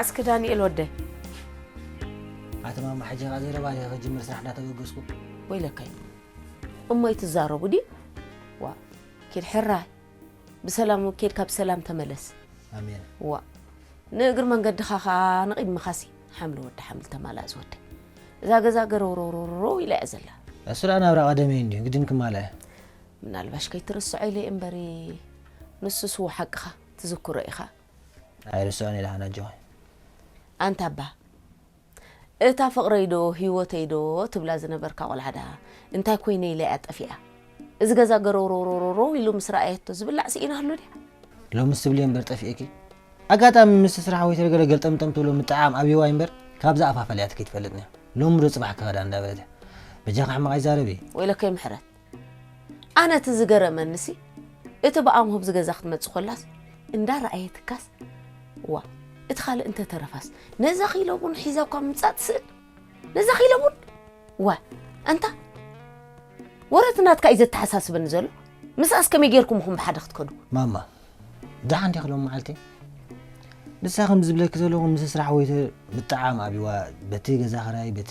ዓስኪ ዳንኤል ወደይ። ኣቲ ማማ፣ ሕጂ ኸኣ ዘረባ ድየ ክጅምር ስራሕ እንዳተበገስኩ? ወይለካይ። እሞ ኣይትዛረቡ ድዩ? ዋ፣ ኪድ ሕራይ። ብሰላም ኬድካ ብሰላም ተመለስ። ኣሜን። ዋ፣ ንእግሪ መንገድኻ ኸኣ ንቕድሚኻሲ ሓምሊ ወዲ ሓምሊ ተማላእ ዝወደይ። እዛ ገዛ ገረውረውረውረው ኢላ እያ ዘላ። እሱ ደኣ ናብራ ቀደመይ እንድዩ፣ ግድን ክማላእ እያ። ምናልባሽ ከይትርስዖ ኢለ እየ እምበሪ፣ ንሱስ ሓቅኻ ትዝክሮ ኢኻ። ኣይርስዖን ኢለ ሓናጆኸይ። ኣንታ ኣባ፣ እታ ፍቕረይ ዶ ህይወተይ ዶ ትብላ ዝነበርካ ቆልዓ ደኣ እንታይ ኮይነ ኢላ እያ ጠፊኣ። እዚ ገዛ ገረውረውረውረው ኢሉ ምስ ረኣየቶ ዝብላዕ ስኢናሉ ድያ? ሎምስ ትብልዮ እምበር ጠፊኤኪ። ኣጋጣሚ ምስቲ ስራሕ ወይተር ገለ ገልጠምጠም ትብሎ ምጥዓም ኣብይዋ እምበር ካብዛ ኣፋ ፈሊያትኪ ኣይትፈልጥን እያ። ሎሚ ዶ ጽባሕ ክኸዳ እንዳበለት እያ። በጃኺ ሕማቕ ኣይዛረቢ። ወይለከይ ምሕረት። ኣነ እቲ ዝገረመኒሲ፣ እቲ ብኣምሆ ኣብዚ ገዛ ክትመጽእ ኮላስ፣ እንዳ ረኣየትካስ፣ ዋ፣ እቲ ካልእ እንተ ተረፋስ፣ ነዛ ኪሎ ቡን ሒዛ እኳ ምምጻእ ትስእን? ነዛ ኪሎ ቡን? ዋ፣ ኣንታ፣ ወረ እቲ ናትካ እዩ ዘተሓሳስበኒ ዘሎ። ምስኣስ ከመይ ጌርኩም ኢኹም ብሓደ ክትከዱ? ማማ፣ ደሓን ዲኺ ሎም መዓልቲ? ንሳ ከምዚ ዝብለኪ ዘለኹ ምስ ስራሕ ወይተ ብጣዕሚ ኣብይዋ፣ በቲ ገዛ ክራይ፣ በቲ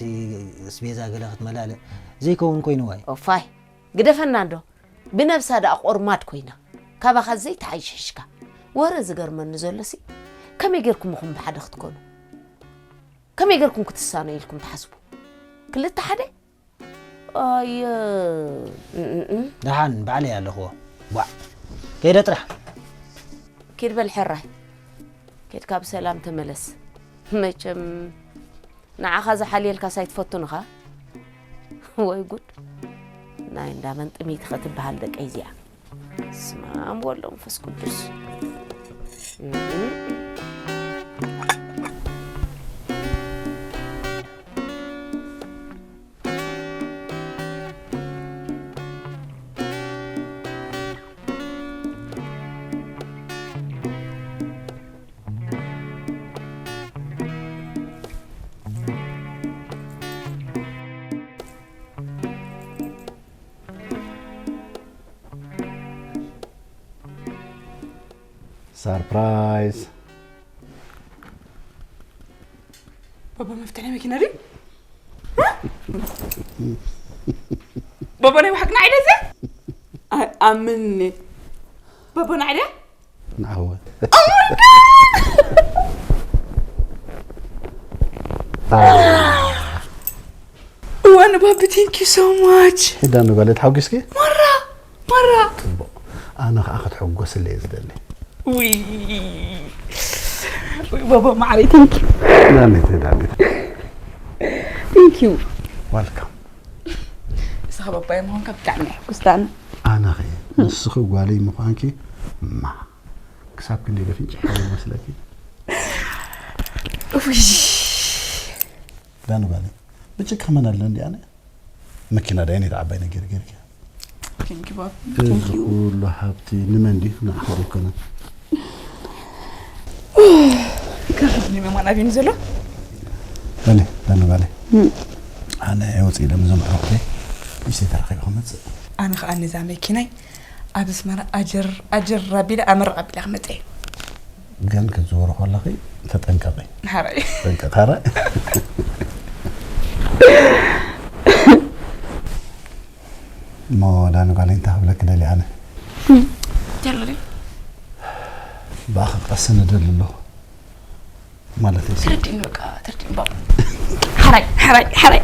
ኣስቤዛ ገለ ክትመላልእ ዘይከውን ኮይንዋ እዩ። ኦፋይ፣ ግደፈና እንዶ፣ ብነብሳ ደኣ ቆርማድ ኮይና፣ ካባኻ ዘይትሓይሽ ሒሽካ። ወረ ዝገርመኒ ዘሎሲ፣ ከመይ ጌርኩም ኢኹም ብሓደ ክትኮኑ? ከመይ ጌርኩም ክትሳነዩ ኢልኩም ትሓስቡ? ክልተ ሓደ? ኣየ፣ እም፣ እም፣ እም። ደሓን ባዕለይ ኣለኽዎ። ቧዕ። ከይደ ጥራሕ። ኪድ በል ሕራይ። ኬድካ ብሰላም ተመለስ። መቸም ንዓኻ ዝሓልየልካስ ኣይትፈቱን ኢኻ። ወይ ጉድ። ናይ እንዳ መን ጥምይቲ ኸ ትበሃል ደቀይ እዚኣ። ስማም ወሎ መንፈስ ቅዱስ። እም፣ እም። ሳርፕራይዝ። ባባ መፍትሕ ናይ መኪና ድዩ? ባባ ናይ ብሓቂ ንዓይ ድዩ እዚ? ኣይኣምንኒ። ባባ ንዓይ ድያ? ንዓወት። እዋን ባቢ፣ thank you so much። ሄዳ ንበለ ተሓጒስኪ? ማራ ማራ። ጽቡቕ። ኣነ ኸኣ ክትሕጎስለ እየ ዝደሊ። ውይ ውይ፣ ባባ ማዕረይ፣ thank you። ዳኒት፣ ዳኒት። Thank you። Welcome። ንስኻ ባባይ ምዃንካ ብጣዕሚ እየ ሕጉስቲ ኣነ። ኣነ ኸ ንስኺ ጓለይ ምዃንኪ ማ ክሳብ ክንደይ ገፊንጭ ይመስለኪ? ውይ። ዳኒ ጓለይ፣ ብጭካ መን ኣሎ እንዲ ኣነ? መኪና ዳይ ነታ ዓባይ ነገር ጌርኪ። Thank you ባቢ። እዚ ኩሉ ሃብቲ ንመን ድዩ? ንዓኻ ኣይኮነን። ከርኒ መማን ኣቢኒ ዘሎ? በለ፣ በለ፣ በለ። ኣነ የውፅእ ኢለ ምዞም ኣዕሩኽተይ ምሽተይ ተረኺበ ክመፅእ። ኣነ ኸዓ ነዛ መኪናይ ኣብ ኣስመራ ኣጀር ኣጀር ኣቢለ ኣመርቕ ኣቢለ ክመፅእ እየ። ግን ክትዝውሪ ከለኺ ተጠንቀቒ። ሓራይ። ጠንቀቕ፣ ሓራይ። እሞ ዳኒ ጓለይ እንታይ ክብለኪ ደልየ ኣነ? እንታይ ኣሎ ድዩ? ብኣኺ ክቐስን እደሊ ኣለኹ። ማለት እዩ። ተረዲእኒ በቃ፣ ተረዲእኒ በቃ። ሓራይ፣ ሓራይ፣ ሓራይ።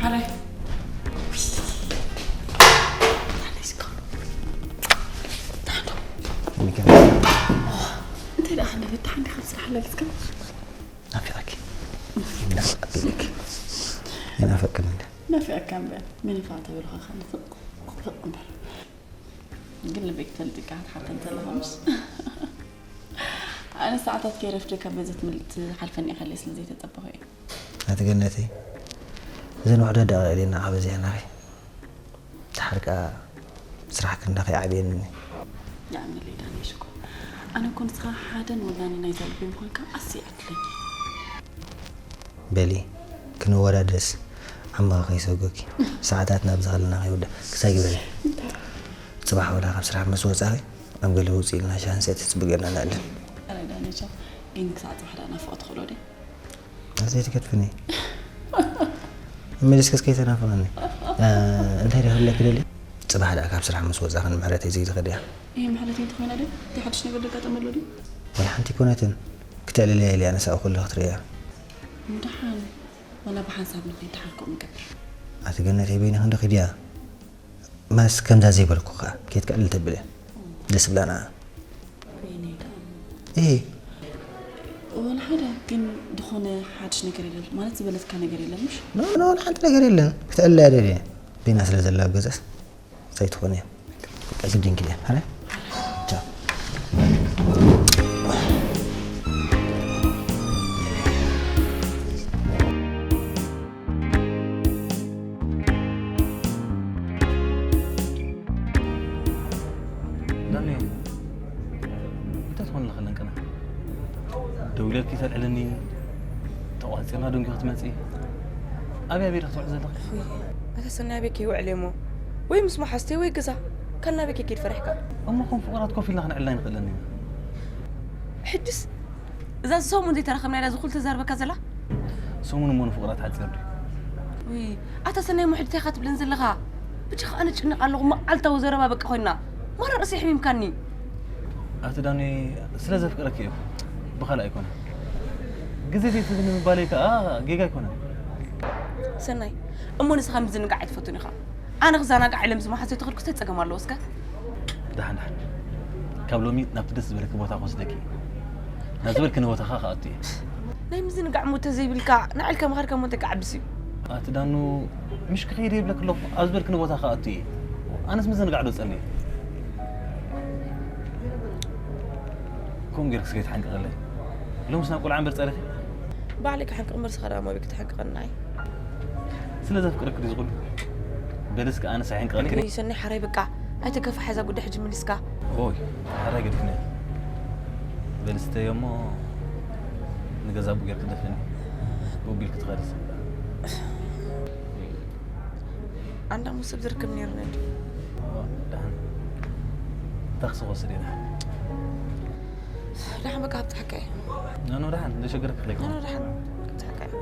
ሓራይ። እንታይ ደኣ ክንደበት ሓንቲ ካብ ስራሕ ኣለልካ? ናፊቐኪ። ናፍቐኪ። ይናፍቀኒ እንደ። ናፊቐካ እምበር፣ መን ይፋ ተበልኻ ከ ንፍቕ፣ ፍቕ እምበር። ግን ልበይ ክትፈልጥ ኢካ ክትሓተኒ ዘለኻ፣ ምሽ? ኣነ ሰዓታት ከይረፍደ ካብ በዘት ምልእቲ ሓልፈኒ ኢኻ ኢለ ስለ ዘይተጸበኹ እየ። ኣቲ ገነተይ፣ እዘን ውሕዳት ደቂቕ ኢለና ከበዚሐናኺ። ደሓር ከኣ ስራሕ ክንዳ ከይዓብየኒ። ይኣምነለይ ዳኒ ሽኮር። ኣነ እኮ ንስኻ ሓደን ወናኒ ናይዛ ልበይ ምዃንካ ኣስይ ዕድለኛ። በሊ ክንወዳደስ ዓመኻ ከይሰጎኪ። ሰዓታት ናብ ዝኸለና ከይወዳ ክሳይ ግበሪ። ጽባሕ ወላ ካብ ስራሕ ምስ ወጻኺ ኣብ ገለ ውጽእ ኢልና ሻሂ ንሰቲ ጽቡቅ ጌርና ንዕልል። ኣረ ዳኒ ቻው። ግን ክሳዕ ጽባሕ ዳ ናፍቆ ትኽእሎ ደ? ኣዘይ ትገድፍኒ። መሊስከስ ከይተናፍቐኒ። እ፣ እንታይ ደኣ ክብለኪ ደልየ? ጽባሕ ደኣ ካብ ስራሕ ምስ ወጻኺ ንምሕረተይ ዘይትኸድያ? ይሄ ምሕረተይ እንተኾይና ደ? እንታይ ሓድሽ ነገር ደጋጠመ ኣሎ ድዩ? ወይ ሓንቲ ኣይኮነትን። ክተዕልልያ ኢለ ኣነስ ኣብኡ ከለኹ ክትርእያ። ደሓን ዋላ ብሓንሳብ ንኸይድ ደሓን ከምኡ ንገብር። ኣቲ ገነተይ በይንኺ እንዶ ኺድያ። ማስ ከምዛ ዘይበልኩ ኸኣ ኬት ክዕልል ተብለ። ደስ ብላና። በይነይ ደኣ እሄ ወላ ሓደ ግን ዝኾነ ሓድሽ ነገር የለን ማለት ዝበለትካ ነገር የለን ምሽ? ኖ ኖ ሓንቲ ነገር የለን። ክትዕልልያ ደልየ። በይና ስለ ዘላ ኣብ ገዛስ ዘይትኾን እያ። በቃ ግድን ኪድያ። ሃረ ቻው። ዳኒ እንታይ ትኾን ኣለኻ ለንቅና? ደዊለልኪ ተልዕልኒ ተቋፂርና ደንጊ ክትመፂ ኣብያ ቤት ክትውዕል ዘለኺ? ኣታ ሰናይ ኣበይ ከይውዕል እሞ ወይ ምስ መሓዝተይ ወይ ገዛ ካልእ ናበይ ከይከይድ ፈሪሕካ? እሞ ከም ፍቑራት ኮፍ ኢልና ክንዕልና ኣይንኽእልን ኢና። ሕጅስ እዛ ሰሙን ዘይተራኸብና ኢላ ዝኹል ተዛርበካ ዘላ? ሰሙን እሞ ንፍቑራት ሓፂር ድዩ? ውይ ኣታ ሰናይ ሙሕድ እንታይ ኢኻ ትብለን ዘለኻ? ብቻ ኣነ ጭንቕ ኣለኹ መዓልታዊ ዘረባ በቃ ኮይና ማራ ርእሲ ሕሚምካኒ። ኣቲ ዳኒ ስለ ዘፍቅረኪ እዩ ብኻልእ ኣይኮነ። ግዜ ዘይትህብኒ ምባለይ ከዓ ጌጋ ኣይኮነን። ሰናይ እሞ ንስኻ ምዝንጋዕ ኣይትፈቱን ኢኻ። ኣነ ክዘናጋዕ ኢለ ምስ መሓዘይ ተኸድኩ እንታይ ጸገም ኣለዎ እስከ? ደሓን ደሓን ካብ ሎሚ ናብቲ ደስ ዝበለኪ ቦታ ክወስደኪ ናብ ዝበልክኒ ቦታ ከዓ ክኣቱ እየ። ናይ ምዝንጋዕ ሞተ ዘይብልካ ንዓልካ ምኻድካ ሞተ ክዓብስ እዩ። ኣቲ ዳኑ ምሽ ክኸይድ ይብለክ ኣለኹ ኣብ ዝበልክኒ ቦታ ክኣቱ እየ። ኣነስ ምዝንጋዕ ዶ ጸልየ? ከምኡ ጌርክስ ከይትሓንቅቕለይ። ሎምስ ናብ ቆልዓ እምበር ጸሪኺ? ባዕለይ ክሓንቅቕ እምበር ስኻ ደኣ መበይ ክትሓንቅቐኒ ንዓይ? ስለ ዘፍቅረኪ ድዩ ዝኹሉ? በልስ ከኣ ኣነስ ኣይሕንቅቐልክን እየ። ሰኒ ሓራይ በቃ ኣይተገፋሕ እዛ ጉዳይ ሕጂ መሊስካ። ኦይ ሓራይ ገዲፍና። በልስተዮ እሞ ንገዛ ቡጌር ክደፍኒ ብኡቢል ክትኸድስ ኣንዳ ሙስብ ዝርከብ ነይሩ ነዲ ደሓን ታክሲ ክወስድ ኢና። ደሓን በቃ ኣብፅሓካ እየ ኖኖ ደሓን እንደሸገረክ ክለይኮ ኖኖ ደሓን ኣብፅሓካ እየ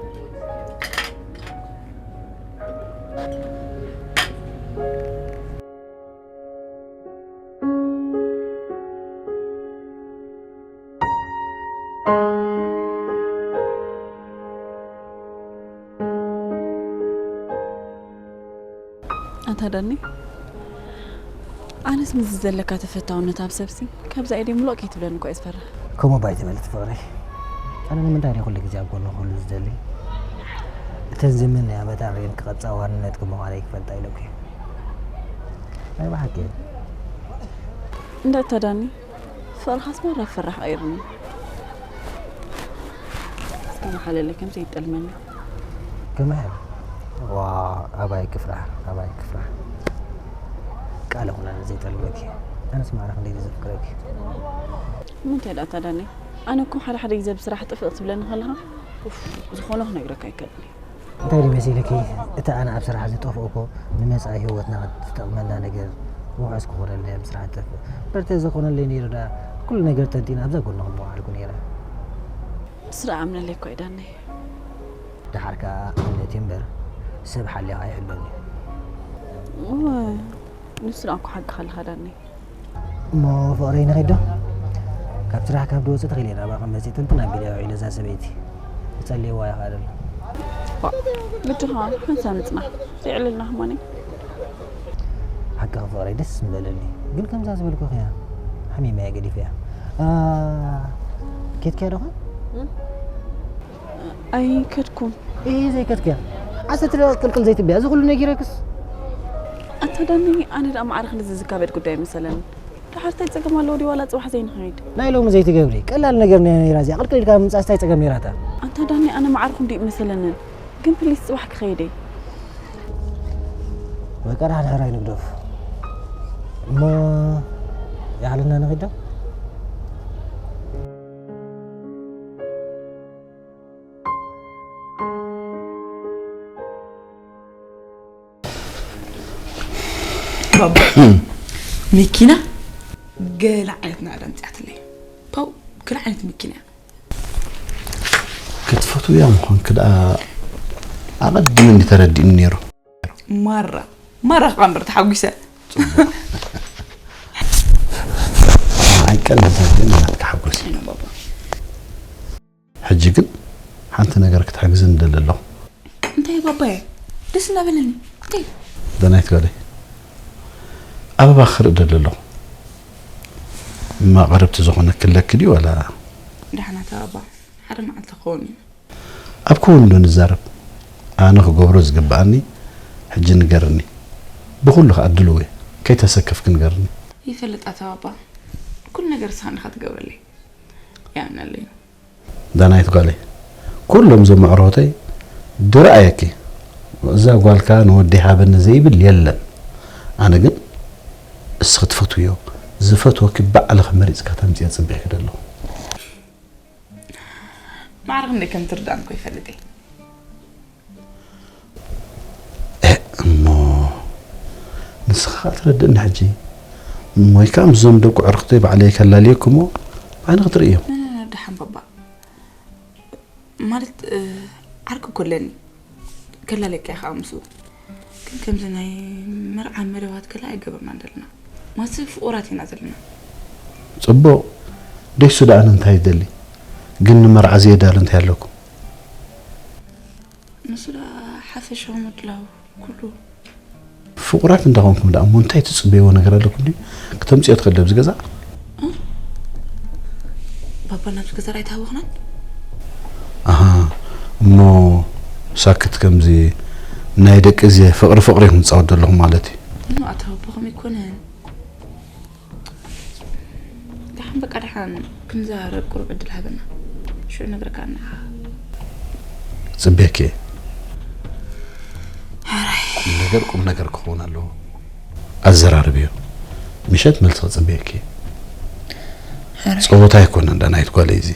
ኣታ ዳኒ ኣነስ ምስዚ ዘለካ ተፈታውነት ኣብ ሰብሲ ካብዛ ኢደይ ምሉቕ ከይትብለኒ እኳ እየ ዝፈርሕ። ከምኡ ባይ ትበል ፍቕረይ። ኣነ ንምንታይ ድየ ኩሉ ግዜ ኣብ ጎኒ ክህሉ ዝደሊ? እተን ዝምነያ መታን ርኤን ክቐብጻ ዋንነትኪ ምዃነይ ክፈልጣ ኢለኩ እየ። ናይ ብሓቂ እየ። እንዳ ኣታ ዳኒ ፍቕርኻስ ማራ ፈራሕ ቀይሩኒ። እስከ መሓለለይ ከምዘይጠልመኒ። ከመይ? ዋ ኣባይ ክፍራሕ ኣባይ ክፍራሕ። ቃለ ኩና ዘይጠልመኪ። ኣነስ ማራ ክንደይ ዘፍቅረኪ። ምንታይ ደኣ ኣታ ዳኒ ኣነ እኮ ሓደ ሓደ ግዜ ብስራሕ ጥፍእ ክትብለኒ ከለኻ ኡፍ ዝኾነ ክነግረካ ኣይከልን። እንታይ ድዩ መሲልኪ? እቲ ኣነ ኣብ ስራሕ ዝጠፍኦ እኮ ንመጻኢ ህይወትና ዝጠቕመና ነገር ውሑስ ክኾነልና እየ ብስራሕ ዝጠፍእ። እምበር ተዘይኮነለይ ነይሩ ደኣ ኩሉ ነገር ተንቲነ ኣብዛ ጎንኹም ምወዓልኩ ነይረ። ንሱ ደኣ ኣምነለይ እኮ እዩ ዳነይ። ደሓር ከኣ እምነት እዩ እምበር ሰብ ሓልዮኻ ኣይሕሎን እዩ። እወ ንሱ ደኣ እኮ ሓቅኻ ኣለኻ ዳነይ። እሞ ፍቕረይ ንኸይድ ዶ? ካብ ስራሕ ካብ ድወፅእ ተኺለ ናባኸም መፂእ ጥንጥን ኣቢለ ኣውዒለ እዛ ሰበይቲ ክፀልይዋ ይኽእል ኣሎ። ዋ፣ ብድኻ ሓንሳብ ንፅናሕ ዘይዕልልና ከማኒ። ሓቅኺ ፍቕረይ ደስ ምበለኒ ግን ከምዛ ዝበልኩኺ እያ ሓሚመያ ገዲፈያ። አ፣ ኬድክያ ዶኻ? ኣይከድኩን። እይ ዘይከድክያ ዓሰርተ ደቂቕ ቅልቅል ዘይትብያ እዚ ኩሉ ነጊረክስ። ኣታ ዳኒ ኣነ ደኣ ማዕረ ክንድዚ ዝካበድ ጉዳይ ኣይመሰለንን። ደሓር ታይ ጸገም ኣለዎ ድዩ ዋላ ጽባሕ ዘይንኸይድ? ናይ ሎሚ ዘይትገብሪ ቀላል ነገር ነይራ እዚኣ ቅልቅል ኢልካ ምምጻእስ ታይ ጸገም ነይራታ? ኣንታ ዳኒ ኣነ ማዕርኹም ድዩ መሰለንን ግን ፕሊስ ጽባሕ ክኸይደይ። በቃ፣ ደሓን ሕራይ ንግደፉ እሞ፣ ይዓልና ንኺድ ዶ? ባባ፣ መኪና ገለ ዓይነት ናእዳ ኣምፂኣትለይ። ፓው፣ ገለ ዓይነት መኪና እያ። ክትፈትውያ ምዃንኪ ደኣ ኣቐዲሙ እንዲ ተረዲእኒ ነይሩ። ማራ፣ ማራ ክቐንብር ተሓጒሰ። ንዓይ ቀንዲ ዘድልየኒ ናትኪ ሓጎስ እዩ። ኣይኖ ባባ። ሕጂ ግን ሓንቲ ነገር ክትሕግዝኒ እደሊ ኣለኹ። እንታይ ባባየ? ደስ እናበለኒ። እንታይ? ዳናይት ጓለይ፣ ኣበባ ክርኢ እደሊ ኣለኹ። መቕረብቲ ዝኾነ ክለኪ ድዩ ዋላ? ደሓናት ኣበባ፣ ሓደ መዓልቲ ክኸውን እዩ። ኣብ ክውን ዶ ንዛረብ? ኣነ ክገብሮ ዝግብኣኒ ሕጂ ንገርኒ። ብኹሉ ከኣ ድልው እየ። ከይተሰከፍኪ ንገርኒ። ይፈልጥ ኣታ ባባ። ኩሉ ነገር ንስኻ ኢኻ ትገብረለይ። ይኣምነለይ። ዳናይት ጓለይ፣ ኩሎም እዞም ኣዕሩኽተይ ድረኣየኪ። እዛ ጓልካ ንወደይ ሃበኒ ዘይብል የለን። ኣነ ግን እስኺ ትፈትውዮ፣ ዝፈትወኪ ባዕልኺ መሪጽካ ተምጽዮ ጽበየኪ ዘለኹ። ማዕረ ክንደይ ከም ትርዳእኒ እኮ ይፈልጥ እየ። እ፣ እሞ ንስኻ ከኣ ትረድእኒ ሕጂ። ወይ ከኣ ምስዞም ደቂ ኣዕሩኽተይ ባዕለይ ከላልየኩም እሞ ባዕልኺ ትርእዮም። ኖ፣ ኖ፣ ኖ፣ ደሓን ባባ። ማለት፣ እ፣ ዓርኪ እኮ ኣለኒ። ከላለካ ኢኻ ምስኡ። ግን ከምዚ ናይ መርዓ መደባት ከላ ኣይገበርናን ዘለና። ማሲ ፍቑራት ኢና ዘለና። ጽቡቕ። ደሱ ደኣ እንታይ ይደሊ? ግን ንመርዓ ዘየዳሉ እንታይ ኣለኩም? ንሱ ደኣ ሓፈሻዊ ምድላው ኩሉ። ፍቑራት እንዳኾንኩም ደኣ እሞ እንታይ ትጽበይዎ ነገር ኣለኩም ድዩ? ክተምጽዮ ትኽእል ኣብዚ ገዛ? እ? ባባ ናብዚ ገዛ ራይ ተሃወኽናን? ኣሃ፣ እሞ ሳክት ከምዚ ናይ ደቂ እዚ ፍቕሪ ፍቕሪ ኢኹም ትጻወቱ ዘለኹም ማለት እዩ። ኖ፣ ኣታ ባባ ከምኡ ኣይኮነን። ደሓን በቃ ደሓን ክንዛረብ ቁሩብ ዕድል ሃበና። ሽዑ ነግረካ ንዓ። ጽቤኪ። ሕራይ። ቁም ነገር ቁም ነገር ክኸውን ኣለዎ። ኣዘራርብዮ። ምሸት መልሲ ክጽበየኪ። ሕራይ። ጸወታ ኣይኮነን ዳናይት ጓለይ፣ እዚ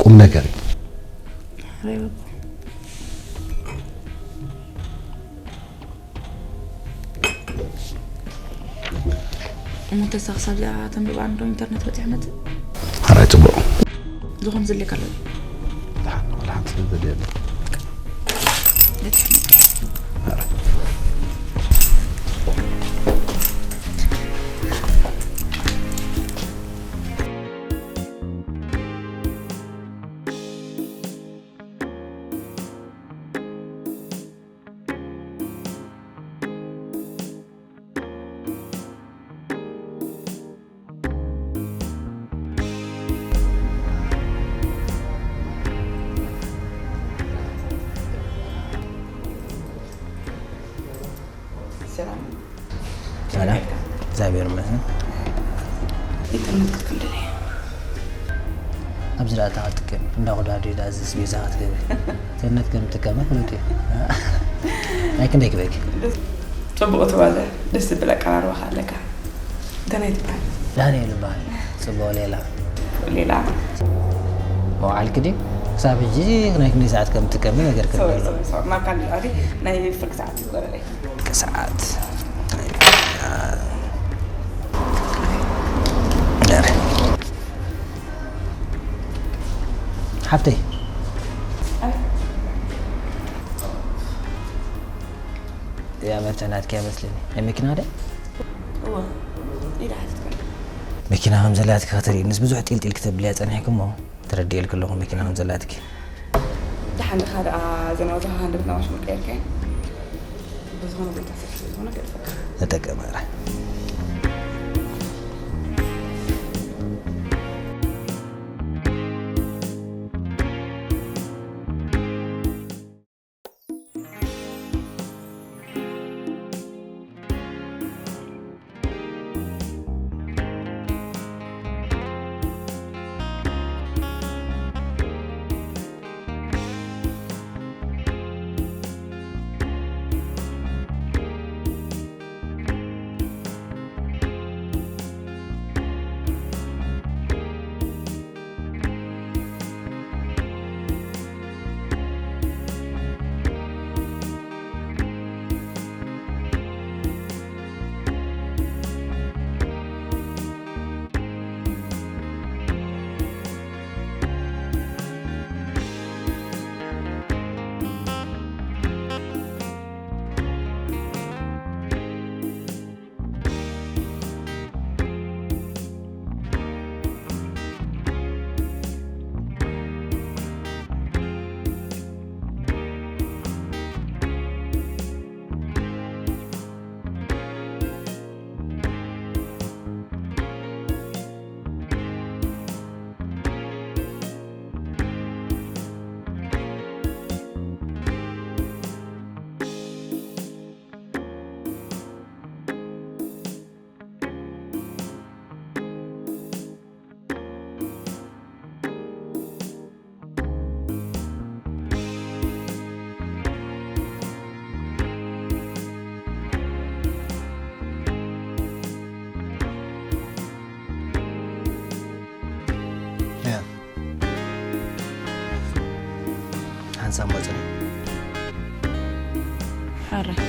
ቁም ነገር እዩ። ሕራይ በቃ። እሞ ተሳ ክሳብ እዚኣ ተንብባ እንዶ ኢንተርነት በፂሐ መፅእ? ሕራይ ፅቡቕ። ዝኾነ ዘድልየካ ኣሎ? ደሓን፣ ወላ ሓንቲ ስለ ዘድልየ ኣሎ። በፂሐ መፅእ። ሕራይ። ሰላም። ሰላም። እግዚኣብሔር ይመስገን። ኢንተርነት ክትክንደለ። ኣብዚ ደኣ እታ ክትጥቀም፣ እንዳ ኹዳዱ ደኣ ዝስ ቤዛ ክትገብር። ኢንተርነት ከም ትጥቀም ፍሉጥ እዩ። ናይ ክንደይ ክበኪ? ጽቡቕ ትባዝሕ፣ ደስ ዝብል ኣቀራርባ ከኣ ኣለካ። እንታይ ናይ ትበሃል? ዳንኤል ይበሃል። ጽቡቕ ሌላ። ሌላ። መውዓልኪ ድዩ? ክሳብ ሕጂ ናይ ክንደይ ሰዓት ከም ትጥቀሚ ነገር ሶሪ፣ ክብለሎ። ሶሪ፣ ሶሪ። ናብ ካልእ ኣቲ ናይ ፍርቂ ሰዓት ይግበረለይ። ፍርቂ ሰዓት። ደረ። ሓብተይ። እያ መብትዕ ናትኪ እያ መስለኒ። ናይ መኪና ደ? እወ፣ ኢዳ ሓቲትካ። መኪና ከም ዘላትኪ ከተርእይንስ ብዙሕ ጢልጢል ክተብልያ ጸኒሕኪ እሞ፣ ተረዲኤልኪ ኣለኹ መኪና ከም ዘላትኪ። ደሓን ድኻ ደኣ ዘናውዛ ሃንደበት ናብ ሽሙ ቀይርካዮ? ብዝኾነ ቦታ ሰፊሕ ዝኾነ ገድፈካ። ተጠቀም፣ ኧረ። ሳሞጽን። ሕራይ።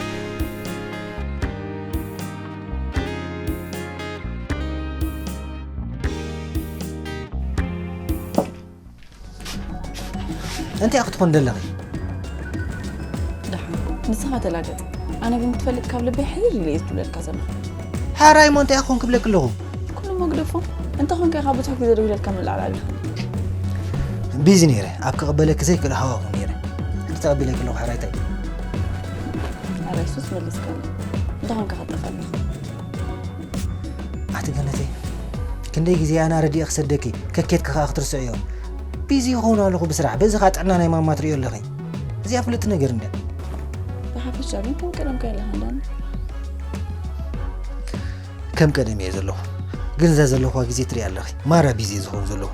እንታይ ክትኾን ደለኺ? ደሓን ንስኻ ተላገጽ። ኣነ ግን ክትፈልጥ ካብ ልበይ ሕይል ኢለ እየ ዝድውለልካ ዘለኹ። ሓራይ እሞ እንታይ ክኾን ክብለኪ ኣለኹ? ኩሉ መግደፎ። እንተ ኾንካ ኢኻ ብዙሕ ግዜ ደዊለልካ ምልዓል ኣለኻ። ቢዚ ነይረ፣ ኣብ ክቕበለኪ ዘይክእል ሃዋኹ ነይረ። እንተ ተቐቢለኪ ኣለኹ ሓራይ እንታይ? ኣረ ሱስ መሊስካኒ። እንተ ኾንካ ከጠፋ ኣለኻ። ኣቲ ገነተይ፣ ክንደይ ግዜ ኣነ ኣረዲኤ ክሰደኪ፣ ከኬትኪ ከኣ ክትርስዕዮ። ቢዚ ይኸውን ኣለኹ ብስራሕ፣ በዚ ከኣ ጥዕና ናይ ማማ ትርእዮ ኣለኺ። እዚኣ ፍልጥቲ ነገር እንድያ። ብሓፈሻ ግን ከም ቀደምካ የለኻ እንዳኒ። ከም ቀደም እየ ዘለኹ፣ ግን እዛ ዘለኹዋ ግዜ ትሪኣ ኣለኺ። ማራ ቢዚ እየ ዝኸውን ዘለኹ።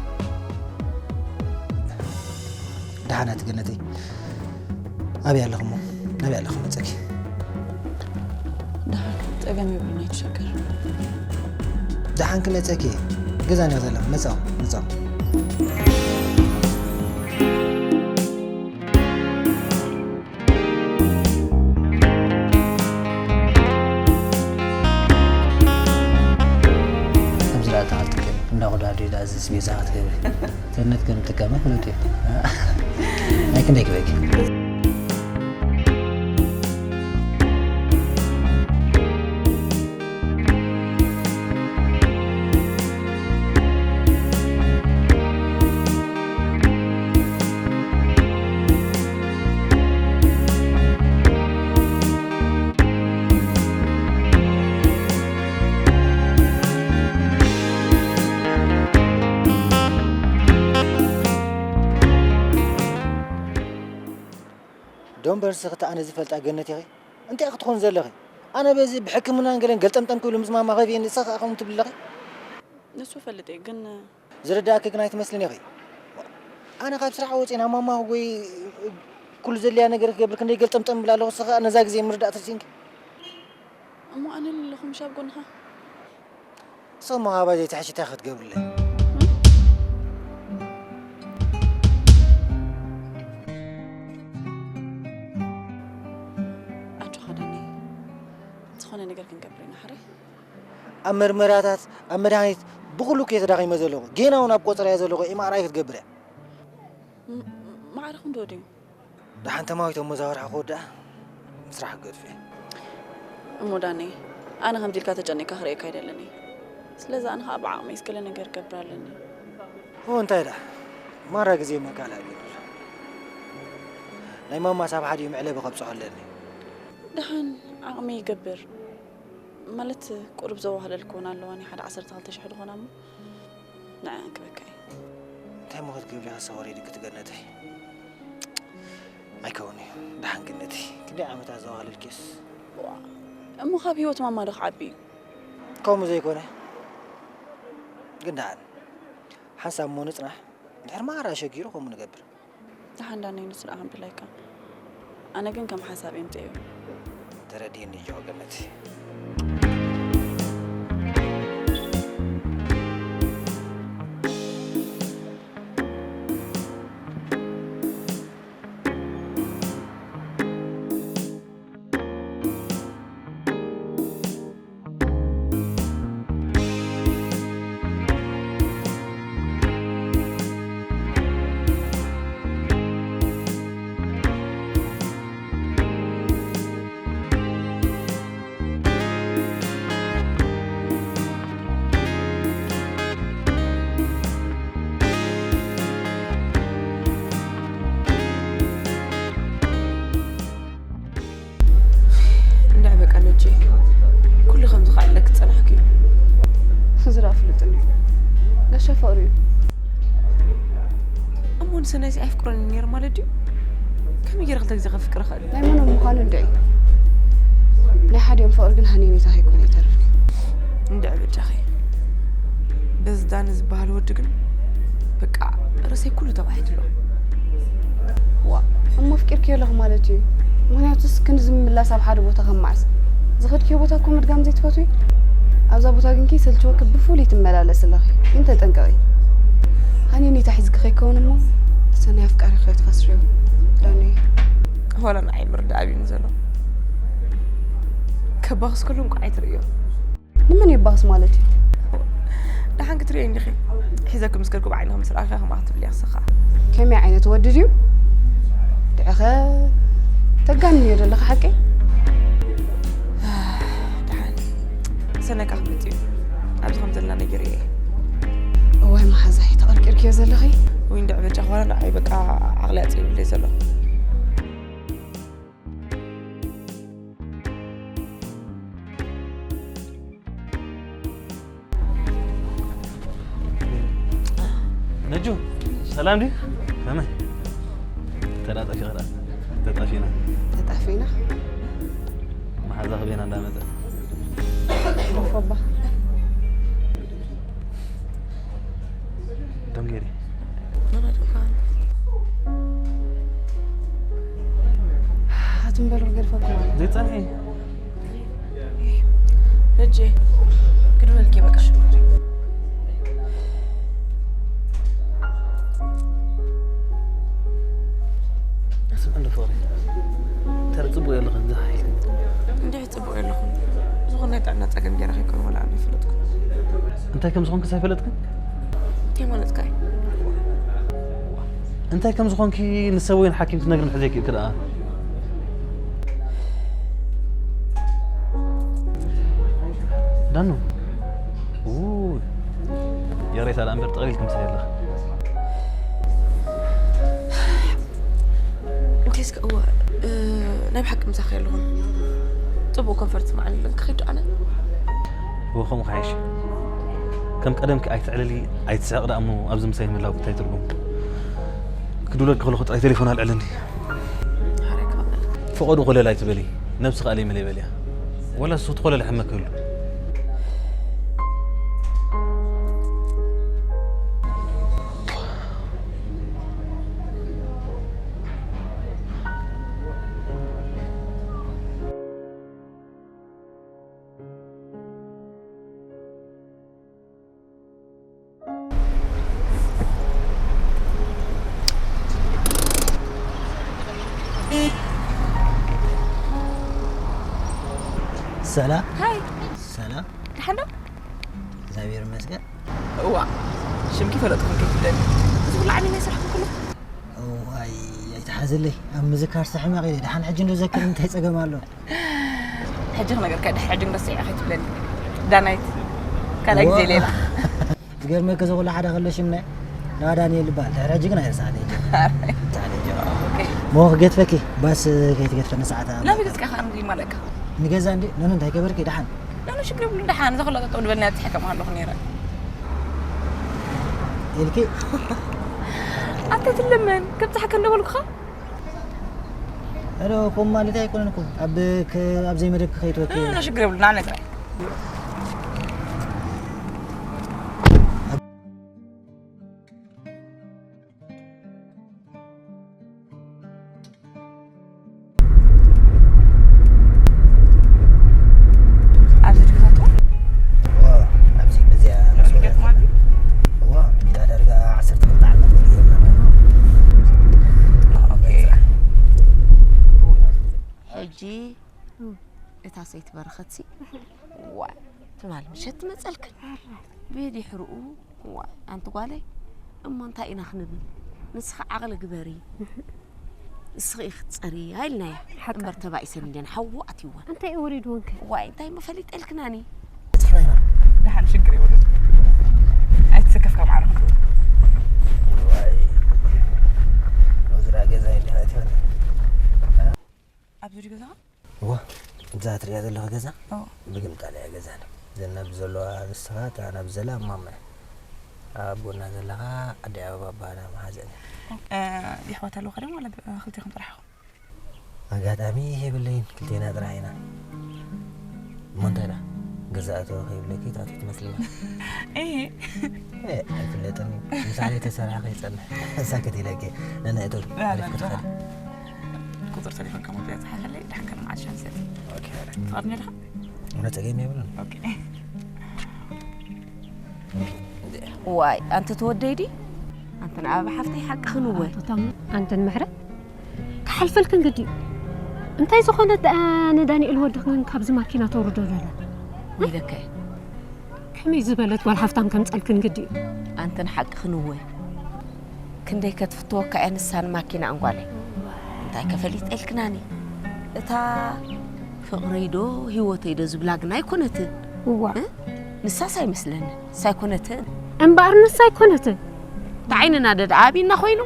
ደሓን ኣቲ ገነተይ፣ ኣበይ ኣለኺ እሞ? ኣበይ ኣለኺ መጸኪ? ደሓን ጸገም የብሉን ኣይትሸገር። ደሓን ክመጸኪ እየ። ገዛን እየ ዘለኹ። መጻኹ፣ መጻኹ። ከምዚ ደኣ ተቓልጥክን እንዳቑዳዱ ኢላ እዚ ስቤዛ ክትገብሪ። ተነት ከም ጥቀመ ፍሉጥ እዩ። ናይ ክንደይ ክበኪ? ዶምበር ንስኺ ኣነ ዝፈልጣ ገነት ኢኺ። እንታይ ክትኾን ዘለኺ? ኣነ በዚ ብሕክምናን ገለን ገልጠምጠም ክብሉ ምስ ማማ ከብየ ንስኺ ከኣ ከምኡ ትብሊ ኣለኺ? ንሱ ፈልጥ እየ ግን ዝርዳእኪ ግን ኣይትመስልን ኢኺ። ኣነ ካብ ስራሕ ወፂአ ናብ ማማ ክጎይ ኩሉ ዘድልያ ነገር ክገብር ክንደይ ገልጠምጠም እብል ኣለኹ። ንስኺ ከኣ ነዛ ግዜ ምርዳእ ተሲእንኪ። እሞ ኣነ ኣለኹ ምሽ ኣብ ጎንኻ። ሰሙ ሃባ ዘይትሕሽ እንታይ ክትገብርለይ? ኣጆኻ ዳኒ፣ ዝኾነ ነገር ክንገብር ኢና። ሕራይ ኣብ መርመራታት ኣብ መድሃኒት ብኹሉ እኮ ተዳኺመ ዘለኹ። ጌና እውን ኣብ ቆጸራ እየ ዘለኹ። ኤምኣርኣይ ክትገብር እያ። ም- ማዕረ ክንዶ ድዩ? ደሓን ተማዊቶም መዛወርሒ ክወድኣ ምስራሕ ክገድፍ እየ። እሞ ዳኒ፣ ኣነ ከምዚ ኢልካ ተጨኒቕካ ክርእየካ ኣይደልን እየ። ስለዚ ኣነ ከዓ ብዓቕመይ እስከለ ነገር ክገብር ኣለኒ። ኦ እንታይ ደኣ ማራ ግዜ መቃል ኣቢሉ ኣሎ። ናይ ማማ ሳብ ሓዲኡ መዕለቢ ከብፅሖ ኣለኒ። ደሓን ዓቕመይ ይገብር። ማለት ቁሩብ ዘዋህለልኩ እውን ኣለዋኒ፣ ሓደ ዓሰርተ ክልተ ሽሕ ዝኾና እሞ ንዕኣን ክበካ እየ። እንታይ እሞ ክትገብሪ ከሳ ወሪድኪ ትገነተይ? ኣይከውን እዩ። ደሓን ገነተይ፣ ክንደይ ዓመታት ዘዋህለልኪስ? ዋ፣ እሞ ካብ ህይወት ማማ ዶ ክዓቢ እዩ? ከምኡ ዘይኮነ ግን ደሓን ሓንሳብ እሞ ንፅናሕ። እንድሕር ማራ ሸጊሩ ከምኡ ንገብር። ደሓን ዳነይ ንሱ ደኣ ከምብለካ። ኣነ ግን ከም ሓሳብ እየ ምፅእዮ። ተረዲእኒ ጆ ገነት። እንድዒ በቃ ነጂ ኩሉ ከም ዝኸኣለኪ ዝጸናሕክዮ። እዚ ደኣ ፍሉጥን እዩ። ጋሻ ፍቕሪ እዩ። እሞ ንሰናይሲ ኣየፍቅሮን እዩ ነይሩ ማለት ድዩ? ከመይ ገይረ ክልተ ግዜ ከፍቅር እኽእል? ናይ መኖም ምዃኑ እንድዒ። ናይ ሓዲኦም ፍቕሪ ግን ሃኒኔታ ከይኮነ ኣይተርፍን እዩ። እንድዒ በጃኺ። በዚ ዳኒ ዝበሃል ወዲ ግን በቃ ርእሰይ ኩሉ ተባሒቱ ኣሎ። ዋእ፣ እሞ ኣፍቂርክዮ ኣለኺ ማለት እዩ። ምኽንያቱስ ክንድዚ ምምላስ ኣብ ሓደ ቦታ ከም መዓስ? ዝኸድክዮ ቦታ እኮ ምድጋም ዘይትፈትዊ? ኣብዛ ቦታ ግን ከይሰልችወኪ ብፍሉይ ትመላለሲ ኣለኺ። ግን ተጠንቀቒ። ሃኒኔታ ሒዝኪ ከይከውን እሞ ሰናይ ኣፍቃሪኺ ከይትኸስርዮ። ዳኒ፣ ዋላ ንዓይ ምርዳእ ኣብዩኒ ዘሎ። ከባኽስ ከሎ እንኳዕ ኣይትርእዮ። ንመን የባኽስ ማለት እዩ? ደሓን ክትርእዮ እንዲኺ። ሒዘኪ ምስ ከድኩ ብዓይንኺ ምስ ረኣኺ ከምኣ ክትብልያ ክስኻ። ከመይ ዓይነት ወዲ ድዩ? ድዕኸ ተጋንዮ ዘለኻ ሓቀይ? ደሓን ሰነካ ክመጽእ እዩ። ኣብዚ ከም ዘለና ነጊረዮ እየ። እዋይ መሓዛይ ተቐርቂርክዮ ዘለኺ። ወይ እንድዕ በጃ ኾነ ንዓይ በቃ ዓቕሊ ኣጽቢብለይ ዘሎ። ነጁ ሰላም ድዩ? ከመይ? ተጣጠፊ ኸዳ ተጣፊና ተጣፊና መሓዛ ክቤና እንዳመፀ ፎባ ደም ገይሪ ኣትንበሉ ገድፈኩም ዘይፀንሒ በጄ ክድበልኪ በቃ። ስምዕን ፍቕሪ ተረ ፅቡቅ የለኽን ዝሓይልክን እንዲሕ ጽቡቕ የለኹም። ዝኾነ ናይ ጥዕና ጸገም ገይረ ከይኮነ ወላ ኣነ ኣይፈለጥኩን። እንታይ ከም ዝኾንክስ ኣይፈለጥክን? እንታይ ማለትካ እዩ? እንታይ ከም ዝኾንኪ ንሰብ ወይ ንሓኪም ክትነግሪ ምሕዘኪ ክደኣ ዳኑ ውይ፣ ይቕሬታ ደኣ እምበር ጠቕሊልኪ ምሳይ ኣለኺ። እንተይስከ እወ፣ እ፣ ናይ ብሓቂ ምሳኺ ኣለኹን። ጽቡቕ ኮንፈርት መዓልለን ክኸይድ ኣነ። እወ፣ ከምኡ ክሓይሽ። ከም ቀደምኪ ኣይትዕልሊ፣ ኣይትስሕቂ ደኣ እሞ ኣብዚ ምሳይ ምህላውኪ እንታይ ትርጉም? ክድውለልኪ ከለኹ ጥራይ ቴሌፎን ኣልዕለኒ። ሓረይ ክቐበል። ፈቐዱ ኮለል ኣይትበሊ፣ ነብስኺ ኣለይ መለይ በልያ። ወላ እሱ ትኾለል ሕመክ ይብሉ። ሰላም ሃይ፣ ሰላም፣ ደሓን ዶ? እግዚኣብሔር ይመስገን። እዋ፣ ሽምኪ ፈለጥኩም ከይትብለኒ። እዚ ኩሉ ዓሚ ናይ ስራሕኩም ኩሉ። እዋይ ኣይትሓዝለይ፣ ኣብ ምዝካር ስሕመቕ ኢለ። ደሓን ሕጂ እንዶ ዘክር እንታይ ጸገም ኣሎ? ሕጂ ክነገርካ ድሕሪ ሕጂ ንረስዕ እያ ከይትብለኒ። ዳናይት፣ ካልኣይ ግዜ እዋ። ሌላ። ዝገርመካ እዚ ኩሉ ሓደ ከሎ ሽምና ዳዋ ዳንኤል ይበሃል። ድሕሪ ሕጂ ግን ኣይረሳዕለይ። ኦኬ። ሞ ክገድፈኪ ባስ ከይትገድፈኒ ሰዓት ኣላ። ናበይ ገጽካ ከኣ ንሪኢ ማለካ? ንገዛ እንዲ ነኑ እንታይ ገበርኪ ደሓን? ናኑ ሽግር የብሉን ደሓን፣ እዚ ኩሉ ጠጠው ድበልና ትሕከም ኣለኹ ነይረ። ኢልኪ ኣታ ትለመን፣ ከብጽሓካ እንደበልኩኻ? ሄሎ፣ ከምኡ ማለት ኣይኮነን እኮ። ኣብ ክ-፣ ኣብ ዘይመደብኪ ከይትወኪ። ናኑ ሽግር የብሉን፣ ኣነ ጥራይ። ኣብዚ ድግዛቱ ዋ፣ ኣብዚ በዚኣ መስኮት ገጥማ ዋ፣ ሜዳ ዳርጋ ዓሰርተ ክልተ ዓመት ገይሩ። ኦኬ። ሕጂ እታ ሰይቲ በረኸትሲ ዋ ትማል ምሸት ትመጸልክን ብድሕርኡ ዋ ኣንቲ ጓለይ እሞ እንታይ ኢና ክንብል ንስኻ ዓቕሊ ግበሪ ንስኺ ኢኺ ትጸሪ ኣይልናያ ሓቂ። እምበር ተባኢሰን እንድየን ሓዉ ኣትይወን እንታይ እዩ ወሪድወንከ? ዋይ እንታይ እሞ ፈሊጠ ኢልክናኒ ደሓን ሽግር የብሉን። ኣይትሰከፍካ ማዕረ። ዋይ፣ ሎዝራ ገዛ ይልሃት ይሆን? ኣብዚ ድዩ ገዛኻ? ዋ፣ እዛ ትሪኣ ዘለኻ ገዛ ኦ። ብግምጣል እያ ገዛና። ዘና ብዘለዋ ንስኻ፣ እታ ናብ ዘላ እማማ እያ። ኣብ ጎና ዘለኻ ኣደይ ኣበባ ኣባና መሓዘን እያ። እ፣ የሕዋት ኣለውኻ ድዮም ዋላ ብ-፣ ክልቴኹም ጥራሕ ኢኹም? ኣጋጣሚ የብለይን፣ ክልቴና ጥራሕ ኢና። እሞ እንታይ ደኣ? ገዛ እተወ ከይብለኪ ታቱ ትመስልዋ። እሂ። ኤ፣ ኣይፍለጥን እዩ። ምሳሌ ተሰራ ከይጸንሕ። ሳክት ኢለኪ። ነንእተው። ላ፣ ላ፣ ኣሪፍ ክትኸዲ። ቁጽሪ ቴሌፎን ከም ወዲኣ ጸሓፈለይ፣ ድሓን ከም መዓልቲ ሸምሰቲ። ኦኬ፣ ኦኬ። ትቐርኒ ድኻ? እውነት ጸገም የብሉን። ኦኬ። ዋይ ኣንቲ ትወደይ ዲ ኣንተን ኣበባ ሓፍተይ ሓቅኽን እወ ኣንተን ምሕረት ኣልፈልክን ግዲ እዩ። እንታይ ዝኾነት ደኣ ንዳንኤል ወድኽን ካብዚ ማኪና ተውርዶ ዘላ? ወይለከ። ከመይ ዝበለት ጓል ሃፍታም ከምጸልክን ግዲ እዩ። ኣንተን ሓቅኽን እወ። ክንደይ ከትፍትወካ እያ ንሳን ማኪና ኣንጓለይ። እንታይ ከፈሊጠ ኢልክናኒ? እታ ፍቕረይ ዶ ህይወተይ ዶ ዝብላ ግና ኣይኮነትን። እዋ። እ? ንሳስ ኣይመስለኒ። ንሳ ኣይኮነትን። እምበኣር ንሳ ኣይኮነትን። እታ ዓይንና ደዳ ኣቢና ኮይኑ?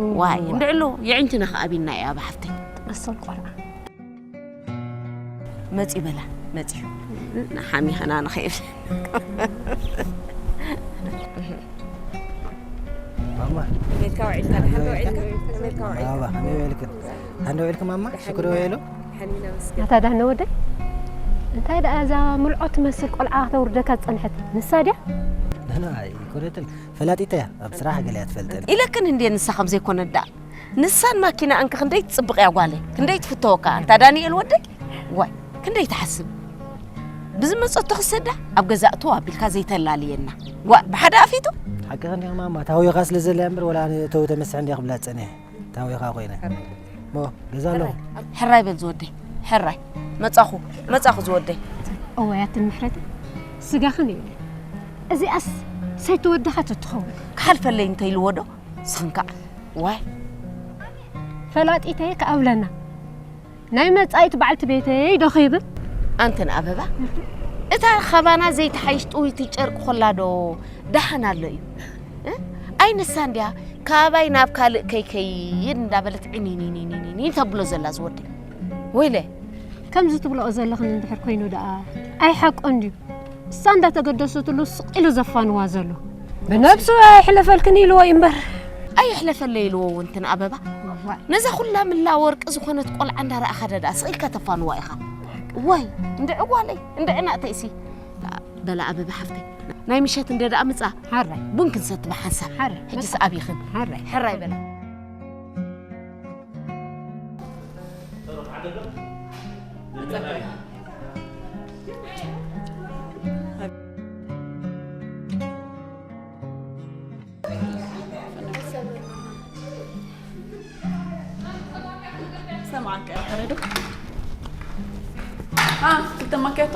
እዋ። ዋይ፣ እንድዕሎ የዕንትና ከኣ ኣቢና እያ ብሓፍተይ። መሰል ቆልዓ። መጺ በላ፣ መጺ። ንሓሚኸና ንኸይብል። ማማ። ከመይ ኢልካ ውዒልካ? ደሓን ዶ ውዒልካ? ከመይ ኢልካ ውዒልካ? ማማ፣ ከመይ ውዒልክን? ደሓን ዶ ውዒልክን ማማ? ደሓን ሽክሪ ኢና። ውዒሉ? ደሓን ኢና መስገን። ኣታ ዳህነ ወደይ? እንታይ ደኣ እዛ ምልዖ ትመስል ቆልዓ ከተውርደካ ዝጸንሐት ንሳ ድያ? ደህና ኣይኮነትን። ፈላጢታ እያ። ኣብ ስራሕ ገለ እያ ትፈልጠኒ። ኢለክን እንዴ ንሳ ከም ዘይኮነት ደኣ? ንሳን ማኪና እንክ ክንደይ ትጽብቕ እያ ጓለይ። ክንደይ ትፍተወካ። ኣንታ ዳንኤል ወደይ? ዋይ፣ ክንደይ ትሓስብ። ብዝመጸቶ ክሰዳ ኣብ ገዛ እቶ ኣቢልካ ዘይተላልየና። ዋ፣ ብሓደ ኣፊቱ? ሓቅኽን ዲኻ ማማ፣ ታዊኻ ስለ ዘላ እምበር ወላ ኣነ እተው ተመስሕ እንዲያ ክብላ ጸኒሐ። ታዊኻ ኮይነ። ሞ፣ ገዛ ኣለኹ። ሕራይ በል ዝወደይ፣ ሕራይ። መጻኹ፣ መጻኹ ዝወደይ። እዋያትን ምሕረት፣ ስጋኽን እዩ። እዚኣስ ሰይቲ ወድኻ ተትኸውን። ክሓልፈለይ እንተ ኢልዎ ዶ? ስኽን ከኣ፣ ዋይ። ፈላጢተይ ከኣ ብለና። ናይ መጻኢት በዓልቲ ቤተይ ዶ ኸይብል? ኣንተን ኣበባ፣ እታ ኻባና ዘይትሓይሽ ጥውይቲ ጨርቂ ኾላ ዶ ደሓን ኣሎ እዩ? እ? ኣይ ንሳ እንድያ ካባይ ናብ ካልእ ከይከይድ እንዳበለት ዕኒኒኒኒኒ ተብሎ ዘላ ዝወደይ። ወይለ። ከምዚ ትብልኦ ዘለኽን እንድሕር ኮይኑ ደኣ ኣይሓቆን ድዩ? እሳ እንዳተገደሰትሉ ስቕ ኢሉ ዘፋንዋ ዘሎ። ብነብሱ ኣይሕለፈልክን ኢልዎ እዩ እምበር። ኣይሕለፈለይ ኢልዎ እውን እንትን ኣበባ። እዋይ። ነዛ ኩላ ምላ ወርቂ ዝኾነት ቆልዓ እንዳረኣኻ ደኣ ስቕ ኢልካ ተፋንዋ ኢኻ። ዋይ፣ እንድዒ ጓለይ፣ እንድዒ ናእተይሲ። በላ ኣበባ ሓፍተይ፣ ናይ ምሸት እንደ ደኣ ምጻ። ሓራይ። ቡን ክንሰቲ ብሓንሳብ። ሓራይ። ሕጅስ ኣብይኽን። ሓራይ። ሕራይ በላ። ሰማዕካ ተረዶ? አ፣ ክልተ ማኪያቶ?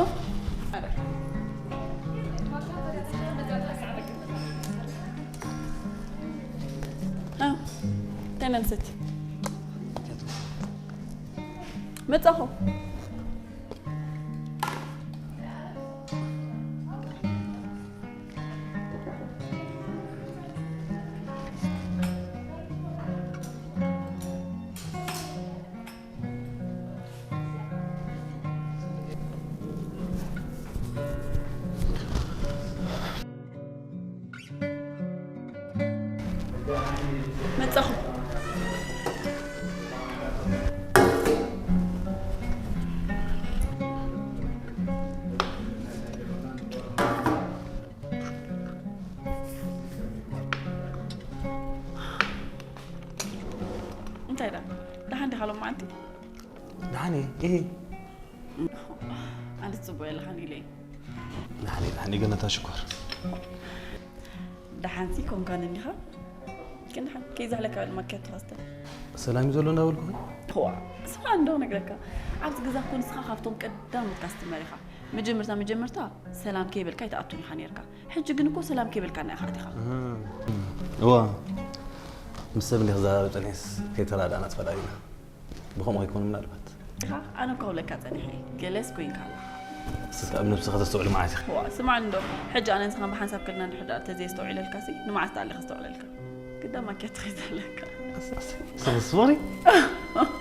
አ፣ ተነንስቲ። መጻኹ። መጻኹ። እንታይ ደኣ? ደሓን ዲኻ ሎማዓንቲ? ደሓን እየ፣ እህ። ኣነስ ጽቡቕ የለኻን ኢለ እየ። ደሓን እየ፣ ደሓን እየ፣ ገነታ ሽኮር። ደሓንሲ ኮንካን እኒኻ? ግን ደሓን፣ ከይዛሕለካ በል ማኪያቶ ካስተ። ሰላም እዩ ዘሎ እንዳበልኩ ኸ? ዋ፣ ስማ እንዶ ነግረካ። ኣብዚ ገዛ እኮ ንስኻ ካብቶም ቀዳሞት ካስተመር ኢኻ። መጀመርታ መጀመርታ ሰላም ከይበልካ ኣይትኣቱን ኢኻ ነይርካ። ሕጂ ግን እኮ ሰላም ከይበልካና ኢኻ ኣቲኻ። እዋ፣ ምስ ሰብ እንዲኽ ክዘራረብ ጸኒሐስ ከይተረዳእና ተፈላሊና። ብኸምኡ ከይኮነ ምናልባት። ኢኻ፣ ኣነ እኮ ክብለካ ጸኒሐ እየ። ገለስ ኮይንካ ኣለኻ። እስከ ኣብ ነብስኻ ተስተውዕል መዓት ኢኻ። ዋ፣ ስማዕ እንዶ፣ ሕጂ ኣነ ንስኻን ብሓንሳብ ከለና እንድሕር ደኣ ተዘየስተውዒለልካሲ፣ ንመዓስ ደኣ ኣለካ ከስተውዕለልካ? ግዳ ማኪያቶ ሒዘ ኣለካ። ሶሪ፣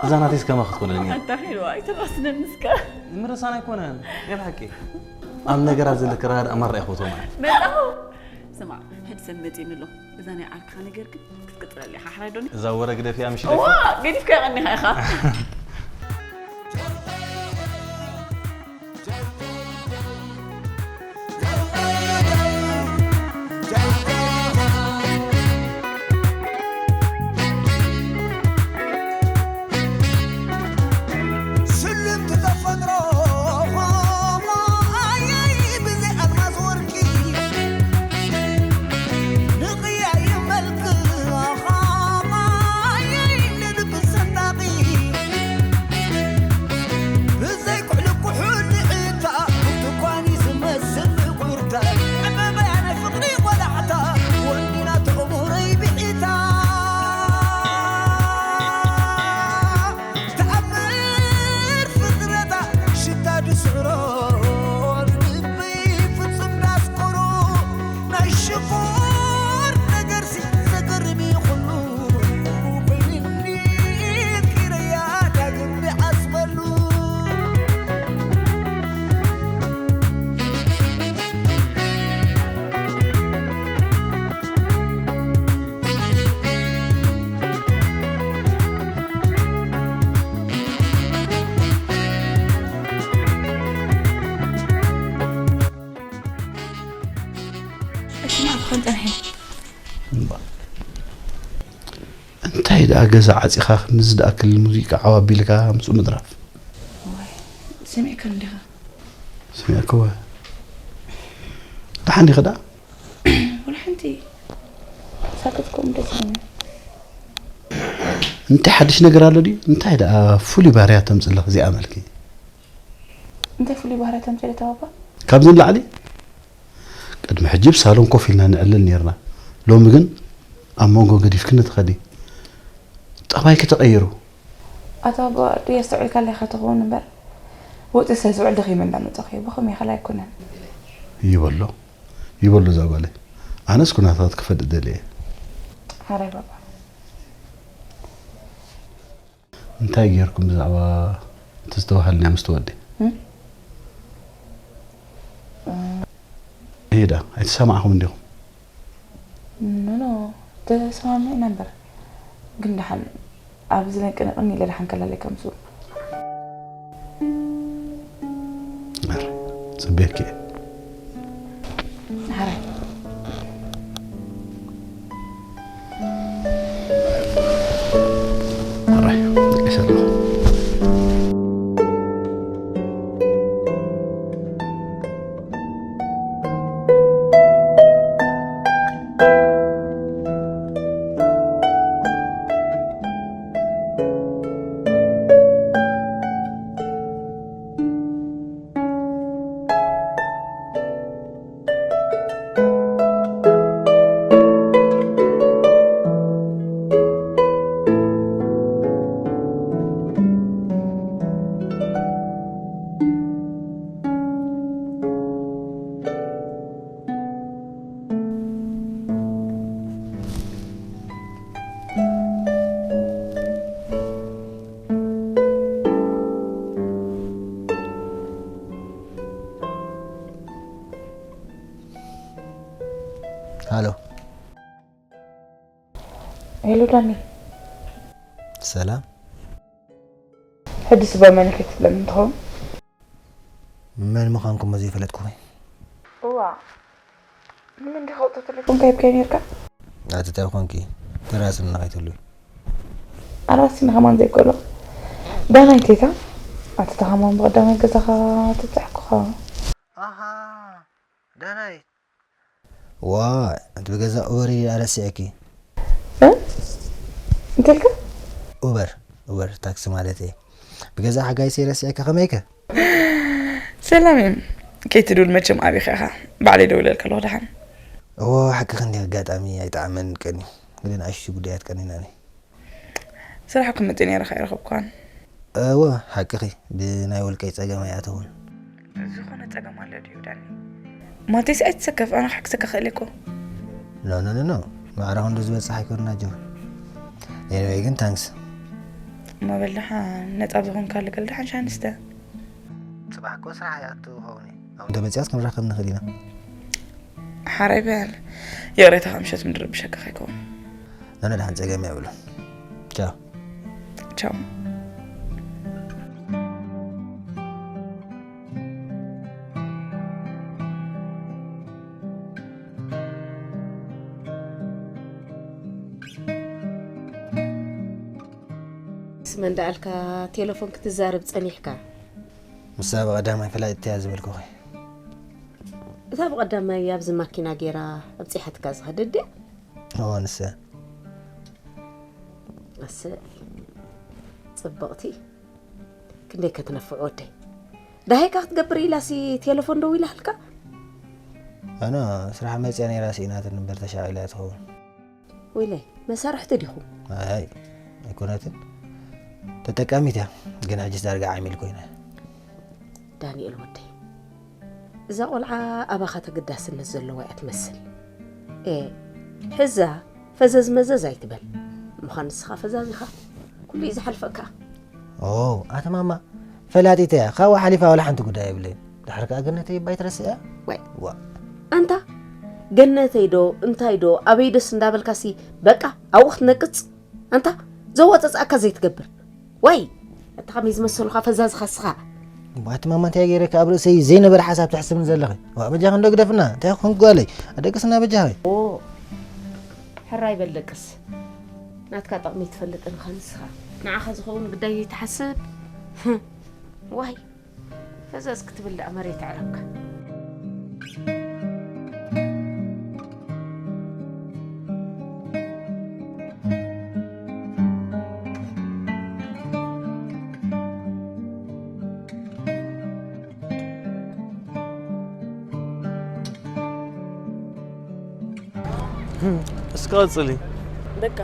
እዛ ናተይስ ከማ ክትኮነልኒ እያ። ኣንታ ኺድ ዋ፣ ኣይተባስነኒ እስከ። ንምርሳን ኣይኮነን፣ ናይ ብሓቂ። ኣብ ነገራት ዘለካ ረዳድ ኣማርኣ ይፈትዎ ማለት። መጻኹ። ስማዕ፣ ሕጂ ሰብ መጺእኒ ኣሎ። እዛ ናይ ዓርክኻ ነገር ግን ክትቅጽለላ ኢኻ፣ ሓራይ ዶኒ? እዛ ወረ ግደፍያ ምሽ ዋ፣ ኢለካ። ገዲፍካ ቀኒኻ ኢኻ። ስልምቲ ተፈጥሮ ኣየይ ብዘይ ኣልማዝ ወርቂ ንቕያይ መልክኻ ኣየይ ንልቢ ሰናቒ ክኾን ጸኒሐ። እምባ። እንታይ ደኣ ገዛ ዓጺኻ ከምዚ ደኣ ክል ሙዚቃ ዓው ኣቢልካ ምስኡ ምድራፍ? ዋይ፣ ሰሚዕካ እንዲኻ? ሰሚዕክዎ። ደሓን ዲኺ ደኣ? ወላ ሓንቲ። ሳክት ኮም ደስ ይብለኒ። እንታይ ሓድሽ ነገር ኣሎ ድዩ? እንታይ ደኣ ፍሉይ ባህርያት ተምጽለኽ እዚኣ መልኪ? እንታይ ፍሉይ ባህርያት ተምጽእ ኢለ ተባባ? ካብዚ ንላዕሊ? ቅድሚ ሕጂ ብ ሳሎን ኮፍ ኢልና ንዕልል ኔርና። ሎሚ ግን ኣብ መንጎ ገዲፍክኒ ትኸዲ። ጠባይኪ ተቐይሩ። ኣቶ ኣባ፣ ድየ ኣስተውዒልካለይ ኢኻ ትኸውን እምበር፣ ውጽእ ስለ ዝውዕል ደኺመ እንዳመጻኹ እየ። ብኸመይ ኢኻ ኣይኮነን። ይበሎ፣ ይበሎ እዛ ጓለይ። ኣነስ ኩነታት ክፈልጥ ደልየ እየ። ሓራይ ባባ። እንታይ ጌርኩም ብዛዕባ እቲ ዝተባሃልናዮ ምስቲ ወዲ? እም? ሄዳ፣ ኣይተሰማዕኹምን ዲኹም? ኖ፣ ኖ፣ ተሰማሚዕና እምበር። ግን ደሓን፣ ኣብዚ ነቅንቅን ኢለ ደሓን ከላለካ ምስኡ። ኣረ፣ ጽቤኪ እየ። ሓራይ። ኣራይ፣ ደቂሰ ኣለኹ። ሃሎ። ሄሎ ዳኒ። ሰላም። ሕጂ ስባ መን ኢኺ ትብለኒ እንትኸውን? መን ምዃንኩም ዘይፈለጥኩኺ? እዋ፣ ንመን ዲኻ ቁጽሪ ቴሌፎንካ ሂብካዮ ኔርካ? ኣቲ እንታይ ኮንኪ? ተራስና ከይትህልዊ። ኣራሲና ከማን ዘይኮሎ። ዳናይት እታ? ኣቲ ተኻማን ብቐዳማይ ገዛኻ ትብጻሕኩኻ። ኣሃ፣ ዳናይት። ዋይ፣ ኣንቲ ብገዛ ኡበር ኢለ ረሲዐኪ። እ? እንታይ ኢልካ? ኡበር፣ ኡበር ታክሲ ማለት እየ። ብገዛ ሓጋይሰይ ረሲዐኪ ከመይከ? ሰላም እየ። ከይትድውል መቸም ኣቢኻ ኢኻ። ባዕለይ ደውለልካ ኣለኹ ደሓን። እዎ፣ ሓቅኺ እንዲ ኣጋጣሚ ኣይጠዓመን ቀንዩ። ግን ንኣሽቱ ጉዳያት ቀኒናኒ። ስራሕ ክመጽእ ነይረ ከኣ ኣይረኸብኳን። እወ፣ ሓቅኺ፣ ብናይ ውልቀይ ጸገም ኣይኣተኹን። ዝኾነ ጸገም ኣሎ ድዩ ዳኒ? ማለተይስ ኣይትሰከፍ፣ ኣነ ክሕግዘካ ክእል እየ እኮ። ኖ፣ ኖ፣ ኖ፣ ኖ። ማዕረ ክንዱ ዝበጽሕ ኣይኮንና ጆ። ኤኒወይ ግን ታንክስ። እሞ በል ደሓን፣ ነጻ ዝኾንካሉ ገለ ደሓን ሻሂ ንስተ። ጽባሕ እኮ ስራሕ ይኣቱ ክኸውን እዩ። ኣብ እንተ መጺኣስ ክንራኸብ ንኽእል ኢና። ሓራይ በል። ይቕሬታ፣ ካብ ምሸት ምድርብሸካ ከይከውን። ኖ፣ ኖ፣ ደሓን ጸገም የብሉን። ቻው። ቻው። ስመ እንዳኣልካ ቴሌፎን ክትዛረብ ጸኒሕካ? ምሳ ብቐዳማይ ፈላጢት እያ ዝበልኩኺ። እታ ብቐዳማይ ኣብዚ ማኪና ጌራ ኣብጺሓትካ ዝኸደት ድያ? እወ፣ ንሳ። ኣሰ፣ ጽብቕቲ። ክንደይ ከትነፍዕ ወደይ። ደሃይካ ክትገብር ኢላሲ ቴሌፎን ደው ኢላሃልካ? ኣነ ስራሕ መጽያ ነይራ ስኢናትኒ እምበር ተሻቒላ እያ ትኸውን። ወይለይ፣ መሳርሕቲ ዲኹም? ኣይ፣ ኣይኮነትን። ተጠቃሚት እያ፣ ግን ሕጂስ ዳርጋ ዓሚል ኮይና። ዳንኤል ወደይ፣ እዛ ቆልዓ ኣባኻ ተገዳስነት ዘለዋ እያ ትመስል። ኤ፣ ሕዛ ፈዘዝ መዘዝ ኣይትበል። ምዃን ንስኻ ፈዛዝ ኢኻ። ኩሉ እዩ ዝሓልፈካ። ኦ፣ ኣቲ ማማ፣ ፈላጢት እያ። ካብኡ ሓሊፋ ዋላ ሓንቲ ጉዳይ የብለይን። ድሓር ከኣ ገነተይ እባ ኣይትረስዕያ። ዋይ። ዋ። ኣንታ፣ ገነተይ ዶ፣ እንታይ ዶ፣ ኣበይ ዶስ እንዳበልካሲ፣ በቃ፣ ኣብኡ ክትነቅጽ። ኣንታ፣ ዘዋጸጽኣካ ዘይትገብር። ዋይ፣ ኣታ ከመይ ዝመሰሉኻ ፈዛዝኻ እስኻ። እሞ ኣቲ ማማ እንታይ ገይረካ ኣብ ርእሰይ ዘይነበረ ሓሳብ ትሕስብኒ ዘለኺ? ዋ በጃኺ እንዶ ግደፍና፣ እንታይ ኾንክ ጓለይ? ኣደቅስና በጃኺ። ኦ፣ ሕራይ በል ደቅስ። ናትካ ጠቕሚ ትፈልጥን ኢኻ ንስኻ። ንዓኻ ዝኸውን ግዳይ ዘይትሓስብ። ዋይ፣ ፈዘዝ ክትብል ደኣ መሬት ኣዕረብካ። እስከ ቀጽሊ። በቃ፣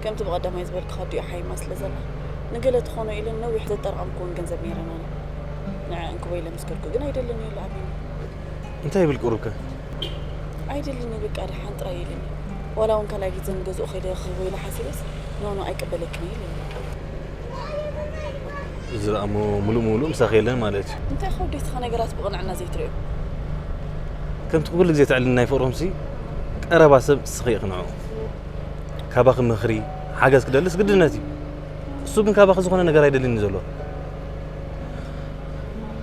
ከምቲ ብቐዳማይ ዝበልክኻ ዲኡ ሓይማ ስለ ዘላ፣ ንገለ ትኾኖ ኢለን ነዊሕ ዘጠራቐምክወን ገንዘብ ነይረን ኣነ። ንዐ እንክቦ ኢለ ምስ ከድኩ ግን ኣይደልን ኢሉ ኣቢኒ። እንታይ ይብል ቁሩብከ? ኣይደልን እዩ፣ በቃ ደሓን ጥራይ ኢሉኒ። ዋላ እውን ካልኣይ ግዜ ንገዝኡ ከይደ ክህቦ ኢለ ሓሲበስ፣ ኖ፣ ኖ፣ ኣይቅበለክን እዩ ኢሉኒ። እዚ ደኣ እሞ ሙሉእ ሙሉእ ምሳኺ የለን ማለት እዩ። እንታይ ከ ወዴትኻ ነገራት ብቕንዕና ዘይትርእዮ? ከምቲ ኩሉ ግዜ ትዕልኒ ናይ ፍቕሮምሲ ቀረባ ሰብ ንስኺ ኢኺ ንዕኡ። ካባኺ ምኽሪ፣ ሓገዝ ክደልስ ግድነት እዩ። እሱ ግን ካባኺ ዝኾነ ነገር ኣይደልን እዩ ዘሎ።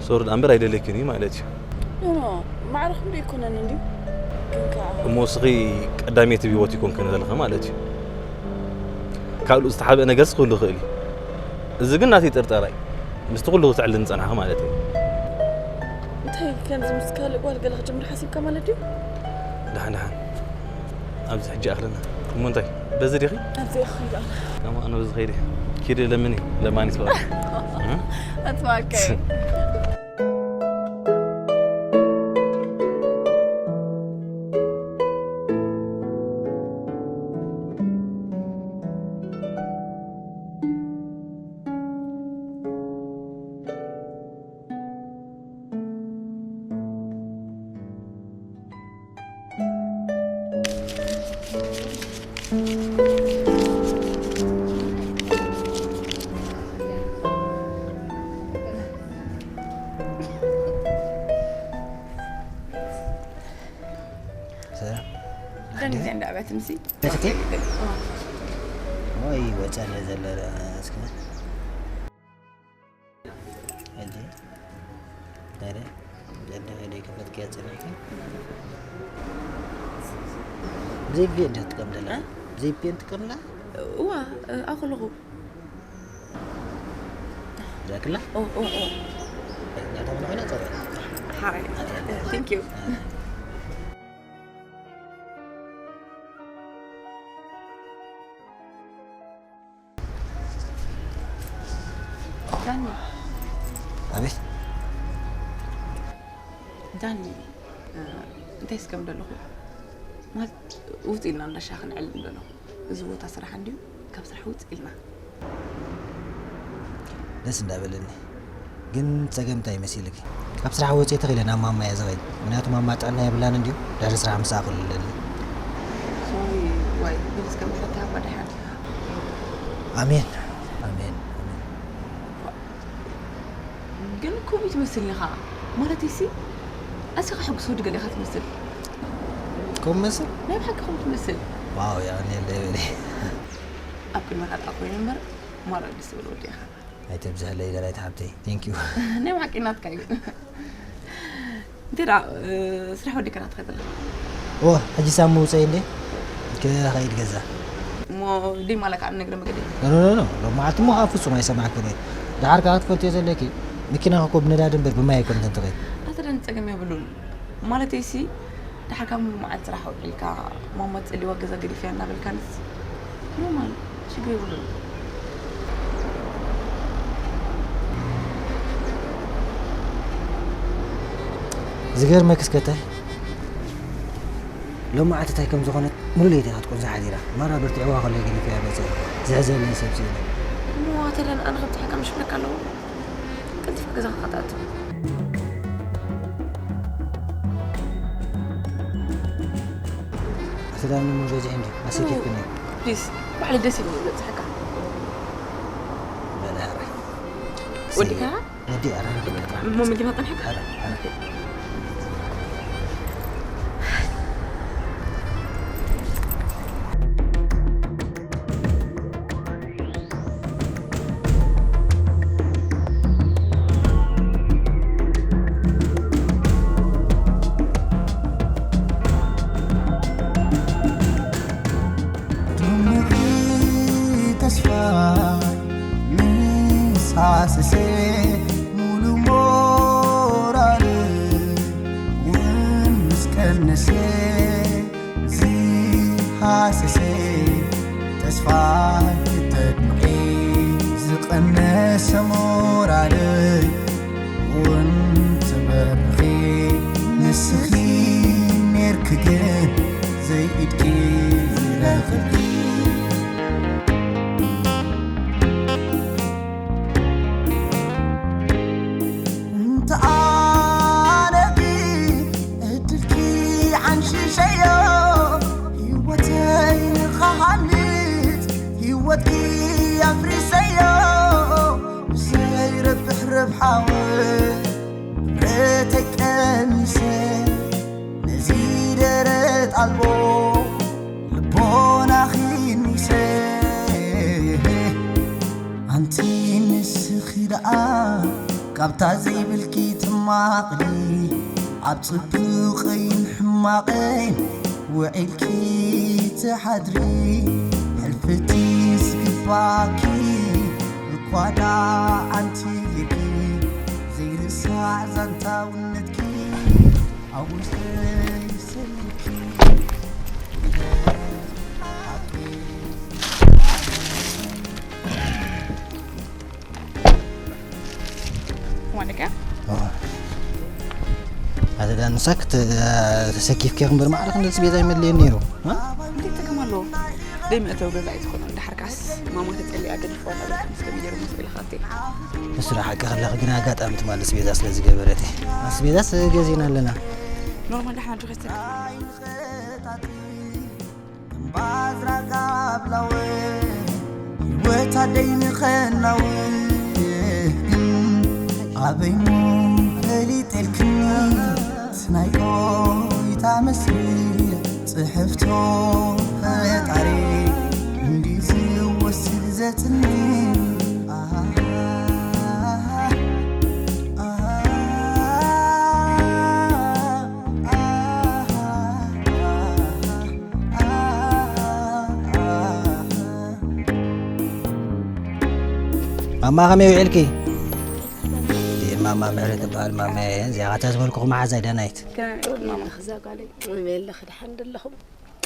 ሶሪ ደኣ እምበር ኣይደልየክን እዩ ማለት እዩ። ኖ፣ ኖ፣ ማዕረ ክንዱ ኣይኮነን እንድዩ። ግን ከኣ እሞ እስኺ ቀዳመይቲ ብህይወት ይኮንክን ዘለኺ ማለት እዩ። ካልእ ዝተሓብአ ነገርስ ክህሉ ይኽእል እዩ። እዚ ግን ናተይ ጥርጠራ እዩ። ምስቲ ኩሉ ክትዕልኒ ዝጸናሕኺ ማለት እዩ። እንታይ ከምዚ ምስ ካልእ ጓል ገለ ክጅምር ሓሲብካ ማለት ድዩ? ደሓን፣ ደሓን። ኣብዚ ሕጂ ኣኽለና። እሞ እንታይ? በዚ ዲኺ? ኣብዚ እየ ክኸይድ ኣነ። እሞ ኣነ በዚ ኸይደ። ኪዲ ለምኒ፣ ለማኒ ትበሃል። እ? ኣትማከ። ሰላም። ደንጊዜ እንዳ ኣበትምሲ። እህቴ? ኦ። ወይ ወጸን ዘሎ እስከ። ሕጂ ታዲያ ጀንደ ከይደ ከፈትክያ ጸኒሕኪ? ብዘይ ቪ ፒ ኤን እንዲያ ትጥቀም ደላ? እ? ብዘይ ቪ ፒ ኤን ትጥቀምላ? እዋ፣ እ፣ ኣኹ ኣለኹ። ዛክላ? ኦ፣ ኦ፣ ኦ። ናታ ምን ሆነ ጸረ? ሓራይ። ናታ። Thank you። ዳኒ። ኣቤት። ዳኒ፣ እ፣ እንታይ ስከም ደለኹ? ማለት፣ ውፅ ኢልና እንዳ ሻሂ ክንዕልል ደለኹ። እዚ ቦታ ስራሕ እንድዩ፣ ካብ ስራሕ ውፅ ኢልና። ደስ እንዳበለኒ። ግን ጸገም እንታይ መሲልኪ? ካብ ስራሕ ወጺኤ ተኺለ ናብ ማማ እየ ዝኸይድ። ምኽንያቱ ማማ ጥዕና የብላን እንድዩ፣ ድሕሪ ስራሕ ምስኣ ክልለኒ። ሶሪ፣ ዋይ፣ ግን እስከ ምሕረት ትሃባ ደሓን። ኣሜን፣ ኣሜን፣ ኣሜን። ግን ከምኡ ትመስል ኢኻ። ማለተይሲ፣ ኣዚኻ ሕጉስ ወዲ ገለ ኢኻ ትመስል። ከምኡ መስል? ናይ ብሓቂ ከምኡ ትመስል። ዋው፣ የቐንየለይ በሊ። ኣብ ቅድመኻ ደኣ ኮይኑ እምበር፣ ማራ ደስ ዝብል ወዲ ኢኻ። ኣይተብዝሐለይ ደላይ ሓብተይ። Thank you። ናይ ብሓቂ ናትካ እዩ። እንታይ ደኣ፣ እ፣ ስራሕ ወዲእካ ናትካ ዘለኻ? እወ፣ ሕጂ ሳብ ምውፀይ እንዴ? ክኸይድ ገዛ። እሞ ደይ ማለካ ኣብ ነግረ መገዲ? ኖ፣ ኖ፣ ኖ፣ ኖ። ሎማዓልቲ እሞ ካብ ፍጹም ኣይሰማዕክን እየ። ደሓር ከኣ ክትፈልጥዮ ዘለኪ፣ መኪና እኮ ብነዳዲ እምበር ብማይ ኣይኮነትን ትኸይድ። ኣተ ደን ጸገም የብሉን። ማለተይሲ፣ ደሓር ካብ ሙሉ መዓልቲ ስራሕ ኣውዒልካ፣ ማማ ትጸልዋ ገዛ ገዲፍያ እናበልካንስ፣ ኖርማል፣ ሽግር የብሉን። ዝገርመክስ ከተ፣ ሎማዓንቲ እንታይ ከም ዝኾነት ሙሉ ለይቲ እያ ክትቆንዛ ሓዲራ። ማራ በርቲዕዋ ከሎ ገዲፍያ መጸ። ዘሕዘነኒ ሰብ ስኢነ። እሞ ኣተ ደን ኣነ ከብጽሓካ ምሽ ብለካ ኣለዎ። ቀልጢፍካ ገዛኻ ክትኣቱ። ኣሰላም ንሙን በዚሑ እንዲ ኣሰኪፍክኒ። ፕሊዝ፣ ባዕለይ ደስ ኢሉኒ ዝበጽሐካ። በላ ሕራይ። ወዲኻ? ወዲ ኣረ፣ እሞ መኪና ጠንሐካ? ኣረ፣ ኣረ። ሃሰሰ ሙሉ ሞራል እውን ምስ ቀነሰ፣ እዚ ሃሰሰ ተስፋ ክተድምቒ፣ ዝቐነሰ ሞራል እውን ትበርኺ። ንስኺ ኔርኪ ግን ዘይኢድኪ ረኺብኪ። እንተ ኣነኪ ዕድልኪ ዓንሽሸዮ፣ ህይወተይ ንኸሃንጽ ህይወትኪ ኣፍሪሰዮ። ብዘይረብሕ ረብሓወ ንብረተይ ቀኒሰ፣ ነዚ ደረት ኣልቦ ልቦናኺ ኒሰ። ኣንቲ ንስኺ ደኣ ካብታ ዘይብልኪ ትማቕሊ፣ ኣብ ጽቡቕን ሕማቕን ውዒልኪ ትሓድሪ። ሕልፍቲ ዝግባኪ እኳ ደኣ ኣንቲ ጌርኪ፣ ዘይርሳዕ ዛንታውነትኪ ኣብ ውሽጠይ ሰኒድኪ። ማለት እያ። ኣተ ዳንሳ ክተ ተሰኪፍኪ ክንበር ማዕረ ክንደ ስቤዛ ይመለየኒ ነይሩ። እንዴት ተገማሎ? ደይ መእተው ገዛ ኣይትኾኑ። እንድሕር ካስ ማማ ተጸሊኣ ገዲፍዋ እናበልካ ምስ ከመይ ገይሩ ምስ ኢልካ ኣትየ። ንሱ ሓቂ ከለኺ ግን ኣጋጣሚ ትማሊ ስቤዛ ስለ ዝገበረት። ስቤዛስ ገዜና ኣለና። ኖርማል ደሓን ጆኸስ ባዝራጋ ኣብላወ ህይወት ኣደይ ንኸናውን ኣበይሞ ፈሊጠልክኒ ስናይ ቆይታ መስል ጽሕፍቶ ፈጣሪ እንዲ ዝወስድ ዘጽኒ ማማ ከመይ ውዒልኪ? ማማ ምሕረት ትበሃል ማማ እዚኣ ኸታ ዝበልኩኹ መሓዛይ ዳናይት። ከመይ ኣለኺ ደሓን ደለኹም?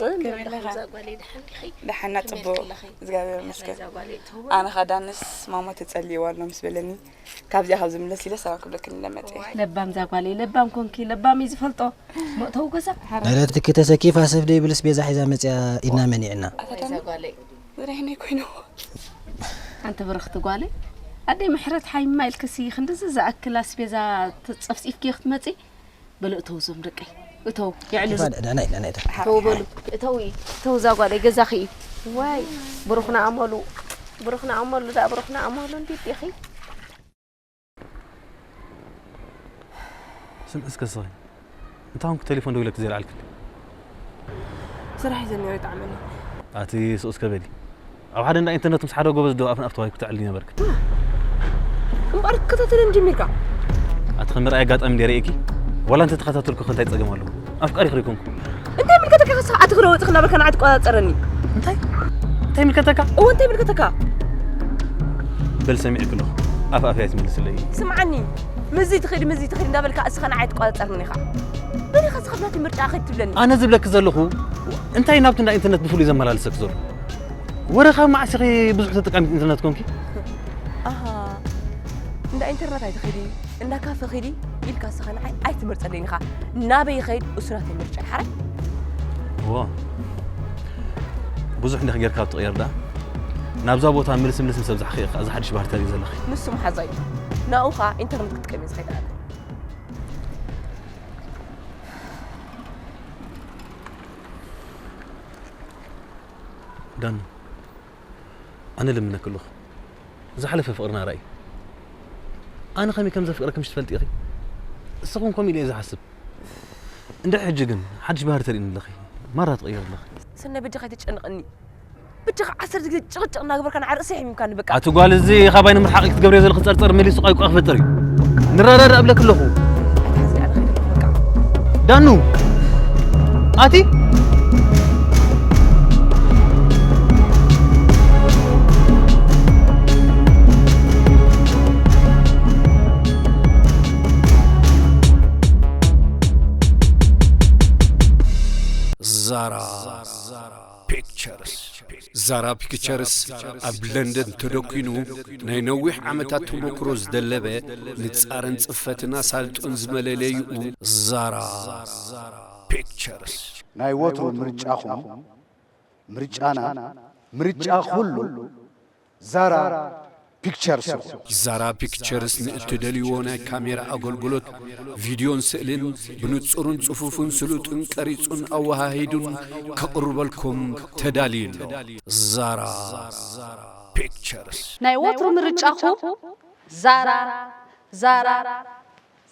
ከመይ ኣለኻ? እዛ ጓለይ ደሓን ዲኺ? ደሓና ከመይ ጽቡቕ ኣለኺ? እግዚኣብሔር ይመስገን። እዛ ጓለይ ትህዋ? ኣነ ኸ ዳንስ ማማ ተጸልይዋ ኣሎ ምስ በለኒ ካብዚኣ ካብ ዝምለስ ኢለ ሰላም ክብለክን ኢለ መጽየ። ለባም እዛ ጓለይ ለባም ኮንኪ ለባም እዩ ዝፈልጦ። መእተዊ ገዛ ናይለትኪ ተሰኪፋ ሰብ ደይብልስ ቤዛ ሒዛ መፅያ ኢድና መኒዕና። እዛ ጓለይ ዝረሕነይ ኮይኑ ኣንቲ ብርኽቲ ጓለይ ኣደይ ምሕረት ሓይማ ኢልክሲ ክንድዚ ዝኣክል ኣስቤዛ ተፀፍፂፍኪ ክትመፂ በሉ እተው ዞም ደቀይ እተው ይዕሉ ደናይ ደናይ እተው በሉ እተው እተው እዛ ጓለይ ገዛኺ እዩ ዋይ ብሩኽና ኣመሉ ብሩኽና ኣመሉ ዳ ብሩኽና ኣመሉ እንዴት ዲኺ ስምዒ እስከ ስኺ እንታይ ኾንኩ ቴሌፎን ደዊለኪ ዘይልዓልክልይ ስራሕ እዩ ዘኒዮ ይጥዓመኒ ኣቲ ስቕ እስከ በሊ ኣብ ሓደ እንዳ ኢንተርነት ምስ ሓደ ጎበዝ ዶ ኣፍን ኣፍ ተባሂልኩ ትዕልሊ ነበርክ እምበኣር ክትከታተለኒ ጀሚርካ ኣቲ ከም ርኣይ ኣጋጣሚ እንደ ርእየኪ ዋላ እንተተኸታተልኩ ከ እንታይ ጸገም ኣለዎ ኣፍቃሪ ክሪኮንኩ እንታይ ምልከተካ ከስኻ ኣቲ ክለወጥኽ እናበልካ ንዓይ ትቆጻጸረኒ እንታይ እንታይ ምልከተካ እዎ እንታይ ምልከተካ በል ሰሚዕክ ኣለኹ ኣፍ ኣፍ እያ ትመልስለይ ስምዓኒ ምዚ ትኽድ ምዚ ትኽድ እንዳበልካ እስኻ ንዓይ ትቆጻጸርኒ ኢኻ መን ኢኻ እስኻ ብናተይ ምርጫ ከይትብለኒ ኣነ ዝብለኪ ዘለኹ እንታይ ናብቲ እንዳ ኢንተርነት ብፍሉይ ዘመላልሰክ ዘሎ ወረ ካብ መዓስ ኢኺ ብዙሕ ተጠቃሚት ኢንተርነት ኮንኪ ኣሃ እንዳ ኢንተርነት ኣይትኺዲ እንዳ ካፈ ኺዲ ኢልካ እስኻ ንዓይ ኣይትመርጸለይን ኢኻ ናበይ ይኸይድ እሱ ናተይ ምርጫ እዩ ሓራይ እዎ ብዙሕ እንዲኽ ጌርካ ኣብ ትቕየር ደኣ ናብዛ ቦታ ምልስ ምልስ ምስ ኣብዛሕኺ ኢኻ እዚ ሓድሽ ባህሪ ተርኢ ዘለኺ ንሱ መሓዛ እዩ ናኡ ኸዓ ኢንተርነት ክጥቀም እየ ዝኸይድ ኣነ ዳኑ ኣነ ልምነክ ኣለኹ ዝሓለፈ ፍቕርና ራእይ ኣነ ከመይ ከም ዘፍቅረክ ምሽ ትፈልጢ ኢኺ እስኹም ከምኡ ኢለ እየ ዝሓስብ እንድሕሪ ሕጂ ግን ሓድሽ ባህሪ ተርእኒ ኣለኺ ማራ ትቕየር ኣለኺ ሰናይ በጃኻ ኣይተጨንቐኒ በጃኻ ዓሰርተ ግዜ ጭቕጭቕ እናገበርካ ንዓ ርእሰይ ሕሚምካኒ በቃ ኣቲ ጓል እዚ ካባይ ንምርሓቕ ክትገብርዮ ዘለኺ ጸርጸር መሊሱ ቋይቋ ክፈጥር እዩ ንረዳዳእ እብለኪ ኣለኹ ኣይትሓዝኒ ኣነ ከይደ ኣለኹ በቃ ዳኑ ኣቲ ዛራ ፒክቸርስ። ዛራ ፒክቸርስ ኣብ ለንደን ተደኲኑ ናይ ነዊሕ ዓመታት ተመክሮ ዝደለበ ንጻርን ጽፈትን ኣሳልጦን ዝመለለይኡ ዛራ ፒክቸርስ። ናይ ወትሩ ምርጫኹም፣ ምርጫና፣ ምርጫ ኩሉ ዛራ ፒክቸርስ ይኹን። ዛራ ፒክቸርስ ንእትደልይዎ ናይ ካሜራ ኣገልግሎት፣ ቪድዮን ስእልን ብንጹርን ጽፉፍን ስሉጥን ቀሪጹን ኣወሃሂዱን ከቕርበልኩም ተዳልዩ ኣሎ። ዛራ ፒክቸርስ። ናይ ወትሩ ምርጫኹም ዛራ፣ ዛራ፣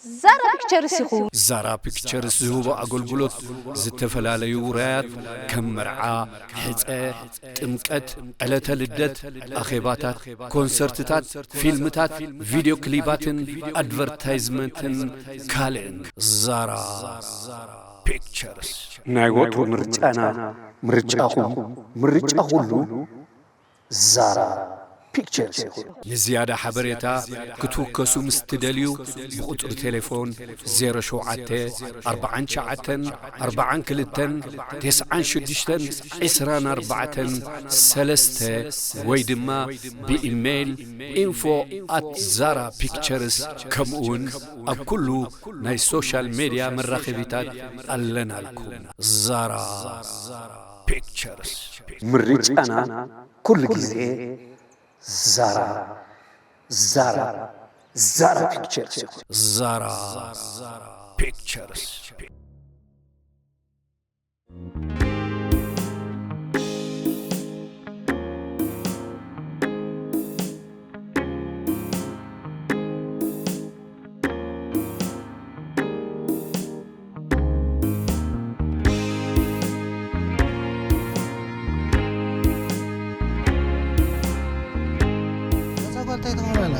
ዛራ ፒክቸርስ ኢኹም። ዛራ ፒክቸርስ ዝህቦ ኣገልግሎት ዝተፈላለዩ ውራያት ከም መርዓ፣ ሕጸ፣ ጥምቀት፣ ዕለተ ልደት፣ ኣኼባታት፣ ኮንሰርትታት፣ ፊልምታት፣ ቪድዮ ክሊባትን ኣድቨርታይዝመንትን ካልእን። ዛራ ፒክቸርስ። ናይ ወትሩ ምርጫና፣ ምርጫኹም፣ ምርጫ ኩሉ ዛራ ፒክቸርስ ይኹን። ንዝያዳ ሓበሬታ ክትውከሱ ምስ ትደልዩ፣ ብቑጽሪ ቴሌፎን ዜሮ ሸውዓተ ኣርባዓን ትሽዓተን ኣርባዓን ክልተን ተስዓን ሽዱሽተን ዕስራን ኣርባዕተን ሰለስተ ወይ ድማ ብኢሜይል ኢንፎ ኣት ዛራ ፒክቸርስ፣ ከምኡውን ኣብ ኩሉ ናይ ሶሻል ሜድያ መራኸቢታት ኣለናልኩም። ዛራ ፒክቸርስ። ምርጫና ኩሉ ግዜ ዛራ፣ ዛራ፣ ዛራ ፒክቸርስ ይኹን። ዛራ ፒክቸርስ። እዛ ጓል እንታይ ትኸውን ኣላ?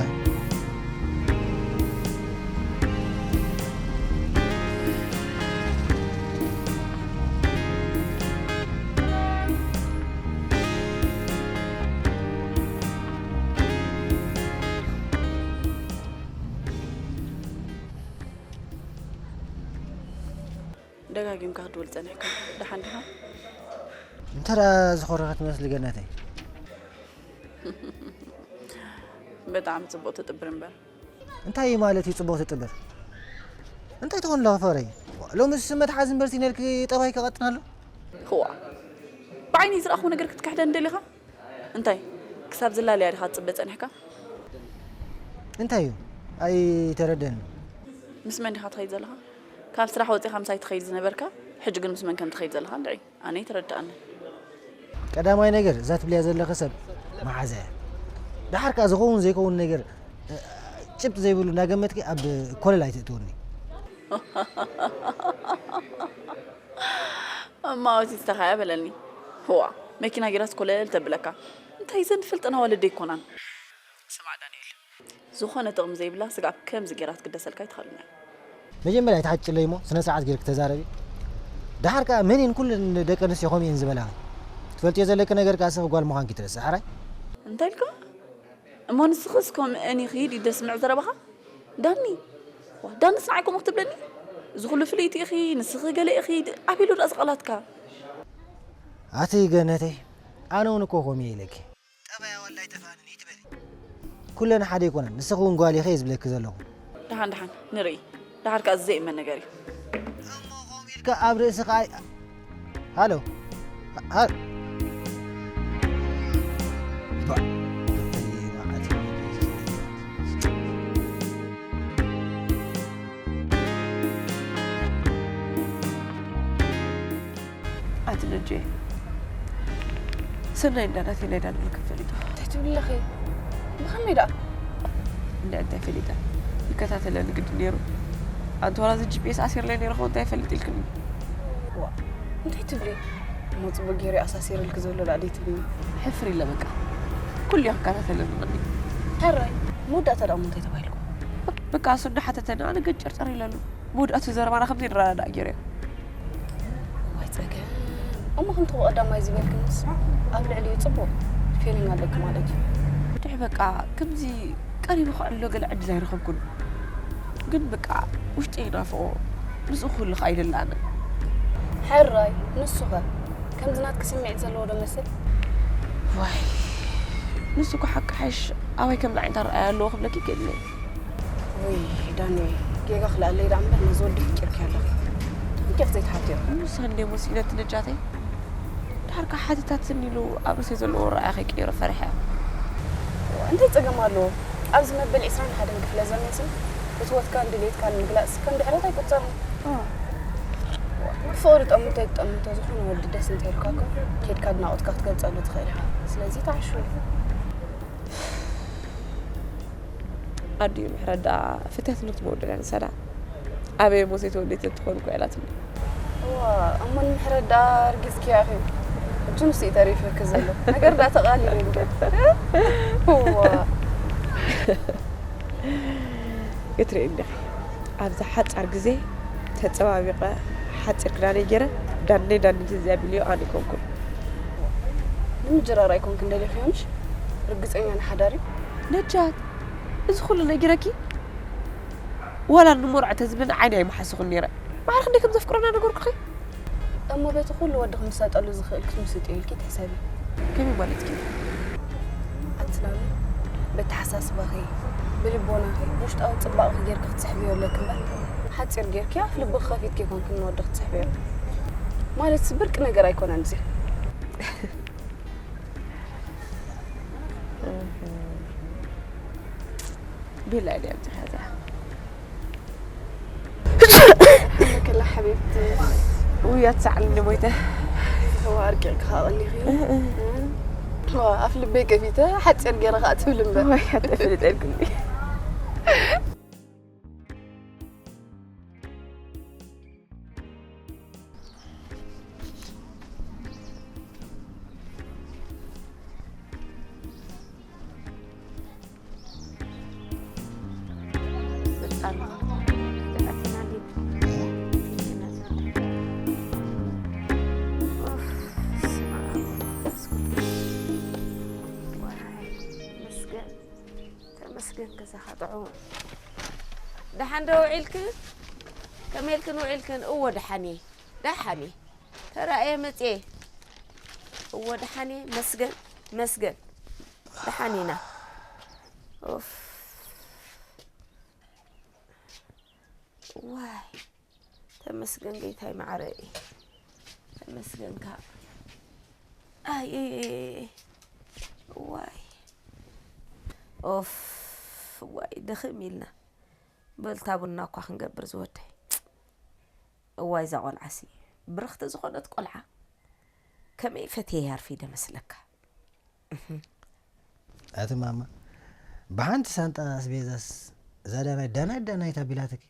ደጋጊምካ ክትድውል ጸኒሕካ። ደሓን ዲኻ? እንተ ደኣ ዝኾረኸ ትመስሊ ገነተይ። ብጣዕሚ ጽቡቕ ትጥብር እምበር። እንታይ እዩ ማለት እዩ ጽቡቕ ትጥብር? እንታይ ትኾን ኣለኻ ፍቕረይ? ሎምስ መትሓዚ እምበር ሲነልኪ ጠባይ ከቐጥን ኣሎ? ክዋ። ብዓይኒ ዝረኣኹ ነገር ክትክሕደኒ ደሊኻ? እንታይ? ክሳብ ዝላለያ ዲኻ ትጽበ ጸኒሕካ? እንታይ እዩ? ኣይተረደንን። ምስ መን ዲኻ ትኸይድ ዘለኻ? ካብ ስራሕ ወጺኻ ምሳይ ትኸይድ ዝነበርካ፣ ሕጂ ግን ምስ መን ከም ትኸይድ ዘለኻ እንድዒ። ኣነ ኣይተረድኣንን። ቀዳማይ ነገር፣ እዛ ትብልያ ዘለኺ ሰብ መሓዛ እያ። ደሓር ከኣ ዝኸውን ዘይከውን ነገር፣ እ፣ ጭብጢ ዘይብሉ እናገመትኪ ኣብ ኮለል ኣይተእትውኒ። እማ ኣውቲስታ ኸኣ በለኒ። ህዋ፣ መኪና ጌራስ ኮለል ተብለካ። እንታይ ዘን ትፈልጠን ኣዋልድ ኣይኮናን። ስማዕ ዳንኤል፣ ዝኾነ ጥቕሚ ዘይብላ ስጋብ ከምዚ ጌራ ክትግደሰልካ ኣይትኽእልን እያ። መጀመርያ ኣይትሓጭለይ እሞ ስነ ስርዓት ጌርኪ ተዛረቢ። ደሓር ከኣ መን እየን ኩለን ደቂ ኣንስትዮ ከምኡ እየን ዝበላኺ? ትፈልጥዮ ዘለኪ ነገር ከኣ ስኺ ጓል ምዃንኪ ትረስዒ፣ ሕራይ? እንታይ ኢልካ? እሞ ንስኽስ ከምእን ኢኺ ድዩ ደስምዕ ዘረባኻ? ዳኒ፣ ዋ፣ ዳንስ ንዓይ ከምኡ ክትብለኒ? እዚ ኩሉ ፍልይቲ ኢኺ፣ ንስኺ ገለ ኢኺ፣ ድ-፣ ኣበይ ኣሎ ደኣ እዚ ቃላትካ? ኣቲ ገነተይ፣ ኣነ እውን እኮ ከምኡ እየ ኢለኪ። ጠባያ ዋላ ኣይጠፍኣንን እዩ ትበሊ። ኩለን ሓደ ኣይኮናን፣ ንስኺ እውን ጓል ኢኺ እየ ዝብለኪ ዘለኹ። ደሓን ደሓን ንርኢ። ደሓር ከኣ እዚ ዘይእመን ነገር እዩ። እሞ ከምኡ ኢልካ ኣብ ርእስኻ ኣይ-፣ ሃሎ። ሃ-፣ ባ-፣ ኣቲ ነጄ፣ ሰናይ እንዳ ናተይ ናይ ዳንኤል ከም ፈሊጡ። እንታይ ትብሊ ኣለኺ? ብኸመይ ደኣ? እንዳ እንታይ ፈሊጠ? ይከታተለኒ ግድን ነይሩ። ኣንቲ ዋላ እዚ ጂ ፒ ኤስ ኣሲርለይ ነይሩ ኸው እንታይ ይፈልጥ ኢልክኒ? ዋ፣ እንታይ ትብሊ? እሞ ጽቡቕ ገይሩ ኣሳሲርልኪ ዘሎ ደኣ ደይትብልኒ? ሕፍር ኢለ በቃ። ኩሉ እዩ ክከታተለኒ ቀኒ። ሕራይ፣ መወዳእታ ደኣ እሞ እንታይ ተባሂልኩም? በቃ እሱ እንዳሓተተኒ ኣነ ገጨርጨር ኢለሉ። መወዳእቱ ዘረባና ከም ዘይንረዳዳእ ገይሩ እዩ። ዋይ ጸገም። እሞ ከምቲ ቀዳማይ ዝበልክንስ ኣብ ልዕሊኡ ጽቡቕ ፊሊንግ ኣለኪ ማለት እዩ። ድሕ በቃ ከምዚ ቀሪቡ ክዕልሎ ገለ ዕድል ኣይረኸብኩን። ግን በቃ ውሽጠይ ይናፍቖ። ምስኡ ክህሉ ከኣ ይደሊ ኣነ። ሕራይ ንሱኸ ከምዚ ናትኪ ስምዒት ዘለዎ ዶ መስል? ዋይ ንሱ እኮ ሓቂ ሓይሽ ኣባይ ከም ዝዓይነታ ረኣያ ኣለዎ ክብለኪ ይክእል እየ። ወይ ዳኒ፣ ጌጋ ክልኣለይ ደኣ እምበር ነዚ ወዲ ፍቂርኪ ኣለኺ። እንዴት ዘይትሓትዮ? ንሳ እንዴ ሞስ ኢለቲ ነጃተይ ድሓር ካብ ሓቲታትኒ ኢሉ ኣብ ርእሰይ ዘለዎ ረኣያ ከይቅይሮ ፈሪሐ። እንታይ ጸገም ኣለዎ? ኣብዚ መበል ዕስራን ሓደን ክፍለ ዘመንሲ ፍትወትካን ድሌትካን ምግላጽ ከም ድሕረት ኣይቁጸርን። ብፍቕሪ ጠምቶ ይጠምቶ ዝኾነ ወዲ ደስ እንተይልካ እኮ ኬድካ ኣድናቖትካ ክትገልጸሉ ትኽእል ኢኻ። ስለዚ ተዓሹ። ኣዲኡ ምሕረት ደኣ ፍትያትነት መወደዳ ንሳ ደኣ ኣበይ እሞ ዘይተወደይት ትኾን እኮ ኢላትኒ። እዋ እሞ ንምሕረት ደኣ ኣርጊዝክያ ኢኺ። ሕጂ ንሱ እዩ ተሪፍኪ ዘሎ ነገር ደኣ ተቓሊሉ እዩ። እዋ ክትርኢ እንዲኺ ኣብዛ ሓጻር ግዜ ተጸባቢቐ ሓጺር ክዳነይ ገይረ ዳነይ ዳኒት እዚኣ ቢልዮ ኣነ ኣይኮንኩን። ንምጅራር ኣይኮንክን ደሊኽዮ ምሽ? ርግጸኛ ንሓዳር እዩ። ነጃት እዚ ኩሉ ነጊረኪ ዋላ ንመርዖ ተዝብለኒ ዓይኒ ኣይምሓስኹን ነይረ። ማዕረ ክንደይ ከም ዘፍቅሮ እናነገርኩኺ። እሞ በቲ ኩሉ ወዲ ክምሰጠሉ ዝኽእል ክትምስጥዮ ኢልኪ ትሕሰቢ። ከመይ ማለትኪ? ኣትናሚ በተሓሳስባኺ ብልቦናኺ ውሽጣዊ ጽባቕኺ ጌርኪ ክትስሕብዮ ኣለኪ እምበር ሓጺር ጌርኪ ኣፍ ልብኺ ከፊትኪ ኣይኮንክን ንወዲ ክትስሕብዮ። ማለትሲ ብርቂ ነገር ኣይኮነን እዚ። ቤላ ድያ ኣብዚሓ እዚኣ ከላ ሓቢብቲ ውይ ኣትሳዕልኒ ሞይተ ዋ ኣርቂቕካ ቀሊኺ ኣፍ ልበይ ከፊተ ሓፂር ገይረ ከዓ ትብል እምበር ወይ ኣተፍልጠልኩኒ ተመስገን ገዛኻ ጥዑም። ደሓን ዶ ውዒልክን? ከመይ ኢልክን ውዒልክን? እወ ደሓን እየ፣ ደሓን እየ። ተራእየ መፅየ። እወ ደሓን እየ፣ መስገን መስገን። ደሓን ኢና። ኡፍ። ዋይ ተመስገን ገይታይ ማዕረ እየ። ተመስገንካ። ኣይ ዋይ ኦፍ ዋይ ድኽም ኢልና በልታ ቡና እኳ ክንገብር ዝወደይ። እዋይ እዛ ቆልዓሲ ብርኽቲ ዝኾነት ቆልዓ ከመይ ፈትየያ ኣርፊደ መስለካ። ኣቲ ማማ ብሓንቲ ሳንጣ ኣስቤዛስ እዛ ዳናይት ዳናይት ዳናይት ኣቢላትኪ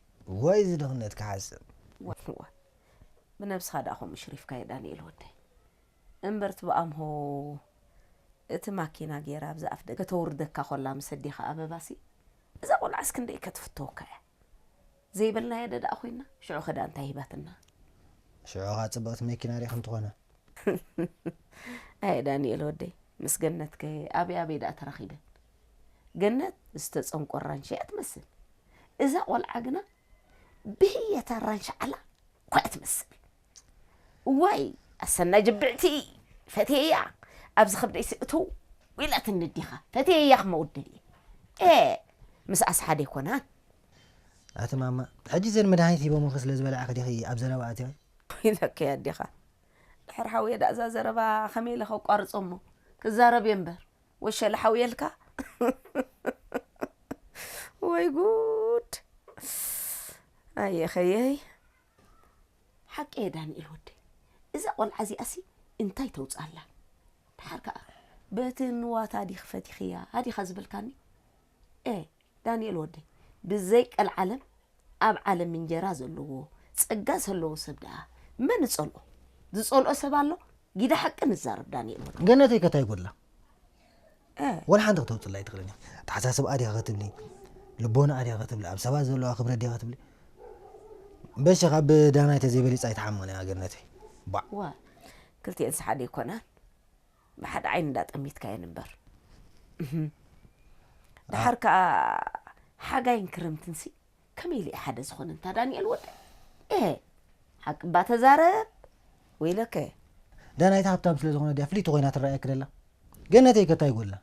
ወይ እዚ ድኽነት ክሓስብ። ዋ ብነብስኻ ደኣ ከምኡ ሽሪፍካዮ ዳንኤል ወደይ። እምበር እቲ ብኣምሆ እቲ ማኪና ገይራ ኣብዚ ኣፍ ደገ ከተውርደካ ኮላ ምስ ኣዴኻ ኣበባሲ እዛ ቆልዓስ ክንደይ እከ ትፍተወካ እያ። ዘይበልናያ ዶ ደኣ ኮይና ሽዑ ከ ደኣ እንታይ ሂባትና። ሽዑ ኸኣ ጽብቕቲ መኪና ሪእኽን ትኾና። ኣየ ዳንኤል ወደይ ምስ ገነት ከ ኣበይ ኣበይ ደኣ ተራኺበን። ገነት ዝተጸንቆ ኣራንሺ እያ ትመስል። እዛ ቆልዓ ግና ብህየት ኣራንሺ ዓላ እኳ እያ ትመስል። እዋይ ኣሰና ጅብዕቲ ፈትየያ ኣብዚ ከብደይ ስእቱ ኢላትኒ ኣዴኻ ፈትየያ ክመውት ደልየ ኤ ምስኣስ ሓደ ኣይኮናን። ኣቲ ማማ ሕጂ ዘን መድሃኒት ሂቦምኺ ስለ ዝበላዕኺ ዲኺ ኣብ ዘረባ ኣቲኺ? ኢለኪ ኣዴኻ ድሕር ሓውየ ደኣ እዛ ዘረባ ከመይ ኢለ ከቋርጾ እሞ ክዛረብ እየ እምበር ወሸለ ሓውየልካ ወይ ጉድ ኣየ ኸየይ ሓቂ እየ ዳንኤል ወደይ እዛ ቆልዓ እዚኣሲ እንታይ ተውፅኣላ ደሓር ከዓ በቲ ንዋታ ዲኺ ፈቲኽያ ኣዲኻ ዝበልካኒ ኤ ዳንኤል ወደይ ብዘይ ቀልዓለም ኣብ ዓለም እንጀራ ዘለዎ ጸጋ ዘለዎ ሰብ ደኣ መን እጸልኦ? ዝጸልኦ ሰብ ኣሎ? ጊዳ ሓቂ ንዛረብ ዳንኤል ወደይ። ገነተይ ከታይ ጎድላ? እ። ወላ ሓንቲ ክተውጽላ ኣይትኽእልን እያ። ኣተሓሳስብኣ ድያ ክትብሊ፣ ልቦናኣ ድያ ክትብሊ፣ ኣብ ሰባት ዘለዋ ክብረት ድያ ክትብሊ። በሻ ካብ ዳናይ ተዘይበሊጻ ኣይትሓምቕን እያ ገነተይ። ባዕ። ዋ ክልቲኤን ሰሓደ ይኮናን። ብሓደ ዓይኒ እንዳጠሚትካየን እምበር እህ። ድሓር ከኣ ሓጋይን ክረምትንሲ ከመይ ኢሉ እዩ ሓደ ዝኾነ እንታ ዳንኤል ወደ ኤ ሓቂ እባ ተዛረብ ወይለከ። ዳናይት ሃብታም ስለ ዝኾነ ድያ ፍልይቲ ኮይና ትረኣየኪ ደላ? ገነተይ ከ እንታይ ይጎድላ?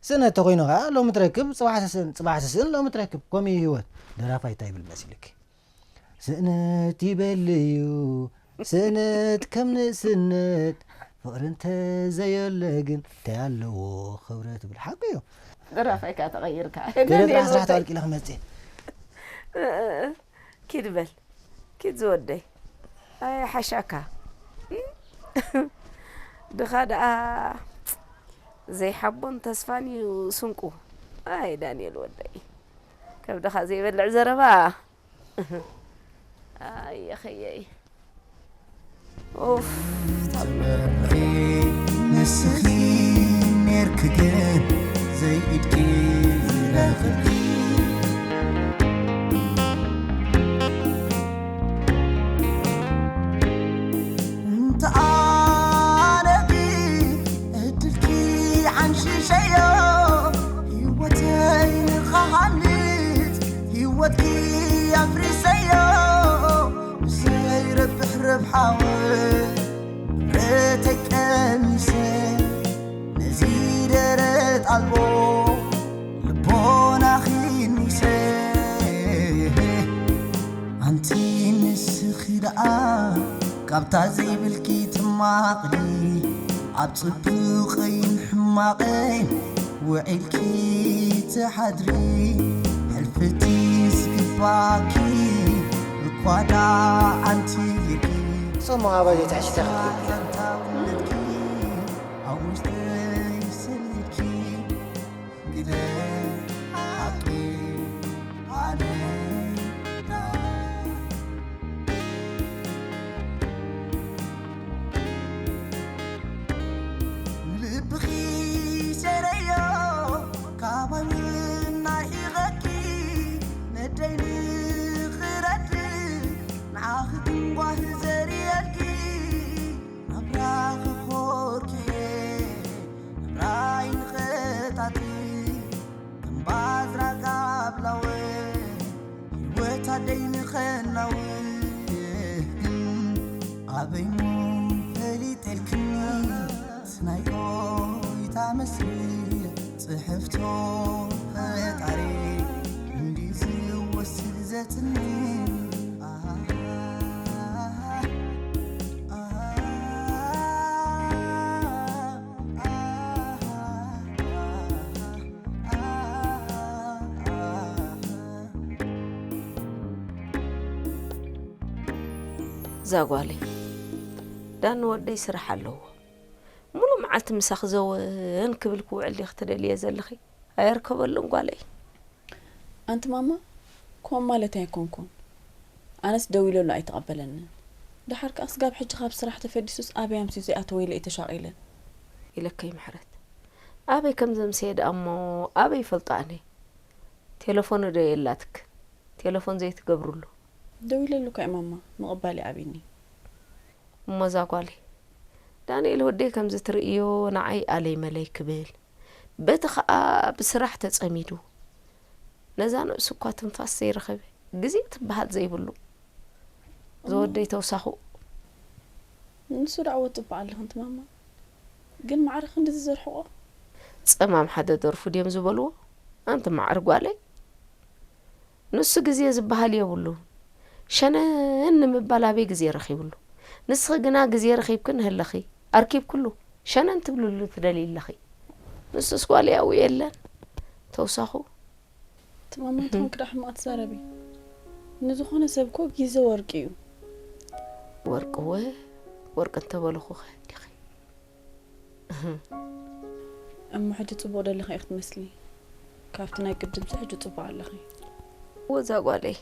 ስእነት ተኮይኑ ከኣ ሎሚ ትረክብ ጽባሕ ትስእን፣ ጽባሕ ትስእን ሎሚ ትረክብ። ከምኡ እዩ ህይወት። ደራፋይ እንታይ ይብል መሲልኪ? ስእነት ይበል እዩ ስእነት ከም ንእስነት፣ ፍቕሪ እንተዘየለ ግን እንታይ ኣለዎ ክብረት ይብል። ሓቁ እዩ። ደራፋይ ከኣ ተቐይርካ። ገለ ጥራሕ ስራሕ ተቐልቂለ ክመጽእ። ኪድ በል ኪድ ዝወደይ። ኣይ ሓሻካ። ድኻ ደኣ ዘይሓቦን ተስፋን እዩ ስንቁ። ኣይ ዳንኤል ወደይ፣ ከብድኻ ዘይበልዕ ዘረባ። ኣየኸየይ። ኡፍ። ትበርኺ ንስኺ ኔርኪ ግን ዘይኢድኪ ዝረኽብኪ። እንተ ኣነቢ እድልኪ ዓንሽሸዮ፣ ህይወተይ ንኸሃንጽ ህይወትኪ ኣፍሪሰዮ። ብዘይረብሕ ረብሓወ ብረተይ ቀኒሰ፣ ነዚ ደረት ኣልቦ ልቦናኺ ኒሰ። ኣንቲ ንስኺ ደኣ ካብታ ዘይብልኪ ትማቕዲ፣ ኣብ ጽቡቕን ሕማቕን ውዒልኪ ትሓድሪ። ሕልፍቲ ዝግባኪ እኳ ደኣ ኣንቲ ኢልኪ። ጽሙቕ ኣባይ ዘይትሕሺ እንታይ ክትገብሪ? ዛንታ ውልድኪ ኣብ ውሽጠይ ሰሊልኪ። ግደ ሓቂ ኣነ ልብኺ ሰረዮ ካባይ ምናሒቐኪ ነደይ ንኽረድ ንዓኺ ትንጓህ ዘርእየልኪ ናብራኺ ኮርኪ ናብራይ ንኸታቲ እምባዝራ ጋብላወ ህይወት ኣደይ ንኸናው ኣበይሞ ፈሊጠልክኒ ስናይ ቆይታ መስል ጽሕፍቶ ፈጣሪ እንዲ ዝወስድ ዘጽኒ ዛጓለይ ዳኒ ወደይ ስራሕ ኣለዎ። ሙሉ መዓልቲ ምሳኺ ዘወን ክብል ክውዕል ዲኺ ትደልየ ዘለኺ? ኣየርከበሉን ጓለይ። ኣንቲ ማማ ከምኡ ማለት ኣይኮንኩን። ኣነስ ደዊለሉ ኣይተቐበለንን። ደሓር ከኣ ስጋብ ሕጂ ካብ ስራሕ ተፈዲሱስ ኣበይ ኣምስዩ ዘይኣተወ ኢለ እየ ተሻቒለ። ኢለከይ ምሕረት ኣበይ ከም ዘምሰየ ደኣ እሞ ኣበይ ይፈልጦ ኣነ? ቴለፎኑ ዶ የላትክ? ቴለፎን ዘይትገብርሉ? ደዊለሉ እኳ እየ ማማ፣ ምቕባል ይኣብይኒ። እሞ እዛ ጓለይ ዳንኤል ወደይ ከምዚ ትርእዮ ንዓይ ኣለይ መለይ ክብል በቲ ኸኣ ብስራሕ ተጸሚዱ ነዛ ነብሱ እኳ ትንፋስ ዘይረኸበ ግዜ ትበሃል ዘይብሉ ዝወደይ ተውሳኹ ንሱ ደኣ ወጥቦ ኣለኽንቲ ማማ ግን ማዕረ ክንድዚ ዘርሕቆ ጸማም ሓደ ደርፉ ድዮም ዝበልዎ ኣንቲ ማዕር ጓለይ ንሱ ግዜ ዝበሃል የብሉ ሸነን ንምባል ኣበይ ግዜ ረኺብሉ ንስኺ ግና ግዜ ረኺብክን ህለኺ ኣርኪብክሉ ሸነን ትብልሉ ትደልይ ኣለኺ ንሱስ ጓል ያው የለን ተውሳኹ ትማማ ትኾን ክዳ ሕማቕ ትዛረቢ ንዝኾነ ሰብ እኮ ግዜ ወርቂ እዩ ወርቂ ወ ወርቂ እንተበልኹኸ ዲኺ እሞ ሕጂ ጽቡቕ ደለኺ ኢኺ ትመስሊ ካብቲ ናይ ቅድምሲ ሕጂ ጽቡቕ ኣለኺ ወዛ ጓለይ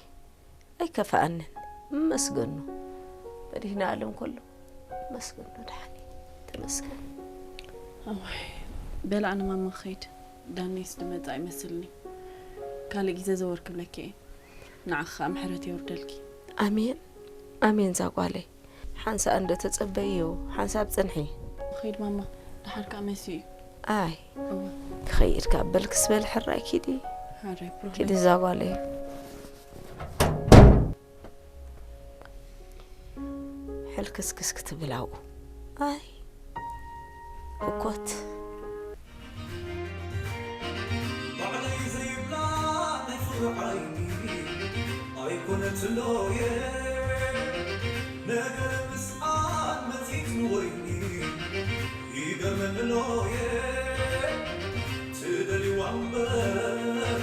ኣይከፍኣንን መስገኑ መድህና ኣለም ከሎ መስገኑ ድሓኒ ተመስገን ኣዋይ በላዕ ንማማ ክኸይድ ዳነይስ ድመጻ ይመስልኒ ካልእ ግዜ ዘወር ክብለኪ እየ ንዓኺ ከዓ ምሕረት የውርደልኪ ኣሜን ኣሜን ዛጓለይ ሓንሳእ እንደ ተጸበይዮ ሓንሳብ ጽንሒ ኸይድ ማማ ድሓር ከዓ መሲኡ እዩ ኣይ እወ ክኸይድ ካብ በልክስ በል ሕራይ ኪዲ ሓራይ ፕሮብለም ኪዲ ዛጓለይ ሕልክስክስ ክትብል ኣብኡ። ኣይ፣ ህኮት። ባዕለይ ዘይብላ ናይ ፍቕሪ ዓይኒ ኣይኮነትን ሎየ፣ ነገር ምስኣን መጺት ንወይኒ ይገርመኒ ሎየ፣ ትደልይዋ እምበር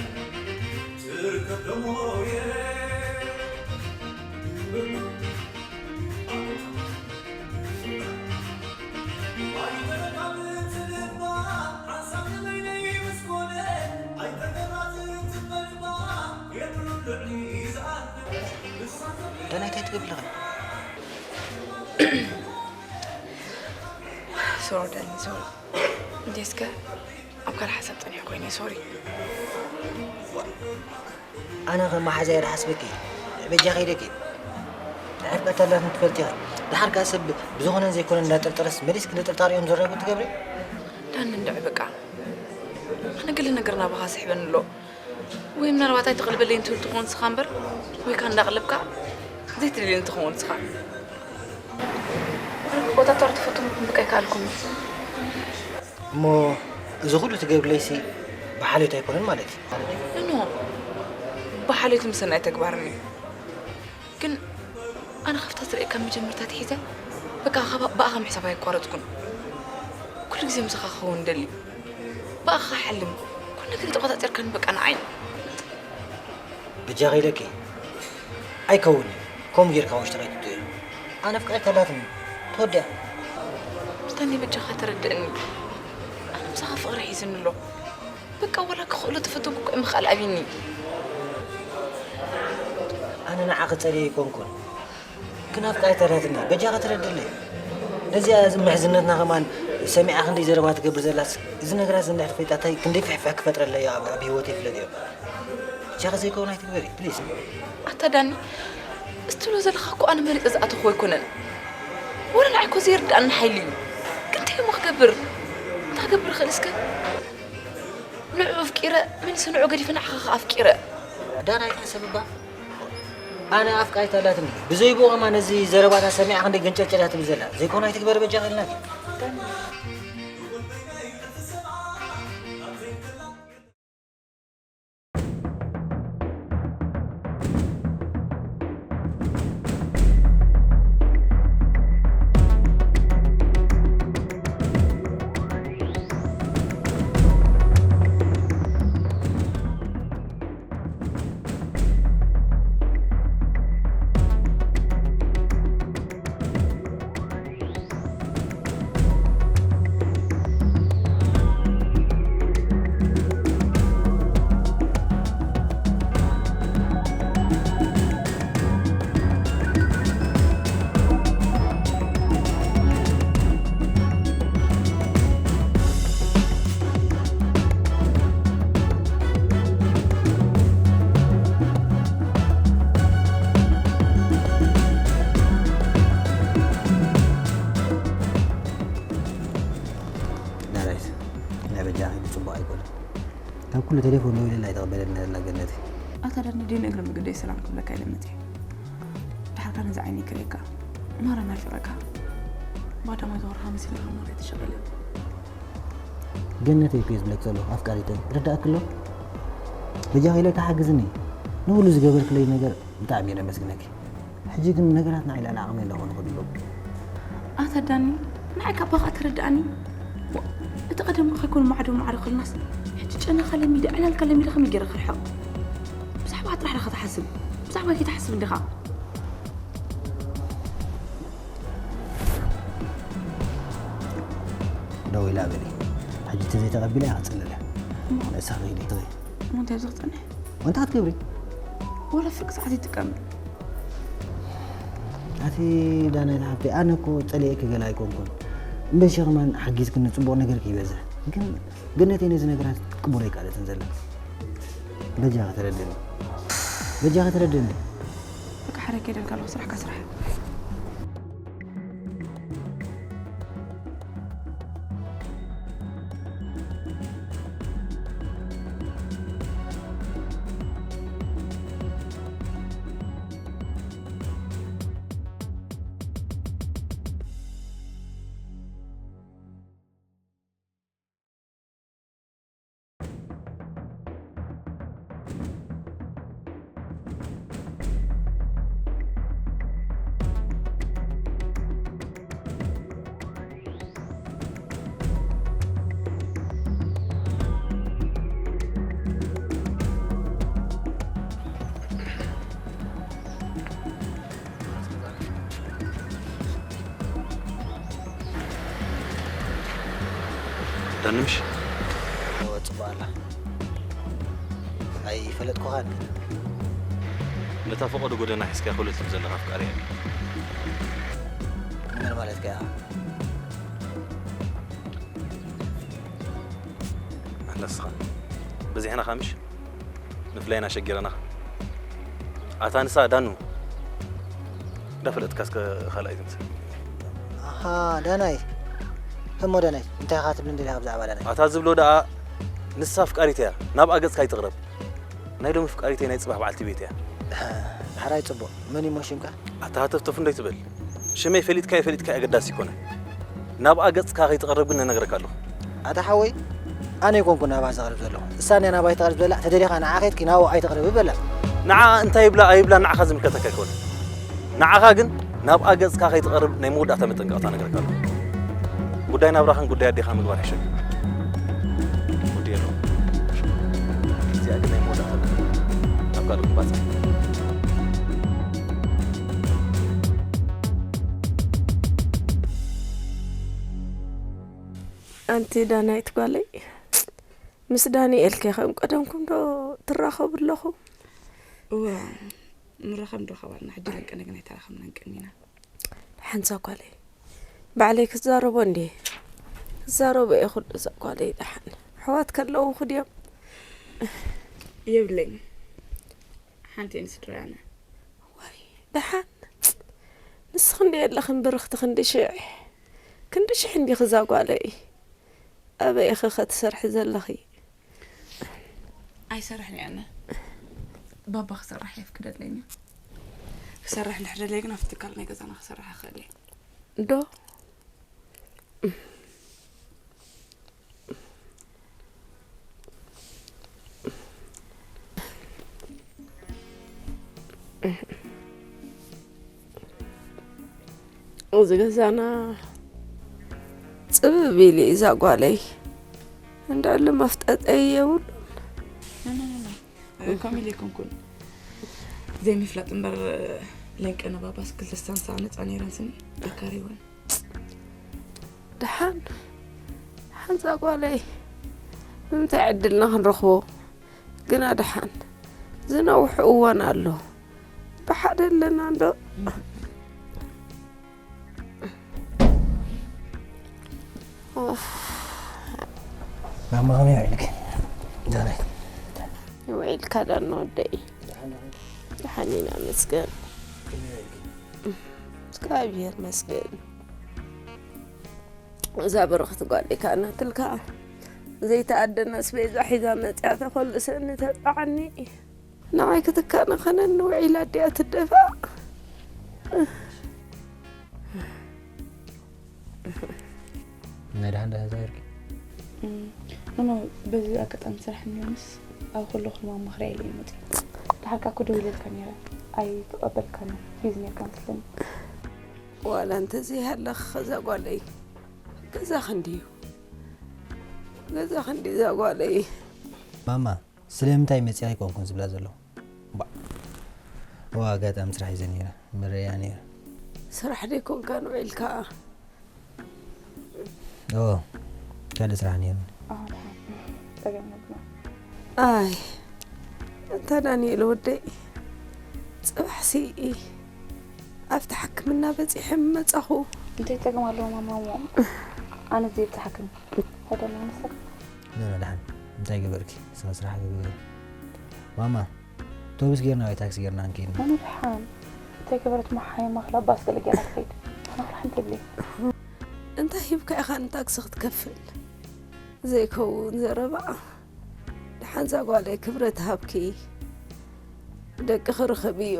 ትርከብ ደሞየ። ዳናይት፣ እንታይ ትገብሪ ኣለኺ? ሶሪ ዳኒ፣ ሶሪ። እንዴ እስከ ኣብ ካልእ ሓሳብ ጸኒሐ ኮይነ፣ ሶሪ። ኣነ ከም መሓዛይ ድሓስበኪ፣ በጃኺ ኢለኪ። ንዕፍቀት ኣላትኒ ትፈልጢ ኢኺ። ደሓር ከኣ ሰብ ብዝኾነን ዘይኮነን እንዳጠርጠረስ መሊስኪ ንጥርጣሬኦም ዘራጉ ትገብሪ። ዳኒ እንድዒ በቃ። ኣነ ገለ ነገር ናባኻ ስሕበኒ ኣሎ። ወይ ምናልባት ኣይትቕልበለይን ትብል ትኸውን ንስኻ እምበር፣ ወይ ከኣ እንዳቕለብካ ዘይትደልየኒ ትኸውን ንስኻ። ወረ ክቆጻጸሮ ትፈቱ ምዃንካ ኣይከኣልኩን። እሞ እዚ ኩሉ ትገብርለይሲ ብሓልዮት ኣይኮነን ማለት እዩ? ኖ፣ ብሓልዮት ምስ ሰናይ ተግባርን እዩ። ግን ኣነ ካብታ ዝርእየካ መጀመርታ ኣትሒዘ በቃ ብኣኻ ምሕሳብ ኣየቋረጽኩን። ኩሉ ግዜ ምሳኻ ክኸውን እደሊ። ብኣኻ ክሓልም፣ ኩሉ ነገር ተቖጻጺርካኒ በቃ ንዓይ። በጃኺ ኢለኪ። ኣይከውንን እዩ። ከምኡ ጌርካ ውሽጢ ከይትእትዮ። ኣነ ኣፍቃሪት ኣላትኒ። ተወዲኣ። ስታንለይ በጃኻ ተረድእኒ። ኣነ ምሳኻ ፍቕሪ ሒዝኒ ኣሎ። በቃ ወላ ክኽእሎ ተፈተንኩ እኮ ምኽኣል ኣብይኒ። ኣነ ንዓኺ ጸልየ ኣይኮንኩን። ግን ኣፍቃሪት ኣላትኒ። በጃኻ ተረድእለይ። ነዚኣ እዚ ምሕዝነትና ከማን ሰሚዓ ክንደይ ዘረባ ትገብር ዘላስ፣ እዚ ነገራት እዚ እንድሕር ተፈሊጣ እንታይ ክንደይ ፍሕፍሕ ክፈጥረለይ ኣብ ኣብ ህይወተይ ይፍለጥ እዮ። ቻኸ ዘይከውን ኣይትግበሪ ፕሊዝ። ኣታ ዳኒ፣ እዚ ትብሎ ዘለኻ እኮ ኣነ መሪጸ ዝኣተኹ ኣይኮነን። ወላ ንዓይ እኮ ዘይርድኣኒ ሓይሊ እዩ። ግን እንታይ እሞ ክገብር? እንታይ ክገብር ይኽእል እስከ? ንዕኡ ኣፍቂረ፣ መሊሰ ንዕኡ ገዲፈ ንዓኻ ከኣ ኣፍቂረ። ዳና ኣይትሕሰብ እባ። ኣነ ኣፍቃሪት ኣላትኒ። ብዘይ ብኡ ከማን ነዚ ዘረባታት ሰሚዓ ክንደይ ገንጨርጨር እያ ትብል ዘላ። ዘይኮነ ኣይትግበሪ በጃኺ ኢልናኪ። ዳናይት፣ ናይ በጃኺ ጽቡቕ ኣይኮነን። ካብ ኩሉ ቴሌፎን ደዊለላ ኣይተቐበለኒ ዘላ ገነተይ። ኣታ ዳኒ፣ ደይ ንእግሪ መገደይ ሰላም ክብለካ ኢለ መጽየ። ድሓርካ ነዚ ዓይነይ ክርእየካ። ማራ ናፊቐካ። ባዳማይ ዝወርኻ መሲልካ ማራ ኣይትሸቐለኒ። ገነተይ እኮ እየ ዝብለኪ ዘለኹ ኣፍቃሪተይ። ይርድኣኪ ኣሎ? በጃኺ ኢለኪ ሓግዝኒ። ንኹሉ ዝገበርክለይ ነገር ብጣዕሚ እየ ዘመስግነኪ። ሕጂ ግን ነገራት ንዓይ ልዕሊ ዓቕመይ እንዳኾኑ ከድሎም። ኣታ ዳኒ፣ ንዓይ ካባኻ ተረድኣኒ። ዋ፣ እቲ ቀደም ከይኮኑ ማዕዶ ማዕዶ ከለናስ፣ ሕጂ ጨናኻ ለሚደ፣ ዕላልካ ለሚደ ከመይ ገይረ ክርሕቕ? ብዛዕባ ጥራሕ ዲኻ ትሓስብ? ብዛዕባ ከይትሓስብ እንዲኻ። ደው ኢላ በሊ። ሕጂ ተዘይተቐቢለ እያ ክጽልለ። እሞ ንሳ ኸይደ። እሞ እንታይ ኣብዚ ክጸንሕ? እንታይ ክትገብሪ? ወላ ፍርቂ ሰዓት ይጥቀም። ኣቲ ዳናይት ሓፍተይ፣ ኣነ እኮ ጸሊኤኪ ገለ ኣይኮንኩን። እምበሺ ከማን ሓጊዝክኒ ጽቡቕ ነገርኪ ይበዝሕ። ግን ገነተይ ነዚ ነገራት ክትቅበሎ ኣይከኣለትን ዘላ። በጃኺ ተረድእኒ። በጃኺ ተረድእኒ። በቃ ሓራይ ከይደልካ ኣለኹ፣ ስራሕካ ስራሕ። ዳኒ ምሽ? እወ፣ ጽቡቕ ኣላ። ኣይፈለጥኩኻን። ነታ ፈቐዶ ጎደና ሒዝካ ኮለል ትብል ዘለኻ ኣፍቃሪ እያ። ንመን ማለትካ ኢኻ? ንስኻ በዚሕና ኻምሽ ምፍላይና ሸጊረናኻ። ኣታ ንሳ ዳኑ እንዳፈለጥካ እስከ ካልኣይ ትምስል። ኣሃ፣ ዳናይ። እሞ ዳናይ፣ እንታይ ኢኻ ትብል እንደሊኻ ብዛዕባ ዳናይ? ኣታ ዝብሎ ደኣ ንሳ ኣፍቃሪት እያ፣ ናብኣ ገጽካ ኣይትቕረብ። ናይ ሎሚ ፍቃሪተይ ናይ ጽባሕ በዓልቲ ቤት እያ። ዳሕራይ ጽቡቕ። መን እዩ ሽምካ? ኣታ ሃተፍተፍ እንዶ ኣይትበል። ሽመይ ፈሊጥካዮ ፈሊጥካዮ ኣገዳሲ ኣይኮነን። ናብኣ ገጽካ ከይትቐርብ ግን እነግረካ ኣለኹ። ኣታ ሓወይ፣ ኣነ ኣይኮንኩን ናብኣ ዝቐርብ ዘለኹ። እሳ እያ ናብኣ ትቐርብ ዘላ። ተደሊኻ ንዓ ኬድኪ ናብኣ ኣይትቕረቢ በላ። ንዓ እንታይ ይብላ ኣይብላ ንዓኻ ዝምልከተካ ኣይኮነን። ንዓኻ ግን ናብኣ ገጽካ ከይትቐርብ ናይ መወዳእታ መጠንቀቕታ እነግረካ ኣለኹ። ጉዳይ ናብራኻን ጉዳይ ኣዴኻን ምግባር ይሕሸካ። ወዲ የለኹ። እዚኣ ግን ናይ መወዳእታ መጠንቀቕታ። ናብ ካልእ ክባጽሕ። ኣንቲ ዳናይት ጓለይ፣ ምስ ዳንኤልከ ከም ቀደምኩም ዶ ትራኸቡ ኣለኹም? እወ፣ ንራኸብ ንራኸብ ኣልና። ሕጂ ለንቀነ ግን ኣይተራኸብናን ቀኒና። ሓንሳ ጓለይ፣ ባዕለይ ክዛረቦ እንዴ? ክዛረቦ እየ ኩሉ እዛ ጓለይ። ደሓን ኣሕዋት ከለውኹ ድዮም? የብለይን። ሓንቲ እየን ስድራና። ዋይ ደሓን ንስኺ እንዴ ኣለኽን ብርኽቲ ክንዲ ሽሕ ክንዲ ሽሕ እንዲኺ እዛ ጓለይ። ኣበይ ኢኺ ኸ ትሰርሒ ዘለኺ? ኣይሰርሕን እየ ኣነ። ባባ ክሰርሕ የፍቅደለይን እዩ። ክሰርሕ እንድሕር ደለየ ግን ኣብቲ ትካል ናይ ገዛና ክሰርሕ እኽእል እየ። ዶ? እዚ ገዛና ጽብብ ኢሉ እዩ እዛ ጓለይ። እንድዕሊ መፍጠጠይ የብሉን። ከምኢለ ኣይኮንኩን ዘይምፍላጥ እምበር ለንቀነ ባባስ ክልተ ሳንሳ ነፃ ነይረን ስኒ ኣካሪወን። ደሓን ደሓን እዛ ጓለይ ብምንታይ ዕድልና ክንረኽቦ ግና ደሓን ዝነውሑ እዋን ኣሎ ብሓደ ኣለና እንዶ ማማ ከመይ ውዒልኪ? ደህናይ። ውዒልካ ዳን ወደይ? ደሓን ኢና መስገን። እግዚኣብሔር መስገን። እዛ ብርኽቲ ጓለይ ከዓ ናትልካ ዘይተኣደነ ኣስቤዛ ሒዛ መፅያ ተኾልሰኒ ተፃዓኒ። ንዓይ ክትካነ ኸነኒ ውዒላ ኣዲኣ ትደፋእ። ናይ ደሓን ደኣ ተዛይርኪ? ኖኖ በዚ ኣጋጣሚ ስራሕ እኒኦምስ ኣብ ከለኹ ድማ ምኽሪ ኢለ እየ መፅእ። ድሓር ከዓ እኮ ደው ኢለልካ ነይረ ኣይተቐበልካን ቢዚ ነርካ መስለኒ። ዋላ እንተዘይሃለኽ ኸዛ ጓለይ ገዛ ክንድዩ ገዛ ክንዲ እዛ ጓለይ። ማማ ስለምንታይ መጺኣ ኣይኮንኩን ዝብላ ዘለኹ። ባ እዋ ኣጋጣሚ ስራሕ ይዘ ነይረ ምረያ ነይረ። ስራሕ ደይኮንካ ንውዒልካ? ኦ ካልእ ስራሕ ነይሩ። ጸገም የብሎ። ኣይ እንታ ዳንኤል ወደይ ጽባሕሲ ኣብቲ ሕክምና በጺሐ መጻኹ። እንታይ ጸገም ኣለዎ ማማ እሞ ኣነ ዘይብጽሓክን ሆደል ይመስል። ኖኖ ደሓን እንታይ ገበርኪ? ስነ ስርዓት ግበሪ። ማማ ኣውቶቡስ ጌርና ወይ ታክሲ ጌርና ንከይድ? ኣነ ደሓን እንታይ ገበረት መሓየማ ክላ ባስ ገለ ጌራ ትኸይድ። ኣነ ክላ ሓንቲ የብለይ። እንታይ ሂብካ ኢኻ ንታክሲ ክትከፍል? ዘይከውን ዘረባ። ደሓን እዛ ጓለይ ክብረት ሃብኪ ደቅኺ ርኸብዮ።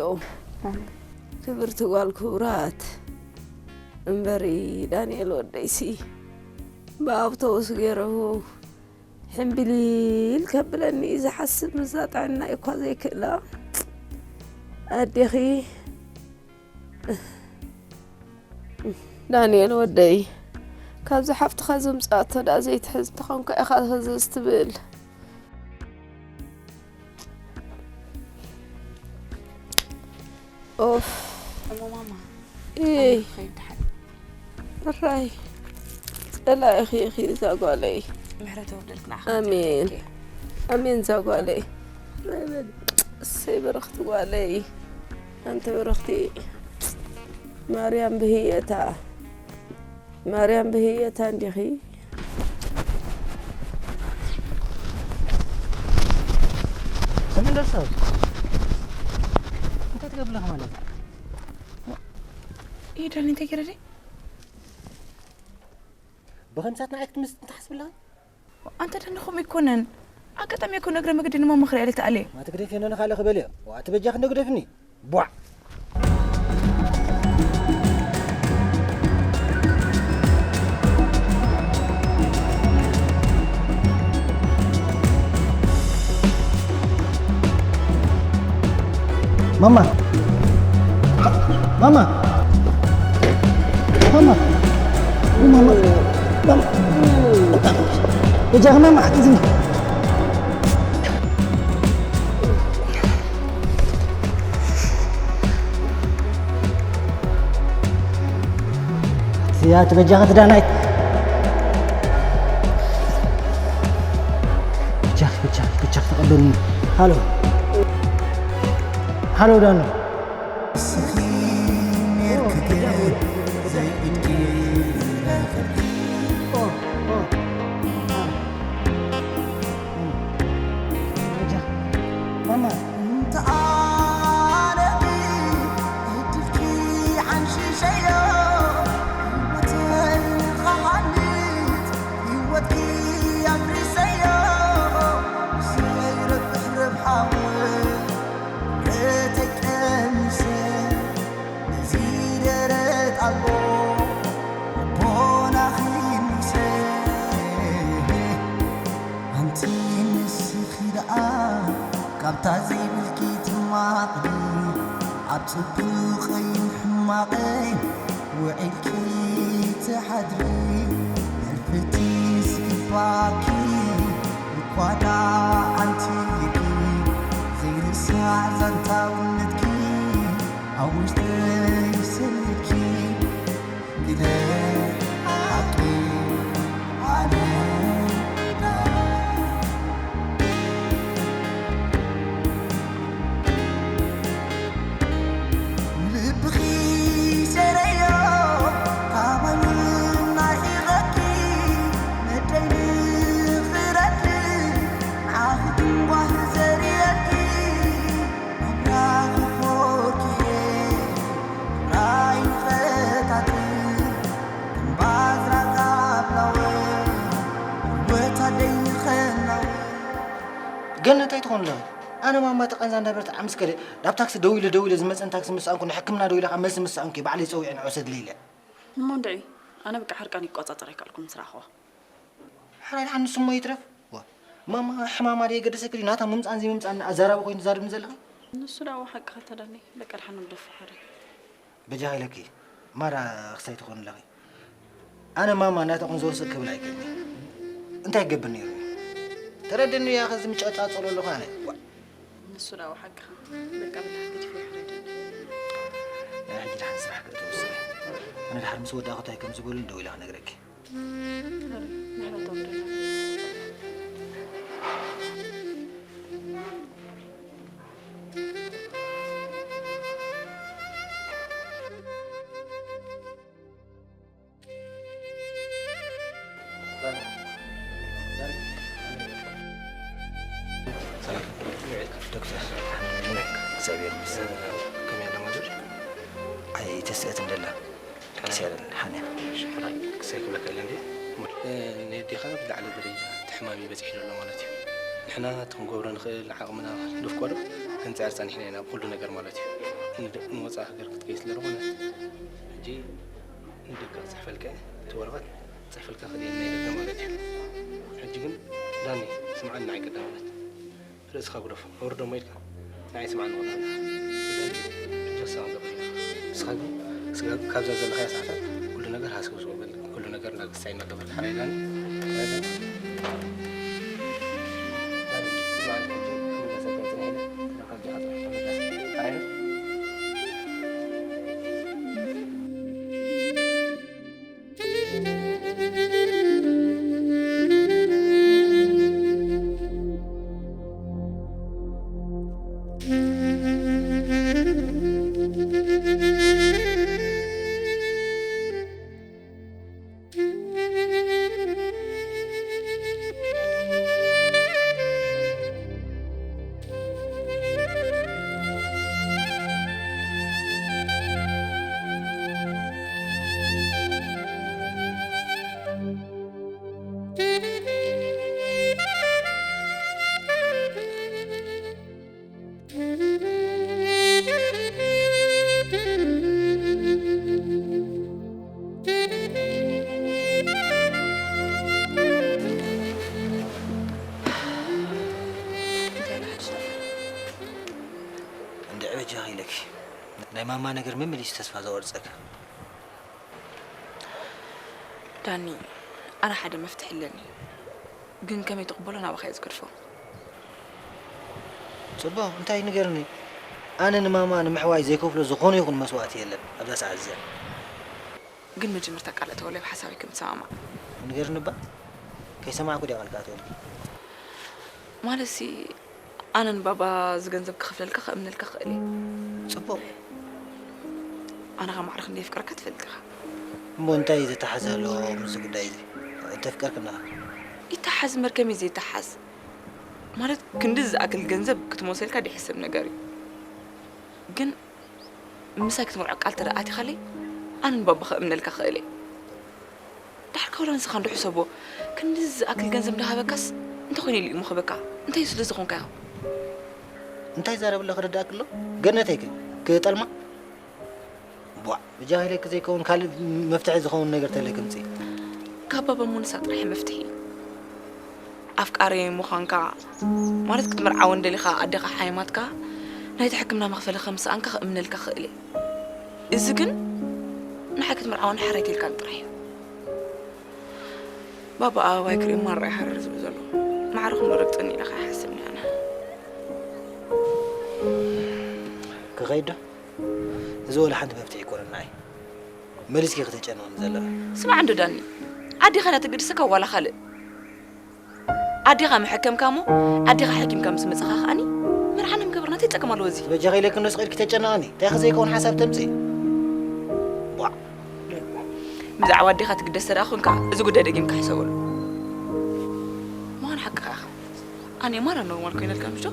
ክብርቲ ጓል ክቡራት እምበሪ ዳንኤል ወደይሲ ብኣውቶቡስ ገይሩ ሕምብሊል ከብለኒ እዩ ዝሓስብ። ምስዛ ጥዕናይ እኳ ዘይክእላ ኣዴኺ ዳንኤል ወደይ ካብዛ ሓፍትኻ ዘምጽኣቶ ደኣ ዘይትሕዝ እንተኾንካ ኢኻ ህዝዝ ትብል። ኦፍ እሞ ማማ እይ ከይድ ድሓን እራይ ጸላኢኺ ኢኺ እዛ ጓለይ። ምሕረት የውርደልክን። ኣሜን። ኣሜን። እዛ ጓለይ፣ እሰይ በረኽቲ ጓለይ፣ ኣንቲ በረኽቲ፣ ማርያም ብህየታ፣ ማርያም ብህየታ እንዲኺ። ሰሚን ደርሳ፣ እንታይ ትገብር ኣለኻ ማለት እዩ? ይሄ ዳኒ እንታይ ገረደ? ብኸምሳት ንዓይ ክትምስጥ ትሓስብ ኣለኻ? ኣንተ ዳኒ ከምኡ ኣይኮነን። ኣጋጣሚ ኣይኮነ እግረ መገዲ ንማማ ክሪኣ ኢለ ተኣልየ። ማ ትግደፍ የኖነ ካልእ ክበል እዮ። ዋ፣ እቲ በጃ ክንዶ ግደፍኒ? ቧዕ! ማማ! ማማ! ማማ! ማማ! ማማ! በጃኺ ማማ፣ ሓግዝኒ። እዚኣ ትበጃኺ ትዳናይት። ብጃኺ፣ ብጃኺ፣ ብጃኺ ተቐበልኒ። ሃሎ። ሃሎ ዳኑ። ማማ። እንተ ኣነ ግን ዕድልኪ ዓንሺሸዮ፣ ህይወተይ ንኽሃንጽ ህይወትኪ ኣፍሪሰዮ፣ ዘይረብሕ ረብሓ ንብረተይ ቀኒሰ፣ ነዚ ደረት ኣልቦ ልቦናኺ ሚሰ። ኣንቲ ንስኺ ደኣ ካብታ ዘይብልኪ ትማቕዲ፣ ኣብ ጽቡቐይን ሕማቐይን ውዒልኪ ትሓድሪ። ሕልፍቲ ዝግባኪ እኳ ደኣ ኣንቲ ኢኺ፣ ዘይርሳዕ ዛንታውነትኪ ኣብ ውሽጠይ ሰኒድኪ። ገነት ኣይትኾን ኣለኺ። ኣነ ማማ ተቐንዛ እንዳበረት ዓምስ ከደ ናብ ታክሲ ደው ኢለ ደው ኢለ ዝመፀን ታክሲ ምስ ሰኣንኩ ንሕክምና ደው ኢለ ካብ መልሲ ምስ ሰኣንኩ ባዕለይ ፀዊዐ ንዑ ሰድለ ኢለ። እሞ እንድዒ ኣነ በቃ ሕርቃን ይቆፃፀር ኣይከኣልኩን ምስ ረኣኽዋ። ሓራይ ደሓን ንሱ እሞ ይትረፍ። ዋ፣ ማማ ሕማማ ደየገደሰኪ ድዩ ናታ ምምፃን ዘይምምፃን ኣዛራቢ ኮይኑ ትዛረብኒ ዘለኺ? ንሱ ደኣ ሓቅኻ ተዳኒ በቃ ደሓን ንግደፎ ሓራይ። በጃኺ ኢለኪ ማራ ክሳይ ትኾኒ ኣለኺ። ኣነ ማማ ናታ ቁንዞ ውስእ ክብል ኣይክእልን እየ። እንታይ ክገብር ነይሩ? ተረድኒ እያ ከዚ ምጨጫ ጸሎ ኣለኹ ኣነ። ዋ። ንሱ ደኣ ሓቅኻ በቃ ብላሕ ገዲፉ ይሕረድ። ናይ ሕጂ ደሓን ስራሕ ክትወስኒ። ኣነ ደሓር ምስ ወዳእኹ እንታይ ከም ዝበሉን ደው ኢለ ክነግረኪ። ዶክተር፣ እግዚኣብሔር ይመስገን። ከመይ ኣላ ማዘር? ኣይ ተስእት እንደላ። ቀስ ያለን ሓንያ። ሽሕራይ ክሳይ ክብለካ ኢለ እንዴ? እ፣ ነዴኻ ብላዕሊ ደረጃ እቲ ሕማም እዩ በፂሑ ዘሎ ማለት እዩ። ንሕና እቲ ክንገብሮ ንኽእል ዓቕምና ንፍቀዶ ክንፅዕር ፀኒሕና ኢና ኣብ ኩሉ ነገር ማለት እዩ። ንደ-፣ ንወፃኢ ሃገር ክትከይድ ስለ ዝኾነ ሕጂ ንደካ ክፅሕፈልካ እየ። እቲ ወረቐት ክፅሕፈልካ ክእል እየ ናይ ደገ ማለት እዩ። ሕጂ ግን ዳኒ ስምዓኒ ንዓይ ቀዳምነት። ርእስኻ ግደፎ፣ ኣውርዶ እሞ ኢልካ ንዓይ ስምዓኒ ቁጠር። ሕጂ ንስኻ ንገበር ኢና። ንስኻ ግን ስጋ-፣ ካብዛ ዘለኻያ ሰዓታት ኩሉ ነገር ሃስውስው በል። ኩሉ ነገር እንዳተሳይ እናገበርካ ሓራይ ዳኒ። ስምዓኒ ሕጂ ክምለሰካ ጽኒሕ ኢለ። ስራኻ ዲኻ ጽኒሕ ተመለስ። ሓራይ ዶ? መመሊሱ ተስፋ ዘቆርጸካ? ዳኒ፣ ኣነ ሓደ መፍትሒ ኣለኒ፣ ግን ከመይ ትቕበሎ ናባኻ እየ ዝገድፎ። ጽቡቕ፣ እንታይ ንገርኒ? ኣነ ንማማ ንምሕዋይ ዘይከፍሎ ዝኾነ ይኹን መስዋእቲ የለን ኣብዛ ሰዓት እዚኣ። ግን መጀመርታ ቃል እተወለይ ብሓሳበይ ከም ትሰማማዕ። ንገርኒ እባ፣ ከይሰማዕኩ ድያ ቃልካ ኣትወኒ? ማለትሲ፣ ኣነ ንባባ እዚ ገንዘብ ክኸፍለልካ ከእምነልካ ክእል እየ። ጽቡቕ። ኣነ ካብ ማዕረ ክንደይ የፍቅረካ ትፈልጥ ኢኻ። እሞ እንታይ ዘተሓዘ ኣለዎ ምስዚ ጉዳይ እዚ? እንተፍቀርክና? ይተሓዝ እምበር ከመይ ዘይተሓዝ? ማለት ክንዲ ዝኣክል ገንዘብ ክትመልሰልካ ደይሕሰብ ነገር እዩ። ግን ምሳይ ክትምርዖ ቃል ተደኣ ኣቲኻለይ፣ ኣነ ንባባ ከእምነልካ ክእል እየ። ዳሕር ካብ ንስኻ እንዶ ሕሰቦ፣ ክንዲ ዝኣክል ገንዘብ እንዳሃበካስ እንታይ ኮይኑ ኢሉ እዩ ምኽበካ? እንታይ ስለ ዝኾንካ ኢኻ? እንታይ ዛረብ ኣሎ ክርዳእክ ኣሎ? ገነተይ ከ ክጠልማ? ቧዕ፣ ብጃሂለክ ዘይከውን ካልእ መፍትሒ ዝኸውን ነገር ተለ ክምጽእ። ካብ ባባ እሞ ንሳ ጥራሕ መፍትሒ። ኣፍቃሪ ምዃንካ ማለት ክትምርዓወን ደሊኻ ኣዴኻ ሓይማትካ ናይቲ ሕክምና መኽፈሊ ከም ዝሰኣንካ ክእምነልካ ክእል እየ። እዚ ግን ንሓቂ ክትምርዓወኒ ሓራይ ኢልካኒ ጥራሕ እዩ። ባባ ኣበባይ ክርኢ ማራ እዩ ሃረር ዝብል ዘሎ። ማዕረ ክንዶ ረግጸኒ ኢለ ከኣ ይሓስብኒ ኣነ። ክኸይድ ዶ? እዚ ወላ ሓንቲ መፍትሒ ኣይኮነን ንዓይ። መሊስኪ ከተጨንቕኒ ዘለኺ። ስማዕ እንዶ ዳኒ፣ ኣዴኻ ዳተገድሰካ ዋላ ካልእ። ኣዴኻ መሐከምካ እሞ፣ ኣዴኻ ሓኪምካ ምስ መጻኻ ከኣኒ፣ መርዓና ምገበርና እንታይ ጸገም ኣለዎ እዚ? በጃኺ ኢለኪ እንዶ ስቕ ኢልኪ ተጨነቕኒ። እንታይ ኸ ዘይከውን ሓሳብ ተምጽኢ? ቧዕ። ብዛዕባ ኣዴኻ ትግደስ ተደኣ ኾንካ፣ እዚ ጉዳይ ደጊምካ ሕሰበሉ። ምዃኑ ሓቅኻ ኢኻ። ኣነ ማራ ኖርማል ኮይነልካ ምሽ ዶ?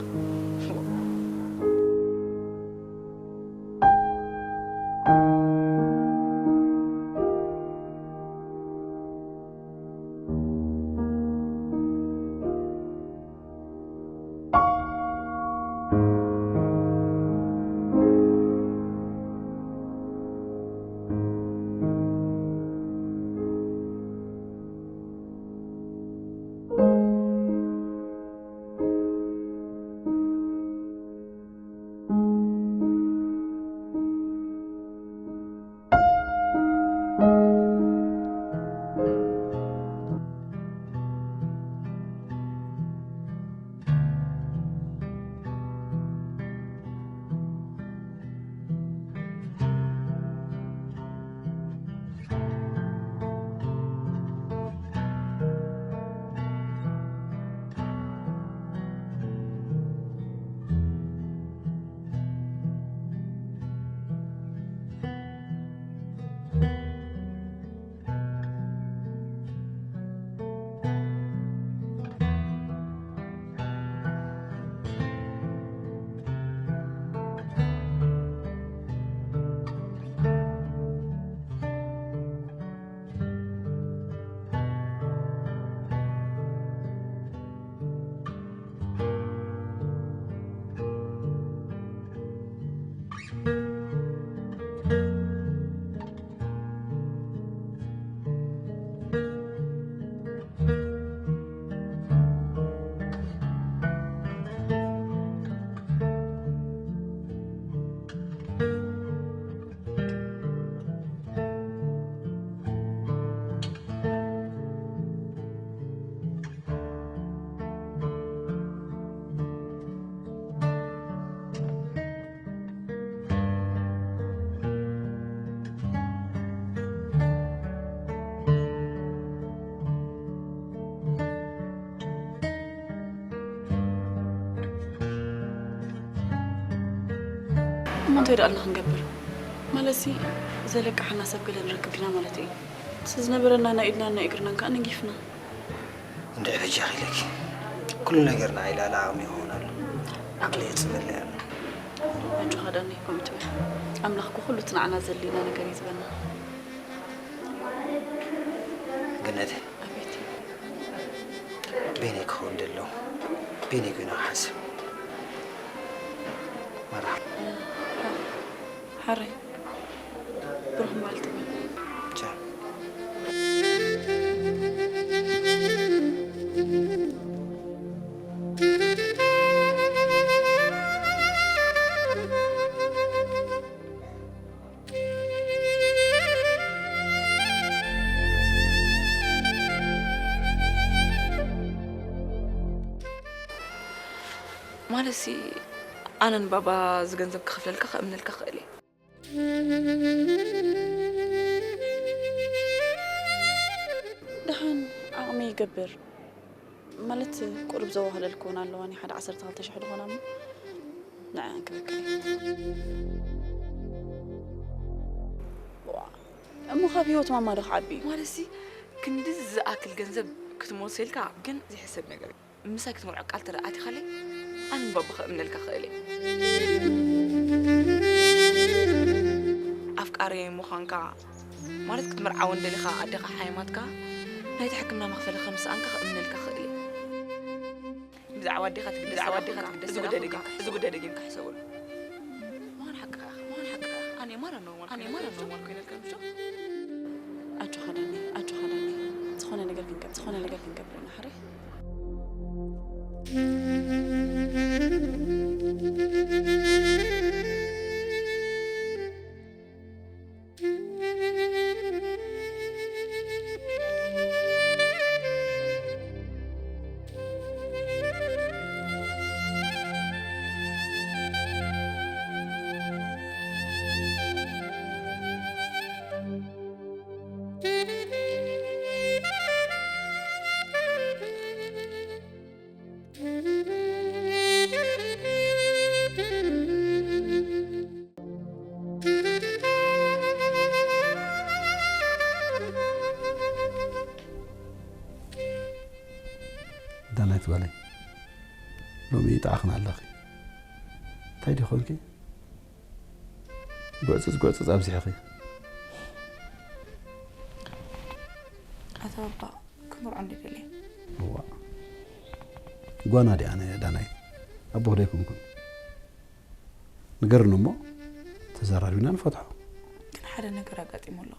እሞ እንታይ ደኣ ኣለና ክንገብር? ማለትሲ፣ ዘለቃሓና ሰብ ገለ ንረክብ ዲና ማለት እዩ። እቲ ዝነበረና ናይ ኢድናን ናይ እግርናን ከኣ ነጊፍና። እንድዒ በጃኺ ኢለኪ። ኩሉ ነገር ንዓይ ልዕሊ ዓቕሚ ይኸውን ኣሎ። ዓቕለይ የጽበለይ ኣሎ። ኣጆኻ ዳኒ፣ ከምኡ ትበል። ኣምላኽ እኮ ኩሉ እቲ ንዓና ዘድልየና ነገር እዩ ዝህበና። ገነተይ፣ ኣቤት። በይነይ ክኸውን ደሎ፣ በይነይ ኮይነ ክሓስብ። መርሓባ። ሓራይ። ብሩኽ መዓልቲ። ቻው። ማለትሲ ኣነ ንባባ እዚ ገንዘብ ክኸፍለልካ ከእምነልካ ክእል እየ። ደሓን ዓቕሚ ይገብር። ማለት ቁሩብ ዘዋህለልኩ እውን ኣለዋኒ፣ ሓደ ዓሰርተ ክልተ ሽሕ ዝኾና እሞ ንዐን ክበክር እየ። ዋ፣ እሞ ካብ ህይወት ማማ ዶ ክዓቢ እዩ? ማለትሲ ክንድዚ ዝኣክል ገንዘብ ክትመልሰልካ ግን ዘይሕሰብ ነገር እዩ። ምሳይ ክትምርዖ ቃል ተደኣ ኣቲኻለይ፣ ኣነ ንባባ ከእምነልካ ክእል እየ። ኣፍቃሪ ምዃንካ ማለት ክትምርዓወን ደሊኻ ኣዴኻ ሓይማትካ ናይቲ ሕክምና መኽፈሊ ከም ዝሰኣንካ ከእምነልካ ክእል እየ። ብዛዕባ ኣዴኻ ትግደስ ብዛዕባ ኣዴኻ ትግደስ እዚ ጉዳይ ደጊምካ፣ እዚ ጉዳይ ደጊምካ ሕሰበሉ። ማን ሓቅኻ ኢኻ? ማን ሓቅኻ ኢኻ? ኣነ ማራ ኖርማል ኣነ ኮይነ ማራ ኖርማል ኮይነ ልከምሾ። ኣጆኻ ዳኒ፣ ኣጆኻ ዳኒ። ዝኾነ ነገር ክንገብር፣ ዝኾነ ነገር ክንገብር ኢና፣ ሕራይ? ዳናይት ጓለይ፣ ሎሚ ይጥዓኽና ኣለኺ። እንታይ ዲ ኾንኪ? ጉዕጽጽ ጉዕጽጽ ኣብዚሕኺ። ኣታ ባባ ክምርዖ እንዲ ደልየ። እዋ፣ ጓና ዲ ኣነ ዳናይት፣ ኣቦኽ ዶ ኣይኮንኩን? ንገርኒ እሞ ተዘራሪብና ንፈትሖ። ግን ሓደ ነገር ኣጋጢሙ ኣሎ።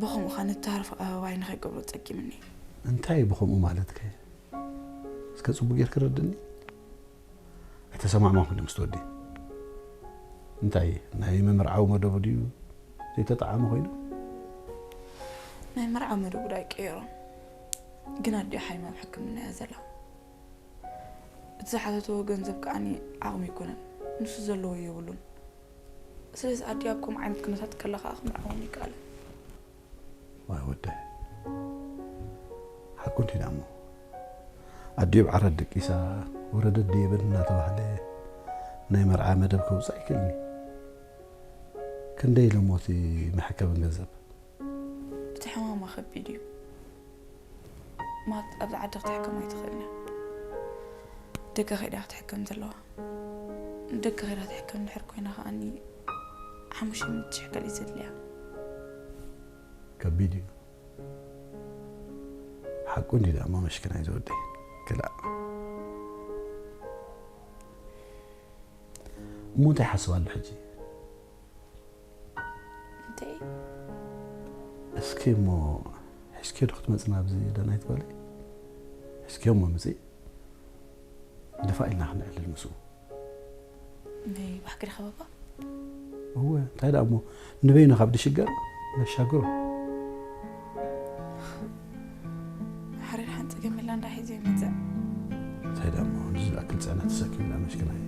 ብኸምኡ ኸኣ ንተሃርፎ ኣበባይ ንኸይገብሮ ጸጊምኒ። እንታይ ብኸምኡ ማለትከ? እስከ ጽቡቕ ጌርኪ ረድኒ። ኣይተሰማዕማኹን ምስ ትወዲ። እንታይ ናይ ምምርዓው መደቡ ድዩ ዘይተጠዓመ ኮይኑ? ናይ መርዓ መደቡ ዶ ኣይቀየሮን። ግን ኣዲኡ ሓይማ ኣብ ሕክምና እያ ዘላ። እቲ ዝሓተትዎ ገንዘብ ከኣኒ ዓቕሚ ኣይኮነን፣ ንሱ ዘለዎ የብሉን። ስለዚ ኣዲኣ ኣብ ከምኡ ዓይነት ኩነታት ከላ ከኣ ክምርዓወኒ ኣይከኣለን። ዋይ ወደይ፣ ሓቁ እንዲና እሞ ኣዲኡ ብዓራት ደቂሳ ወረደት ደይበል እናተባህለ ናይ መርዓ መደብ ከውፅእ ኣይክእልን እዩ። ክንደይ ኢሎሞ እቲ መሐከብን ገንዘብ? እቲ ሕማማ ከቢድ እዩ። ማት ኣብዛ ዓዲ ክትሕከም ኣይትኽእልን እያ። ደገ ከይዳ ክትሕከም ዘለዋ። ደገ ከይዳ ትሕከም እንድሕር ኮይና ከኣኒ ሓሙሽተ ሚእቲ ሽሕ ገለ እዩ ዘድልያ። ከቢድ እዩ። ሓቁ እንዲ ደኣ እሞ መሽክናይ ዝወደይ። ክላእ። እሞ እንታይ ሓስብ ኣሎ ሕጂ? እንታይ? እስኪ እሞ ሒዝኪዮ ዶ ክትመጽና ኣብዚ ዳናይት ጓለይ? ሒዝኪዮ እሞ ምጺ። ደፋእ ኢልና ክነዕልል ምስኡ። ናይ ባሕቂ ዲኻ ባባ? እወ፣ እንታይ ደኣ እሞ ንበይኑ ካብ ድሽገር ነሻግሮ። ሓረር ሓንቲ ገመላ እንዳ ሒዘ ይመጽእ። እንታይ ደኣ እሞ ንዚ ዝኣክል ጽዕነት ተሰኪምና መሽክና እዩ።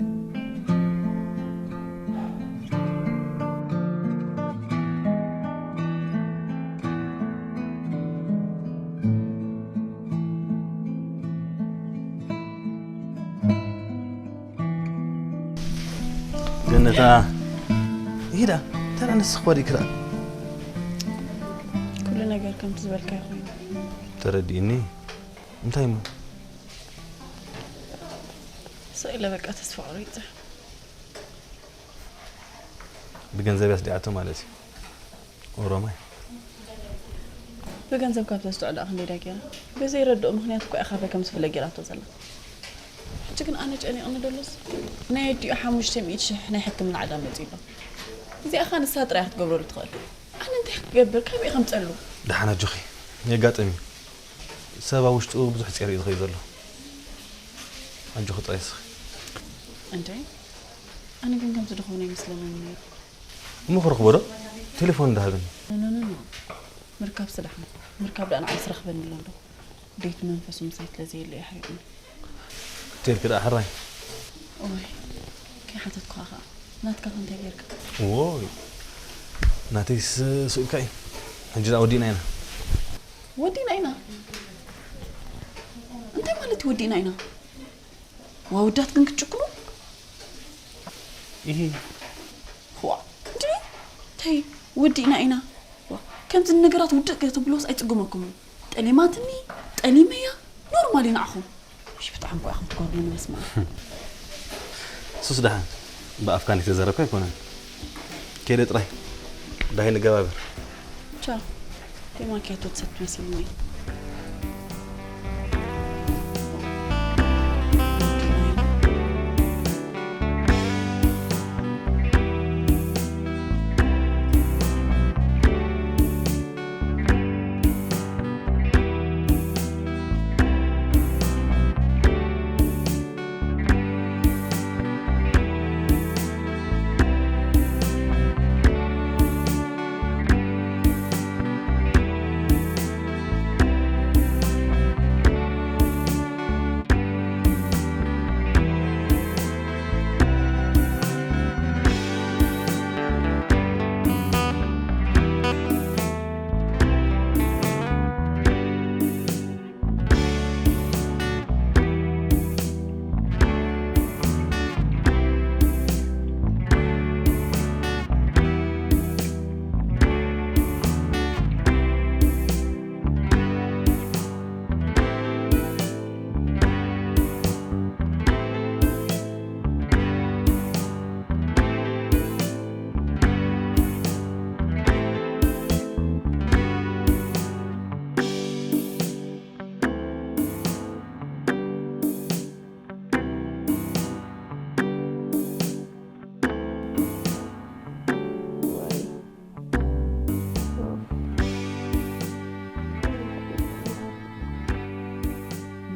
ገነታ ይዳ ተራ ንስኽ ወዲክ ዳ ኩሉ ነገር ከምቲ ዝበልካዮ ኮይኑ። ተረዲእኒ። እንታይ እሞ? ስቕ ኢለ በቃ ተስፋ ቆሪጸ። ብገንዘብ ያስዲኣቶ ማለት እዩ። ኦሮማይ። ብገንዘብ ካብ ተስትዖ ደኣ ክንደይ ደኣ ገይራ? ብዘይረድኦ ምኽንያት እኮ እያ ካፈ ከም ዝፍለ ገይራቶ ዘላ። ሕጂ ግን ኣነ ጨኒቕኒ ደሎስ ናይ ኣዲኡ ሓሙሽተ ሚእቲ ሽሕ ናይ ሕክምና ዕዳ መጺኡ ኣሎ። እዚኣ ኸኣ ንሳ ጥራይ ክትገብረሉ ትኽእል። ኣነ እንታይ ክገብር? ካበይ ከምጸሉ? ደሓን ኣጆኺ። የጋጥም እዩ። ሰብ ኣብ ውሽጡ ብዙሕ ጸይሩ እዩ ዝኸይድ ዘሎ። ኣጆኺ ጥራይ እስኺ። እንታይ? ኣነ ግን ከምዚ ድኸውን ኣይመስለንን ነይሩ። እሞ ክረኽቦ ዶ? ቴሌፎን እንዳሃበኒ። ኖ፣ ኖ፣ ኖ፣ ኖ። ምርካብ ስደሓን። ምርካብ ደኣ ንዓይ ዝረኽበኒ ኣሎ እንዶ። ዴት መንፈሱ ምሳይ ስለ ዘየለ እዩ ሓሪቑኒ። እቲ ጌርክ ደኣ ሕራይ? ኦይ፣ ከይሓተትኩኻ ኸኣ። ናትካ ከ እንታይ ጌርካ? ዎይ፣ ናተይስ ስእልካ እዩ። ሕጂ ደኣ ወዲእና ኢና። ወዲእና ኢና? እንታይ ማለት እዩ ወዲእና ኢና? ዋውዳት ግን ክትጭክኑ? ኢሂ። ዋ፣ እንዴ? ተይ፣ ወዲእና ኢና። ዋ፣ ከምዚ ነገራት ውድእ ከተብልዎስ ኣይጽግመኩምን። ጠሊማትኒ፣ ጠሊመያ፣ ኖርማል እዩ ንዓኹም። እሺ፣ ብጣዕሚ እኮ ኢኹም ትጎርሙኒ፣ በስመ ኣብ። ሱስ ደሓን፣ ብኣፍካ እንዲተዘረብካ ኣይኮነን። ከይደ ጥራይ፣ ዳይ ንገባበር። ቻው። ደይ ማኪያቶ ትሰቲ መሲልኒ።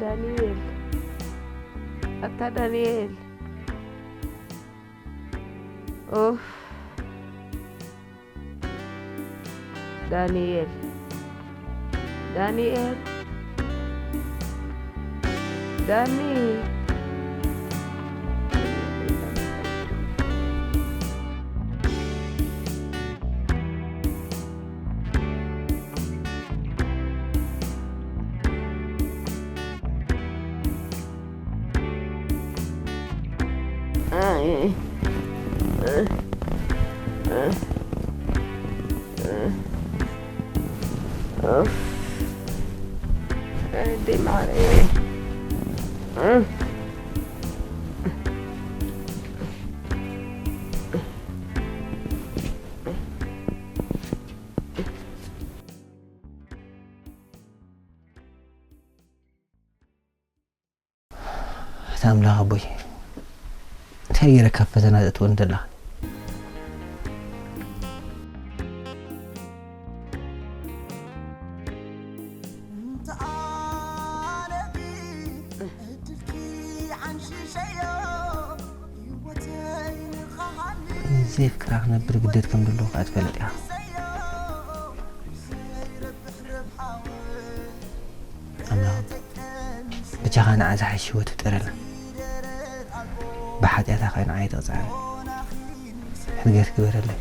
ዳንኤል፣ ኣታ ዳንኤል። ኡፍ። ዳንኤል፣ ዳንኤል፣ ዳኒ። ኡፍ። ኣደይ ማረይ። ኣታ ኣምላኽ ኣቦይ፣ እንታይ ገይረ ካብ ፈተና ዘእትወኒ ዘለኻ? ዘየፍቅራ ክነብር ግደድ ከም ዘለዎ ከኣ ትፈልጥ ኢኻ። ኣምላኽ፣ ብጃኻ ንዓ ዝሓሽ ህይወት ፍጠረልና። ብሓጢኣታ ከኣ ንዓ ኣይትቕጽዓና። ሕድገት ግበረለይ።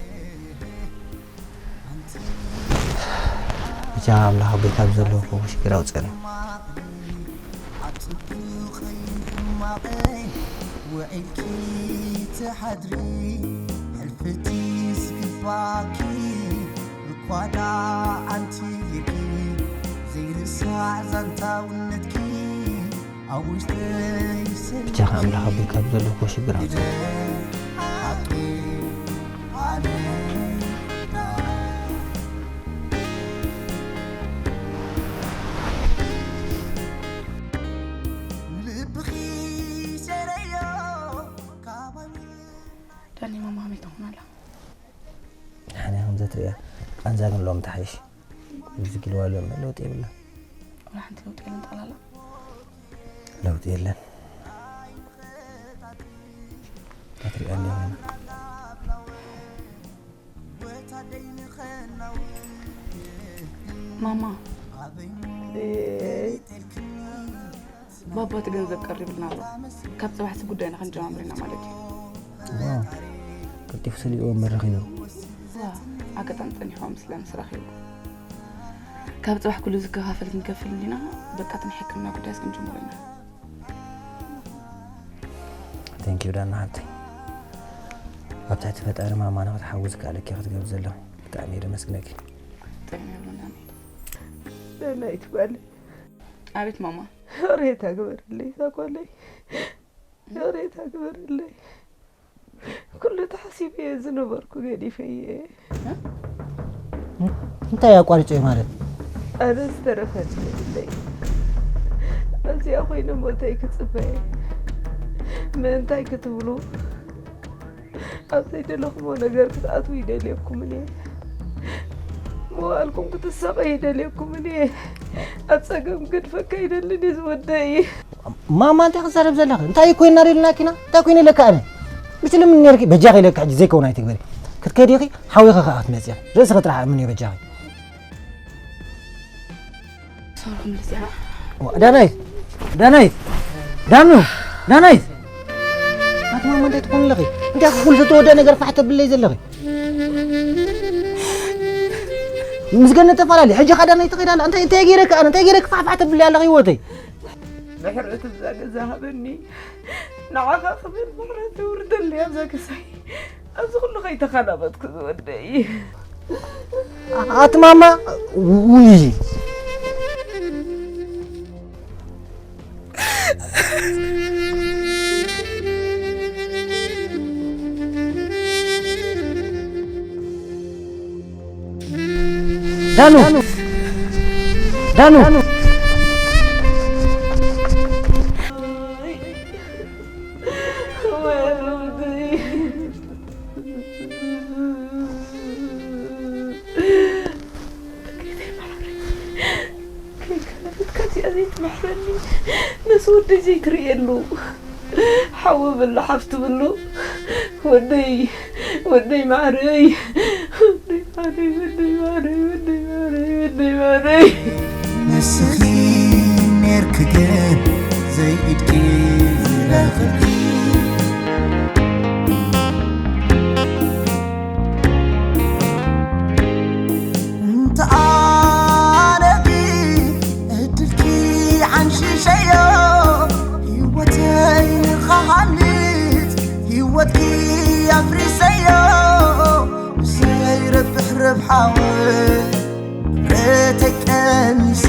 ብጃኻ ኣምላኽ ኣቦይ ካብ ዘለኹ ሽግር ኣውጽኣለይ። ኣብ ጽቡቕ ሕማቕ ውዒልኪ ትሓድሪ፣ ሕልፍቲ ዝግባኪ እኳ ደኣ ኣንቲ ጌርኪ፣ ዘይርሳዕ ዛንታውነትኪ ኣብ ውሽጠይ ሰኒኺ። ብጃኻ ኣምላኽ ኣቦይ ካብ ዘለኹ ሽግር ኣውጽኣለይ። ሓቂ ኣነ ልብኺ ሰረዮ ካባይ ዳኒ፣ ማማ ከመይ ትኾን ኣላ? ደሓን እያ ከምዛ ትርእያ። ቃንዛ ግን ሎሚ ተሓይሽ። ብዝጊልዋ ሎሚ ለውጢ የብላ። ወላ ሓንቲ ለውጢ የለን ጠቕላላ? ለውጢ የለን። እንታይ ትርእያ እንዲያ ኮይና? ማማ። ባባ እቲ ገንዘብ ቀሪብልና ኣሎ። ካብ ጽባሕሲ ጉዳይና ክንጀማምር ኢና ማለት እዩ። ዋው፣ ቀልጢፉ ስሊእዎ መረኺቡ። ዋ፣ ኣጋጣሚ ጸኒሖም ስለ ምስ ረኺቡ። ካብ ጽባሕ ኩሉ ዝከፋፈል ክንከፍል እንዲና፣ በቃ እቲ ናይ ሕክምና ጉዳይ እስክንጅምሮ ኢና። ቴንኪዩ ዳና ሓብተይ። ኣብ ትሕቲ ፈጣሪ ማማ ንክትሓዊ ዝከኣለኪ ክትገብሪ ዘለኺ ብጣዕሚ እየ ደመስግነኪ። ጥዕና ይብሉና። ደናይት ጓለይ ኣቤት ማማ። ሬታ ግበርለይ እዛ ጓለይ ሬታ ግበርለይ። ኩሉ ተሓሲበ እየ ዝነበርኩ ገዲፈ እየ። እንታይ ኣቋሪፀ ማለት? ኣነ ዝተረፈኒ የብለይ። እዚኣ ኮይነ ሞተይ ክፅበየ ምእንታይ ክትብሉ ኣብ ዘይደለኹሞ ነገር ክትኣትዉ ይደልየኩምን እየ። መዋእልኩም ክትሳቐ ይደልየኩምን እየ። ኣብ ፀገም ክገድፈካ ይደልን እየ ዝወደይ። ማማ እንታይ ክትዛረብ ዘለኺ? እንታይ ኮይና ደልናኪና? እንታይ ኮይነ ኢለካ ኣነ? ብስልም ነርኪ በጃኺ ኢለካ ሕጂ ዘይከውን ኣይትግበሪ። ክትከዲ ኢኺ ሓዊኺ ከኣ ክትመጽኢ ኢኺ። ርእስኺ ጥራሕ ኣምን እዩ በጃኺ። ሰርኹም ልዚኣ ዋ፣ ዳናይት ዳናይት ዳኑ ዳናይት ኣቲ ማማ እንታይ ትኾን ኣለኺ? እንታይ ኩሉ ዝተወደአ ነገር ፋሕ ተብለይ ዘለኺ? ምስ ገነት ተፈላለ ሕጂ ኸኣ ዳናይት ትኸይዳ ኣላ። እንታይ እንታይ ገይረካ ኣነ እንታይ ገይረካ ፋሕ ፋሕ ተብለይ ኣለኺ ህይወተይ? ምሕረት እዛ ገዛ ሃበኒ። ንዓኻ ክብል ምሕረት የውርደለይ ኣብዛ ገዛይ። ኣብዚ ኩሉ ከይተኻላበጥኩ ዝወደይ። ኣቲ ማማ ውይ ዳኑ ዳኑ ከይከለፈትካ እዚኣ ዘይትምሕረኒ ነዚ ወደይ ዘይትርእየሉ ሓዊ ብሉ ሓፍቲ ብሉ ወደይ ወደይ ማዕረይ ወደይ ማዕረይ ወደይ ማዕረይ ወደይ ማዕረይ ወደይ ማዕረይ ንስኺ ኔርኪ ግን ዘይኢድኪ ረኽብኪ እንተ ኣነቢ እድልኪ ዓንሽሸዮ ህይወተይ ንኸሃንጽ ህይወትኪ ኣፍሪሰዮ ብዘይረብሕ ረብሓወ ብረተይ ቀሚሰ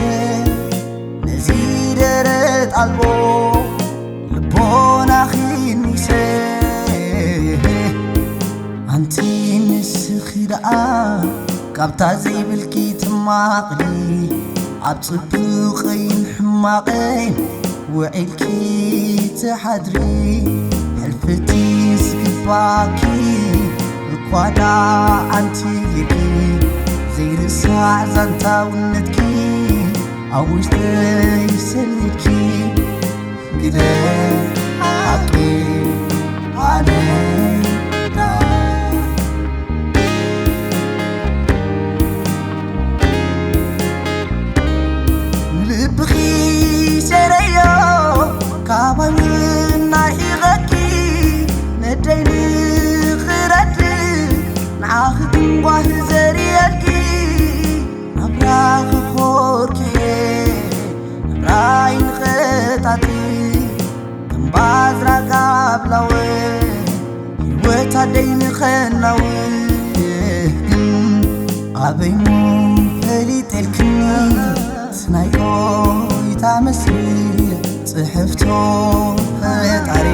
ነዚ ደረት ኣልቦ ልቦናኺ ኒሰ ኣንቲ ንስኺ ደኣ ካብታ ዘይብልኪ ትማቕሊ ኣብ ጽቡቕን ሕማቕን ውዒልኪ ትሓድሪ ሕልፍቲ ዝግባኪ እኳ ደኣ ኣንቲ ጌርኪ ዘይርሳዕ ዛንታውነትኪ ኣብ ውሽጠይ ሰኒድኪ ግደ ሓቂ ኣነ ንልብኺ ሰረዮ ካባይ ምናይ ኢኸኪ ነደይ ንኽረድ ንዓኺ ትንጓህ ዘርእየልኪ ናብራኺ ኾርኪ ናብራይ ንኸታቲ ከም ባዝራ ጋብላወ ህይወት ኣደይ ንኸናውህ ግን ኣበይኑ ፈሊጠልክኒ ስናይ ቆይታ መስል ጽሕፍቶ ፈጣሪ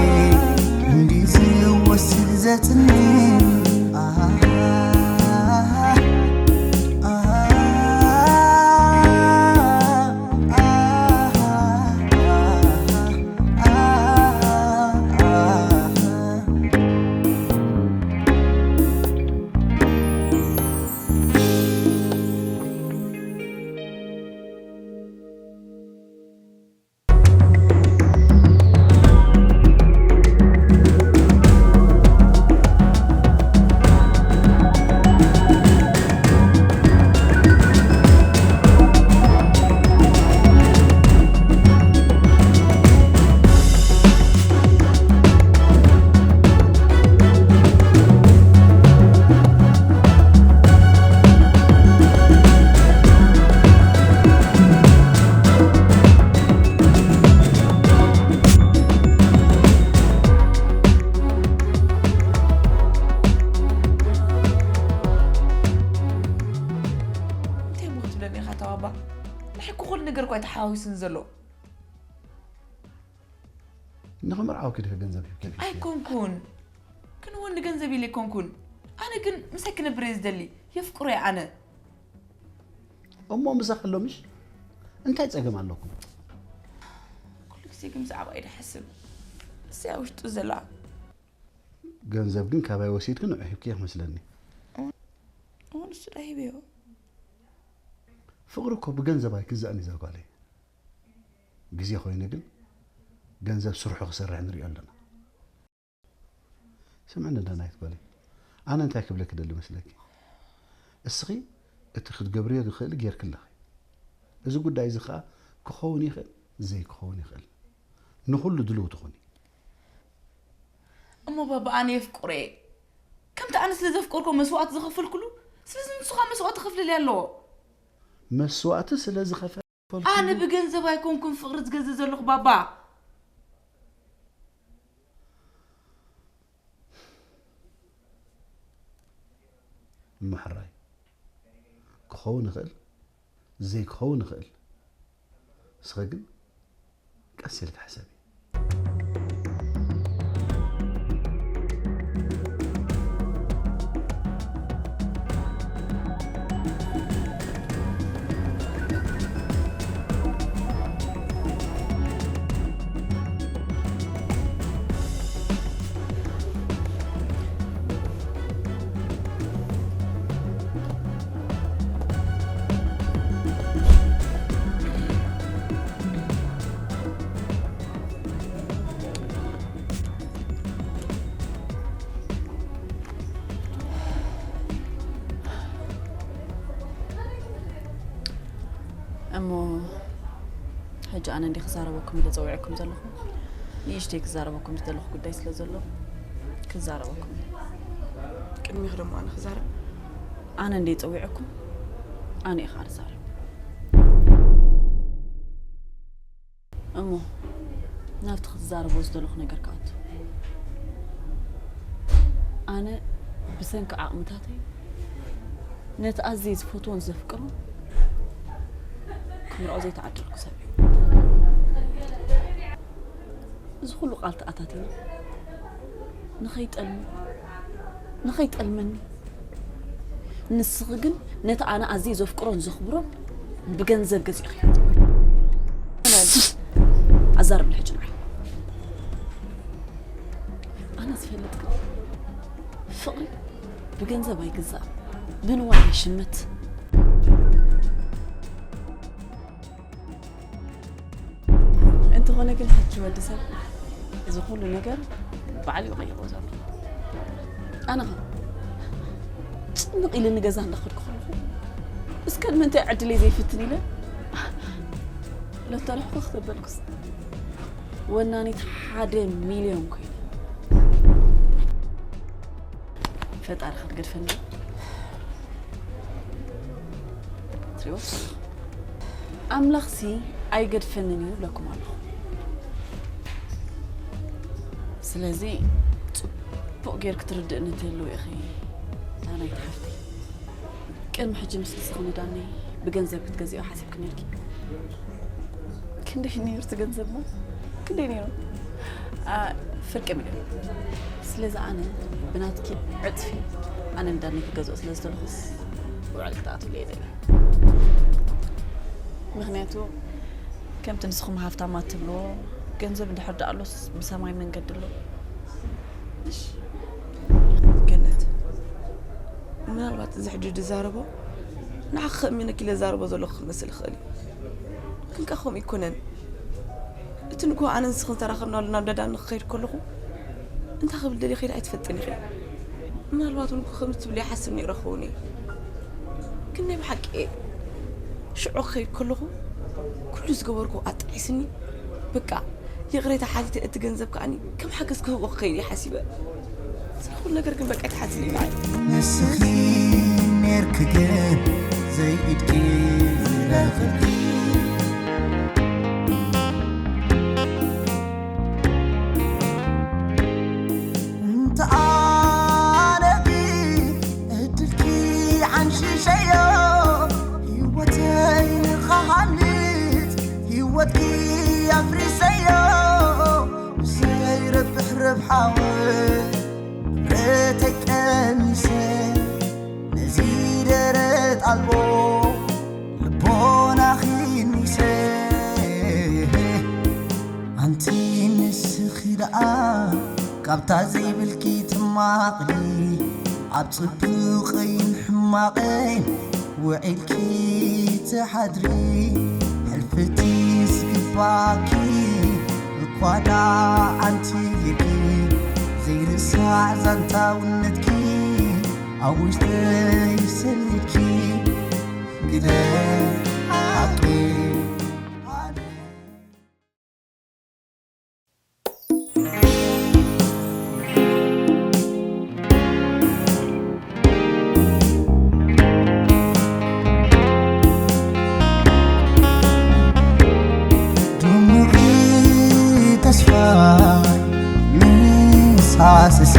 እንዲ ዝወስድ ዘጽኒ ኣሃ ኣሃ ኣሃ ባባ፣ ንሕኪ ኩሉ ነገር እኳ እዩ ተሓዋዊሱን ዘሎ። ንኽምርዓውኪ ድኸ ገንዘብ ሂብኪ ኣልኪ? ኣይኮንኩን። ክንውን ንገንዘብ ኢለ ኣይኮንኩን። ኣነ ግን ምሳይ ክነብር እየ ዝደሊ። የፍቅሮ እየ ኣነ። እሞ ምሳኺ ኣሎ ምሽ? እንታይ ጸገም ኣለኩም? ኩሉ ግዜ ግን ብዛዕባ ኢደ ሓስብ። እዚኣ ውሽጡ ዘላ። ገንዘብ ግን ካባይ ወሲድኪ ንዑ ሂብኪ ይመስለኒ። እውን እሱ ዳ ሂበዮ። ፍቕሪ እኮ ብገንዘብ ኣይግዛእን እዩ ዘጓለይ። ግዜ ኮይኑ ግን ገንዘብ ስርሑ ክሰርሕ ንሪኦ ኣለና። ስምዕኒ ደናይት ጓለይ፣ ኣነ እንታይ ክብለኪ ደሊ መስለኪ? እስኺ እቲ ክትገብርዮ ዝኽእል ጌርኪ ኣለኺ። እዚ ጉዳይ እዚ ኸኣ ክኸውን ይኽእል፣ ዘይክኸውን ይኽእል። ንኹሉ ድልውቲ ኩኒ። እሞ ባባ ኣነ የፍቅሮ እየ። ከምቲ ኣነ ስለ ዘፍቀርኮ መስዋእቲ ዝኸፈልኩሉ፣ ስለዚ ንሱ ኸኣ መስዋእቲ ክኸፍልለይ ኣለዎ። መስዋእቲ ስለ ዝኸፈ ኣነ ብገንዘብ ኣይኮንኩን ፍቕሪ ዝገዝእ ዘለኹ ባባ። እሞ ሕራይ ክኸውን ይኽእል ዘይክኸውን ይኽእል። ንስኺ ግን ቀስ ኢልኪ ሕሰቢ። እሞ ሕጂ ኣነ እንዲ ክዛረበኩም ኢለ ጸዊዐኩም ዘለኹ? ንእሽተይ ክዛረበኩም ዝደለኹ ጉዳይ ስለ ዘሎ ክዛረበኩም እየ። ቅድሚኺ ደሞ ኣነ ክዛረብ? ኣነ እንዲ ጸዊዐኩም ኣነ እየ ከዓ ዝዛረብ። እሞ ናብቲ ክትዛረቦ ዝደለኹ ነገር ክኣቱ። ኣነ ብሰንኪ ዓቕምታተይ ነቲ ኣዝየ ዝፈትዎን ዘፍቅሮን ክምርዖ ዘይተዓደልኩ ሰብ እየ። እዚ ኩሉ ቃል ተኣታቲና ንኸይጠልም ንኸይጠልመኒ ንስኺ ግን ነቲ ኣነ ኣዝየ ዘፍቅሮን ዘኽብሮን ብገንዘብ ገዚእኽዮ። ኣዛርብኒ ሕጂ ንዓይ። ኣነ ዝፈልጥ ግን ፍቕሪ ብገንዘብ ኣይግዛእ፣ ብንዋይ ይሽመት። እንተኾነ ግን ሕጂ ወዲ ሰብ እዚ ኩሉ ነገር ባዕሉ እዩ ቀይርዎ ዘሎ። ኣነ ኸ ጭንቕ ኢልኒ ገዛ እንዳኸድኩ ከለኹ እስከ ንምንታይ ዕድለይ ዘይፍትን ኢለ ሎተሪ ሕኽኽ ዘበልኩስ ወናኒት ሓደ ሚልዮን ኮይነ። ፈጣሪ ክትገድፈኒ ትሪኦ ኣምላኽሲ ኣይገድፈንን እዩ ብለኩም ኣለኹ። ስለዚ ጽቡቕ ጌርክ ትርድእኒ እንተልው ኢኺ ዳናይት ሓፍተይ። ቅድሚ ሕጂ ምስ ንስኺ ንዳኒ ብገንዘብ ክትገዝኦ ሓሲብኪ ነርኪ። ክንደይ ነይሩ እቲ ገንዘብና? ክንደይ ነይሩ? ኣ፣ ፍርቂ ሚልዮን። ስለዚ ኣነ ብናትኪ ዕጽፊ ኣነ ንዳኒ ክገዝኦ ስለ ዝደለኹስ ውዕል ክትኣትውሉ እየ ደልየ። ምኽንያቱ ከምቲ ንስኹም ሃፍታማት ትብልዎ ገንዘብ እንድሕር ደኣ ኣሎስ ብሰማይ መንገዲ ኣሎ። እሺ ገነት፣ ምናልባት እዚ ሕጂ ዝዛረቦ ንዓኺ ከእምነኪ ኢለ ዝዛረቦ ዘለኹ ክመስል ይኽእል እዩ። ግን ከኣ ከምኡ ኣይኮነን። እቲ ንግሆ ኣነ ንስኽን ዝተራኸብናሉ ናብ ደዳን ክኸይድ ከለኹ እንታይ ክብል ደልየ ከይደ ኣይትፈልጥን ኢኺ። ምናልባት እውን ከምዚ ትብልዮ ይሓስብ ነይረ ክኸውን እየ። ግን ናይ ብሓቂ እየ። ሽዑ ክኸይድ ከለኹ ኩሉ ዝገበርኩ ኣጣዒስኒ። በቃ ይቕሬታ ሓቲተ፣ እቲ ገንዘብ ከኣ ከም ሓገዝ ክህቦ ክኸይድ እየ ሓሲበ። ስለ ኩሉ ነገር ግን በቃ ኣይትሓዝኒ በዓል። ንስኺ ኔርኪ ግን ዘይኢድኪ ዝለኽልኪ። እንተ ኣነ ግን ዕድልኪ ዓንሺሸዮ፣ ህይወተይ ኣ፣ ካብታ ዘይብልኪ ትማቕሊ፣ ኣብ ጽቡቕን ሕማቕን ውዒልኪ ትሓድሪ። ሕልፍቲ ዝግባኪ እኳ ደኣ ኣንቲ ጌርኪ፣ ዘይርሳዕ ዛንታውነትኪ ኣብ ውሽጠይ ሰኒድኪ። ግደ ሓቂ ድሙቕ ተስፋይ ምስ ሃሰሰ፣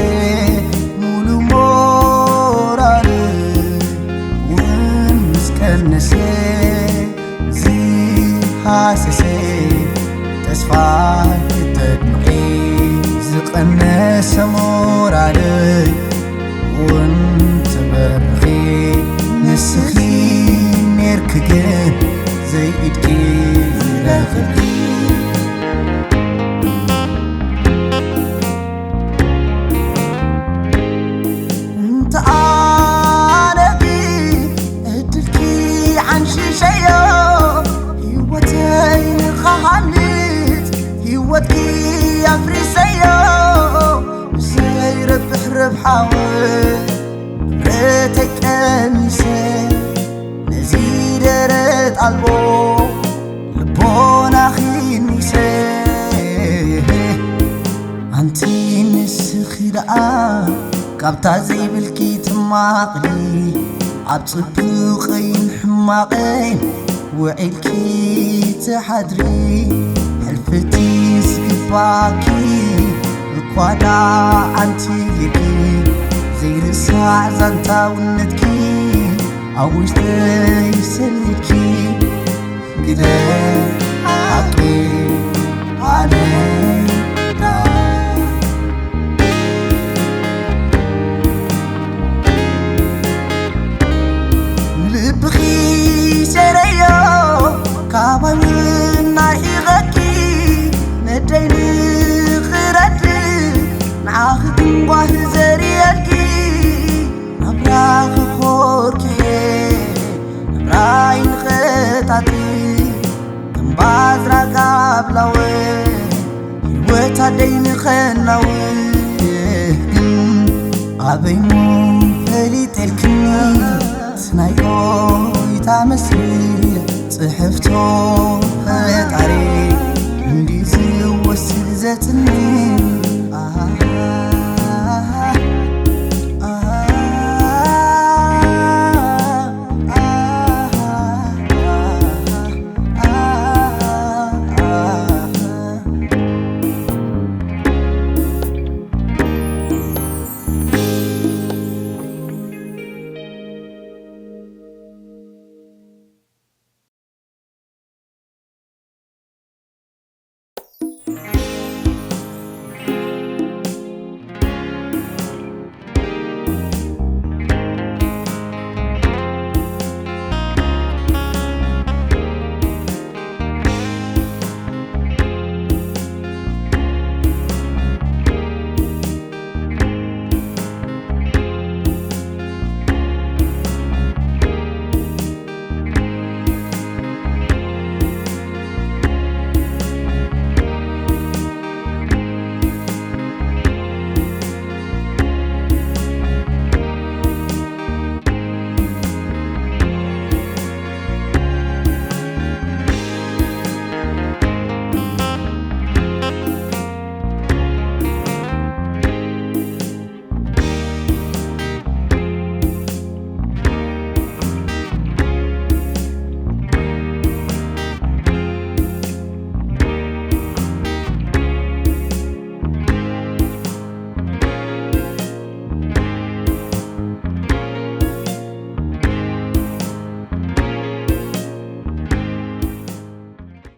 ሙሉ ሞራል እውን ምስ ቀነሰ፣ ዝሃሰሰ ተስፋ ክተድምቒ ዝቐነሰ ሞራለይ እውን ትበርኺ። ንስኺ ኔርኪ ግን ዘይኢድኪ ዝረኽብኪ። እንተ ኣነ ግን ዕድልኪ ዓንሽሸዮ፣ ህይወተይ ንኸሃንጽ ህይወትኪ ኣፍሪሰዮ። ብዘይረብሕ ረብሓወ ንብረተይ ቀኒሰ፣ ነዚ ደረት ኣልቦ ልቦናኺ ኒሰ። ኣንቲ ንስኺ ደኣ ካብታ ዘይብልኪ ትማቕሊ፣ ኣብ ጽቡቕን ሕማቕን ውዒልኪ ትሓድሪ። ሕልፍቲ ዝግባኪ እኳ ደኣ ኣንቲ ጌርኪ፣ ዘይርሳዕ ዛንታውነትኪ ኣብ ውሽጠይ ሰኒድኪ። ግደ ሓቂ ኣነ ንልብኺ ሰረዮ፣ ካባይ እውን ኣርሒቐኪ፣ ነደይ ንኽረድእ ንዓኺ ትንጓህ ዘርእየልኪ። ናብራኺ ኮርኪ ናብራይ ንኸታቲ፣ ከም ባዝራ ጋብላወ ህይወት ኣደይ ንኸናውሕ። ግን ኣበይሞ ፈሊጠልክኒ፣ ስናይ ጎይታ መስሊ ጽሕፍቶ ፈጣሪ፣ እንዲ ዝወስድ ዘጽንዕ